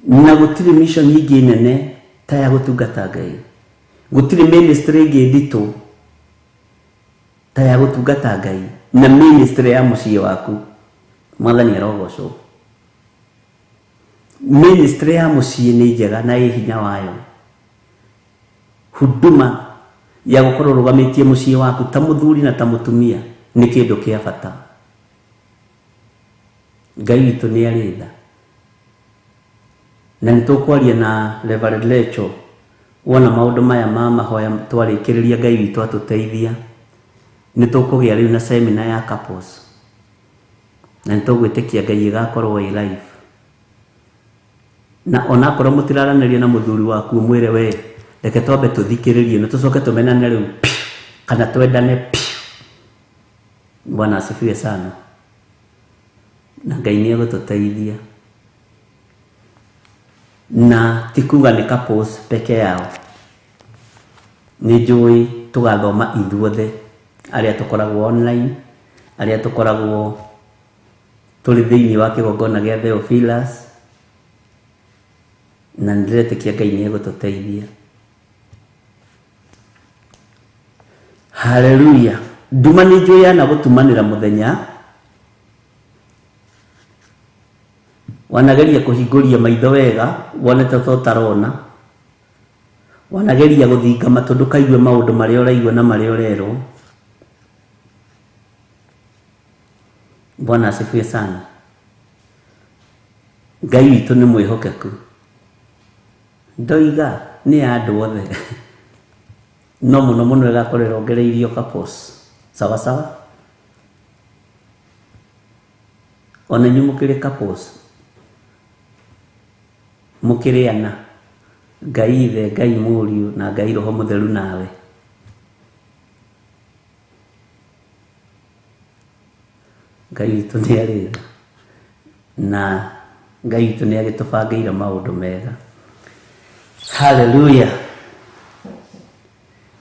Speaker 5: Na gũtirĩ mission ingĩ nene ta ya gũtungata Ngai, gũtirĩ ministry ĩngĩ nditũ ta ya gũtungata Ngai na ministry ya mũciĩ waku. Mwathani arogocwo. Ministry ya mũciĩ nĩ njega na ĩ hinya wayo. Huduma ya gũkorwo ũrũgamĩtie mũciĩ waku ta mũthuri na ta mũtumia nĩ kĩndũ kĩa bata. Ngai witũ nĩ arĩ tha. Na nĩ tũkwaria na Reverend Lecho wona maũndũ maya ma mahoya twarĩkĩrĩria, Ngai witũ atũteithia, nĩ tũkũgĩa rĩu na seminar ya couples, na nĩ tũgwĩtĩkia Ngai ĩgakorwo ĩ live. Na onakorwo mũtiraranĩria na mũthuri waku, ũmwĩre we reke twambe tũthikĩrĩrie na tũcoke tũmenane rĩu piũ, kana twendane piũ. Bwana asifiwe sana. Na Ngai nĩ egũtũteithia. Na ti kuga nĩ couples peke yao, nĩ njũĩ tũgathoma ithuothe arĩa tũkoragwo online, arĩa tũkoragwo tũrĩ thĩinĩ wa kĩgongona gĩa Theophilus, na nĩ ndĩretĩkia Ngai nĩ egũtũteithia. Haleluya. Nduma nĩ njũĩ yanagũtumanĩra mũthenya, wanageria kũhingũria maitho wega wone ta ũtarona, wanageria gũthinga matũ ndũkaigue maũndũ marĩa ũraigua na marĩa ũrerwo. Bwana asifiwe sana. Ngai witũ nĩ mwĩhokeku. Ndoiga nĩ ya andũ othe, no mũno mũno ĩgakorwo ĩrongereirio couples. Sawa sawa, ona inyuĩ mũkĩrĩ couples, mũkĩrĩ ana, Ngai Ithe, Ngai Mũriũ na Ngai Roho Mũtheru nawe. Ngai witũ nĩ arĩ tha na Ngai witũ nĩ agĩtũbangĩire maũndũ mega. Haleluya.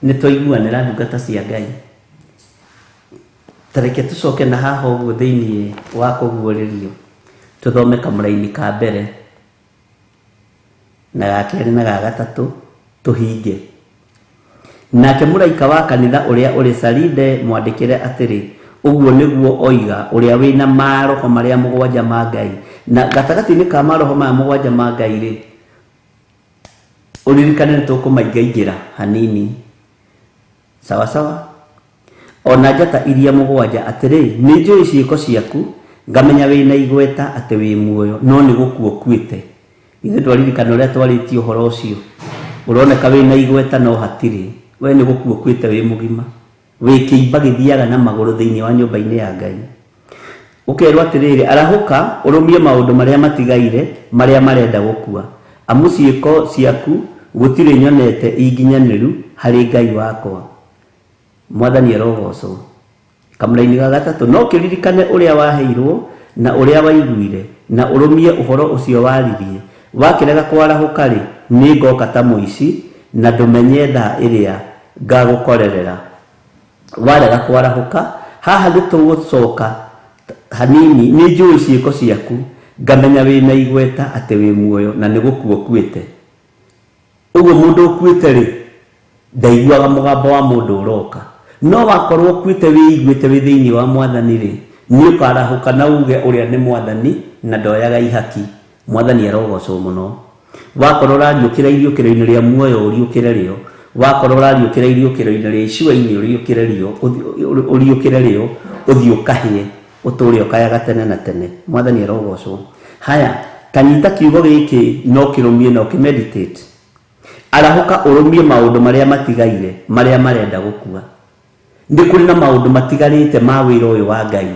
Speaker 5: Nĩ twaiguanĩra ndungata cia Ngai. Ta reke tũcoke na haha ũguo thĩinĩ wa kũguũrĩrio, tũthome kamũraini ka mbere na ga kerĩ na ga gatatũ tũhinge. Nake mũraika wa kanitha ũrĩa ũrĩ Saride mwandĩkĩre atĩrĩ, ũguo nĩguo oiga ũrĩa wĩna maroho marĩa mũgwanja ma Ngai. Na gatagatĩ-inĩ ka maroho maya mũgwanja ma Ngai rĩ, ũririkane nĩ tũkũmaingaingĩra hanini. Sawa sawa. Ona njata iria mũgwanja atĩrĩ, nĩ njũĩ ciĩko ciaku, ngamenya wĩna igweta atĩ wĩ muoyo, no nĩ gũkua ũkuĩte. Ithuĩ twaririkana ũrĩa twarĩtie ũhoro ũcio. Ũroneka wĩna igweta no hatirĩ, we nĩ gũkua ũkuĩte wĩ mũgima, wĩ kĩimba gĩthiaga na magũrũ thĩinĩ wa nyũmba-inĩ ya Ngai. Ũkerwo atĩrĩrĩ, arahũka ũrũmie maũndũ marĩa matigaire marĩa marenda gũkua, amu ciĩko ciaku gũtirĩ nyonete inginyanĩru harĩ Ngai wakwa. Mwathani arogocwo. Kamũraini ga gatatũ, no kĩririkane ũrĩa waheirwo na ũrĩa waiguire, na ũrũmie ũhoro ũcio waririe. Wakĩrega kwarahũka rĩ, nĩ ngoka ta mũici, na ndũmenye thaa ĩrĩa ngagũkorerera. Warega kwarahũka, haha nĩ tũgũcoka hanini, nĩ njũĩ ciĩko ciaku, ngamenya wĩna igweta atĩ wĩ muoyo na nĩ gũkua ũkuĩte. Ũguo mũndũ ũkuĩte rĩ, ndaiguaga mũgambo wa mũndũ ũroka. No wakorwo ũkuĩte wĩiguĩte wĩ thĩinĩ wa mwathani rĩ, nĩ ũkarahũka na uge ũrĩa nĩ mwathani na ndoyaga ihaki. Mwathani arogocwo mũno. Wakorwo ũrariũkĩra iriũkĩro-inĩ rĩa muoyo ũriũkĩre rĩo, wakorwo ũrariũkĩra iriũkĩro-inĩ rĩa icua-inĩ ũriũkĩre rĩo, ũriũkĩre rĩo, ũthiĩ ũkahĩe, ũtũre ũkayaga tene na tene. Mwathani arogocwo. Haya, kanyita kiugo gĩkĩ no kĩrũmie na ũkĩmeditate. Arahũka ũrũmie maũndũ marĩa matigaire, marĩa marenda gũkua. Nĩ kũrĩ na maũndũ matigarĩte ma wĩra ũyũ wa Ngai,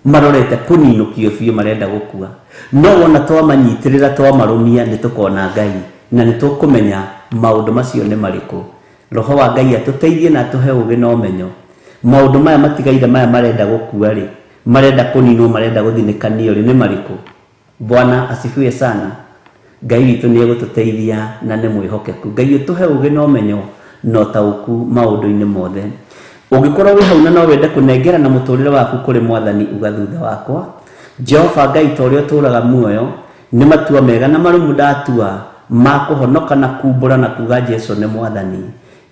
Speaker 5: marorete kũninũkio biũ marenda gũkua. No wona twamanyitĩrĩra twamarũmia nĩ tũkona Ngai na nĩ tũkũmenya maũndũ macio nĩ marĩkũ. Roho wa Ngai atũteithie na atũhe ũũgĩ na ũmenyo. Maũndũ maya matigaire maya marenda gũkua rĩ, marenda kũninwo, marenda gũthinĩkanio rĩ, nĩ marĩkũ? Bwana asifiwe sana. Ngai witũ nĩ egũtũteithia na nĩ mwĩhokeku. Ngai ũtũhe ũũgĩ na ũmenyo na ũtaũku maũndũ-inĩ mothe. Ũngĩkorwo wĩ hau na no wende kũnengera na mũtũrĩre waku kũrĩ mwathani, uga thutha wakwa, Jehova Ngai ta ũrĩa ũtũũraga muoyo, nĩ matua mega na marũmu ndatua ma kũhonoka na kumbũra na kuga Jesu nĩ mwathani.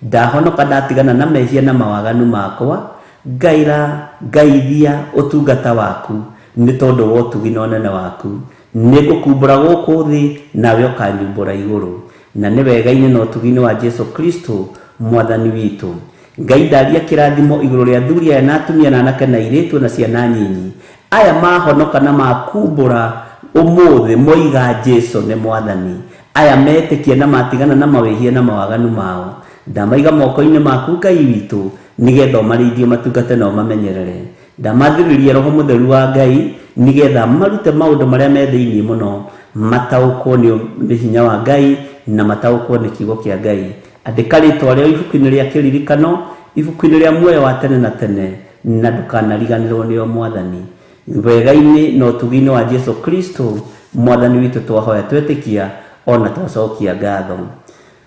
Speaker 5: Ndahonoka ndatigana na mehia na mawaganu makwa, ngaira ngaithia ũtungata waku nĩ tondũ wa ũtugi na ũnene waku. Nĩ ngũkumbũra gũkũ thĩ nawe ũkanyumbũra igũrũ. Na nĩ wega-inĩ na ũtugi-inĩ wa Jesu Kristo mwathani witũ. Ngai ndaria kĩrathimo igũrũ rĩa athuri aya na atumia na anake na airĩtu na ciana nyinyi. Aya mahonoka na makumbũra ũmũthĩ moiga Jesu nĩ mwathani. Aya metĩkia na matigana na mawĩhia na mawaganu mao. Ndamaiga moko-inĩ maku Ngai witũ, nĩgetha ũmarĩithie matungate na ũmamenyerere. Ndamathĩrĩria Roho Mũtheru wa Ngai, nĩgetha marute maũndũ marĩa me thĩinĩ mũno, mataũkwo nĩ hinya wa Ngai na mataũkwo nĩ kiugo kĩa Ngai. Andĩka rĩtwa rĩao ibuku-inĩ rĩa kĩririkano, ibuku-inĩ rĩa muoyo wa tene na tene, na ndũkanariganĩrwo nĩo mwathani. Wega-inĩ na ũtugi-inĩ wa Jesu Kristo mwathani witũ twahoya twetĩkia ona twacokia ngatho.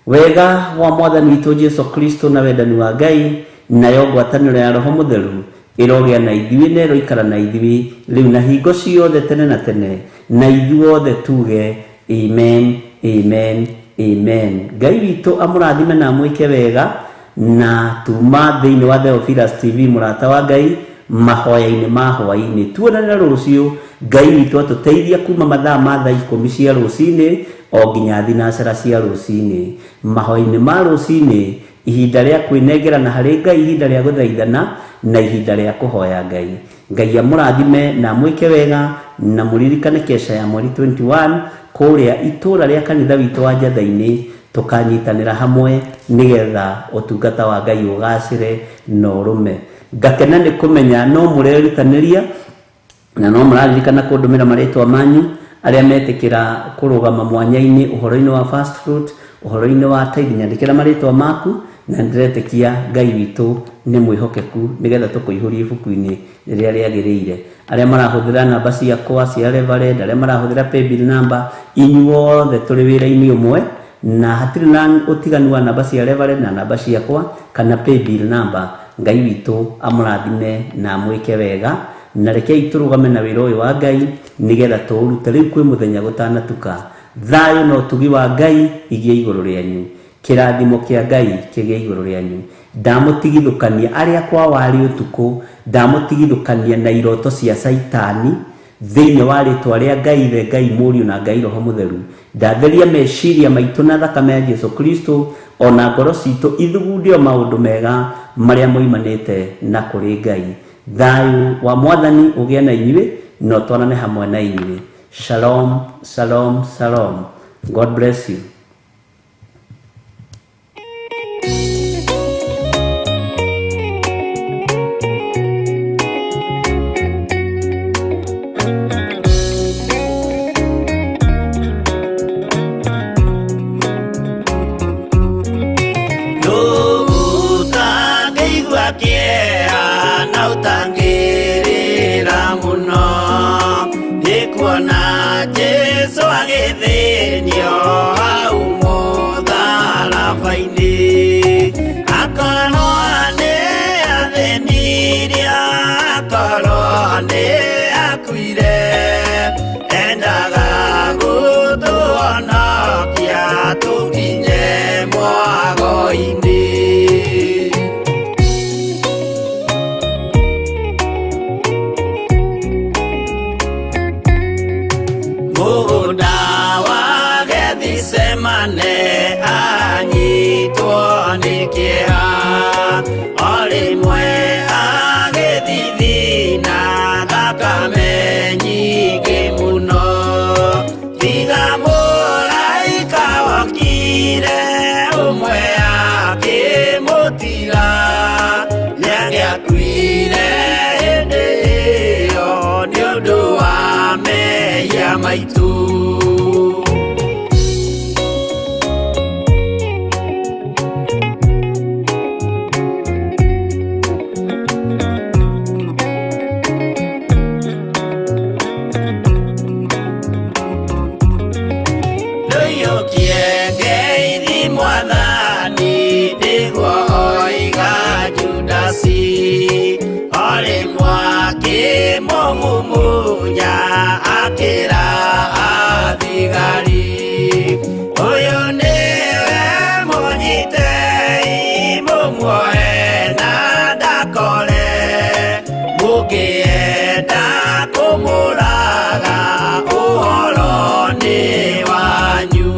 Speaker 5: Wega wa mwathani witũ Jesu Kristo na wendani wa Ngai nayo ngwatanĩro ya Roho Mũtheru ĩrogĩa na ithuĩ na ĩroikara na ithuĩ rĩu na hingo ciothe tene na tene, na ithuothe tuge amen, amen, amen. Ngai witũ amũrathime na amwĩke wega. Na tuma thĩinĩ wa Theophilus TV mũrata wa Ngai mahoya-inĩ ma hwaĩ-inĩ. Tuonane rũciũ, Ngai witũ atũteithia kuma mathaa ma thaa 10 cia rũcinĩ o nginya thinacara cia rũcinĩ. Mahoya-inĩ ma rũcinĩ, ihinda rĩa kwĩnengerana harĩ Ngai, ihinda rĩa gũthaithana na ihinda rĩa kũhoya Ngai. Ngai amũrathime na amwĩke wega, na mũririkane kesha ya mweri 21 kũrĩa itũra rĩa kanitha witũ wa Njatha-inĩ, tũkanyitanĩra hamwe nĩgetha ũtungata wa Ngai ũgacĩre na ũrũme. Ngakena nĩ kũmenya no mũrerutanĩria na no mũraririkana kũndũmĩra marĩtwa manyu arĩa metĩkĩra kũrũgama mwanya-inĩ ũhoro-inĩ wa first fruit, ũhoro-inĩ wa tithe. Nyandĩkĩra marĩtwa maku na ndĩretĩkia Ngai witũ nĩ mwĩhokeku nĩgetha tũkũihũrie ibuku-inĩ rĩrĩa rĩagĩrĩire. Arĩa marahũthĩra namba ciakwa cia Reverend, arĩa marahũthĩra paybill number, inyuothe tũrĩ wĩra-inĩ ũmwe na hatirĩ na ũtiganu wa namba cia Reverend na namba ciakwa kana paybill number. Ngai witũ amũrathime na amwĩke wega, na rekei tũrũgame na wĩra ũyũ wa Ngai nĩgetha tũũrute rĩu kwĩ mũthenya gũtanatuka. Thayũ na ũtugi wa Ngai igĩe igũrũ rĩanyu, kĩrathimo kĩa Ngai kĩgĩe igũrũ rĩanyu. Ndamũtigithũkania arĩa kwa warĩ ũtukũ, ndamũtigithũkania na iroto cia Caitani thĩinĩ wa rĩtwa rĩa Ngai Ithe, Ngai Mũriũ na Ngai Roho Mũtheru. Ndatheria meciria maitũ na thakame ya Jesu Kristo, ona ngoro citũ ithugunde o maũndũ mega marĩa moimanĩte na kũrĩ Ngai. Thayũ wa Mwathani ũgĩe na inyuĩ, na ũtwarane hamwe na inyuĩ. Shalom, shalom, shalom. God bless you.
Speaker 3: Ũtangĩigua kĩeha na ũtangĩrĩra mũno, nĩ kuona Jesũ agĩthĩnio hau mũtharaba-inĩ. Akorwo nĩ athĩnirie, akorwo nĩ akuire, endaga gũtũhonokia tũkinye mwago-inĩ. Mũgũnda wa Gethisemane anyitwo nĩ kĩeha, o rĩmwe agĩthithina thakame nyingĩ mũno. Tiga mũraika wokire ũmwe akĩmũtiga, nĩangĩakuire hĩndĩ ĩyo nĩ ũndũ wa mehia maitũ. Ndũiyũkie ngeithi Mwathani, nĩguo oiga Judasi, o rĩmwe akĩmũmumunya akĩra athigari, ũyũ nĩwe mũnyitei mũmuoe na ndakore, mũngĩenda kũmũraga ũhoro nĩ wanyu.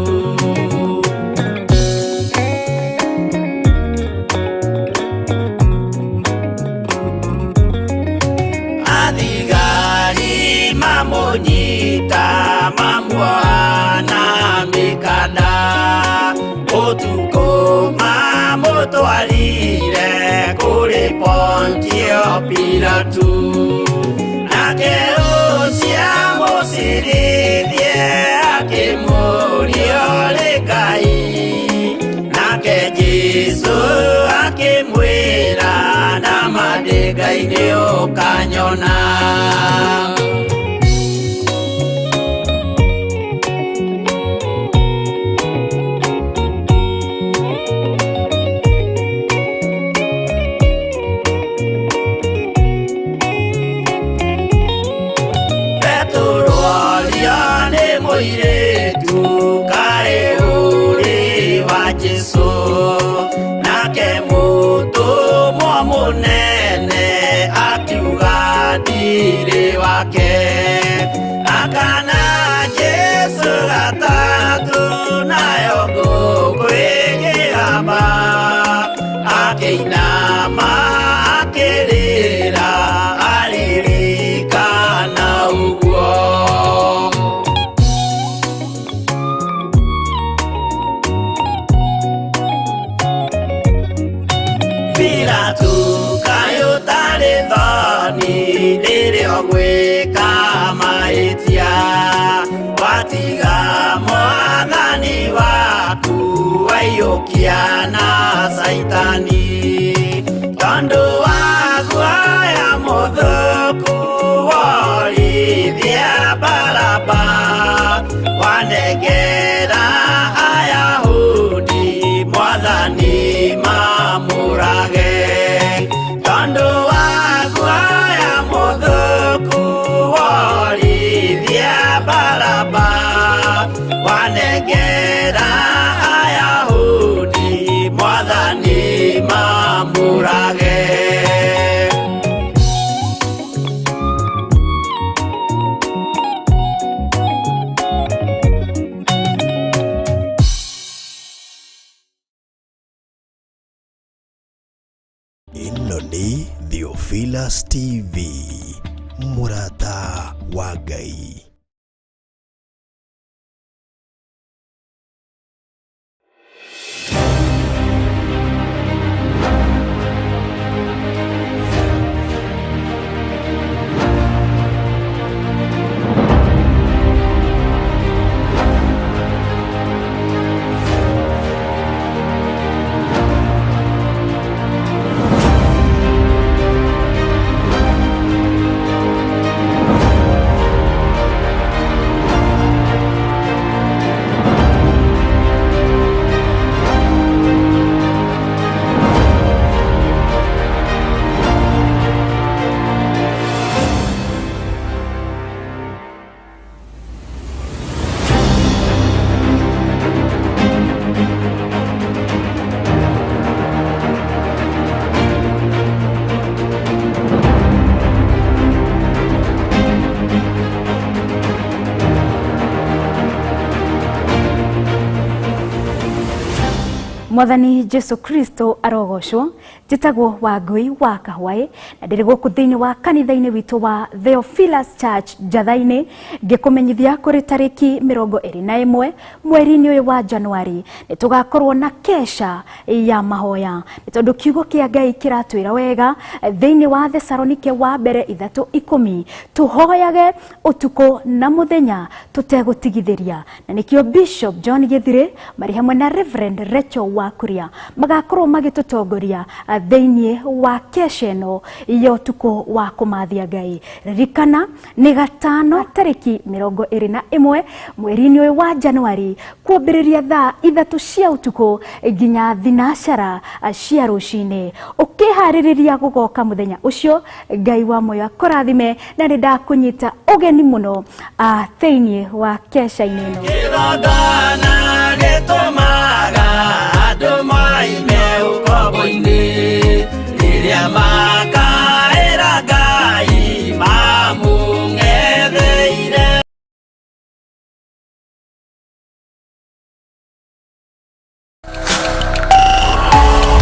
Speaker 3: Athigari mamũnyita mamuoha na mĩkanda, ũtukũ mamũtwarire kũrĩ Pontio Pilatu, nake ũcio amũcirithie akĩmũũria ũrĩ Ngai, nake Jesũ akĩmwĩra na ma ndĩ Ngai nĩ ũkanyona. Petero aria nĩ mũirĩtu kaĩ ũrĩ wa Jesũ, nake Nake mũtũmwo mũnene akiuga ndirĩ wake. Akana Jesu gatatũ nayo ngũkũ ĩkĩgamba. Akĩinama akĩrĩra aririkana ũguo. Pilato kaĩ ũtarĩ thoni rĩrĩa ũgwĩka mahĩtia, watiga mwathani waku waiyũkia na Caitani. Tondũ wa guoya mũthũku worithia Baraba, wanengera Ayahudi mwathani mamũrage. Tondũ wa guoya mũthũku worithia Baraba, wanengera Ayahudi mwathani mamũrage.
Speaker 2: Ĩno nĩ Theophilus TV, mũrata wa Ngai.
Speaker 4: Mwathani Jesu Kristo arogocwo. Njĩtagwo Wangui wa Kahwaĩ na ndĩrĩ gũkũ thĩinĩ wa kanitha-inĩ witũ wa Theophilus Church Njatha-inĩ, ngĩkũmenyithia kũrĩ tarĩki 21 mweri-inĩ ũyũ wa Januari nĩ tũgakorwo na kesha ya mahoya, nĩ tondũ kiugo kĩa Ngai kĩratwĩra wega thĩinĩ wa Thesalonike wa mbere 3:10 tũhoyage ũtukũ na mũthenya tũtegũtigithĩria. Na nĩkĩo Bishop John Gĩthirĩ marĩ hamwe na Reverend Rachel Wakuria magakorwo magĩtũtongoria thĩinĩ wa kesha ĩno ya ũtukũ wa kũmathia Ngai. Ririkana nĩ gatano tarĩki 21 mweri-inĩ ũyũ wa Januari kwambĩrĩria thaa 3 cia ũtukũ nginya 9 cia rũcinĩ. Ũkĩharĩrĩria gũgoka mũthenya ũcio, Ngai wa muoyo akũrathime, na nĩ ndakũnyita ũgeni mũno thĩinĩ wa kesha-inĩ ĩno.
Speaker 3: Kĩgongona.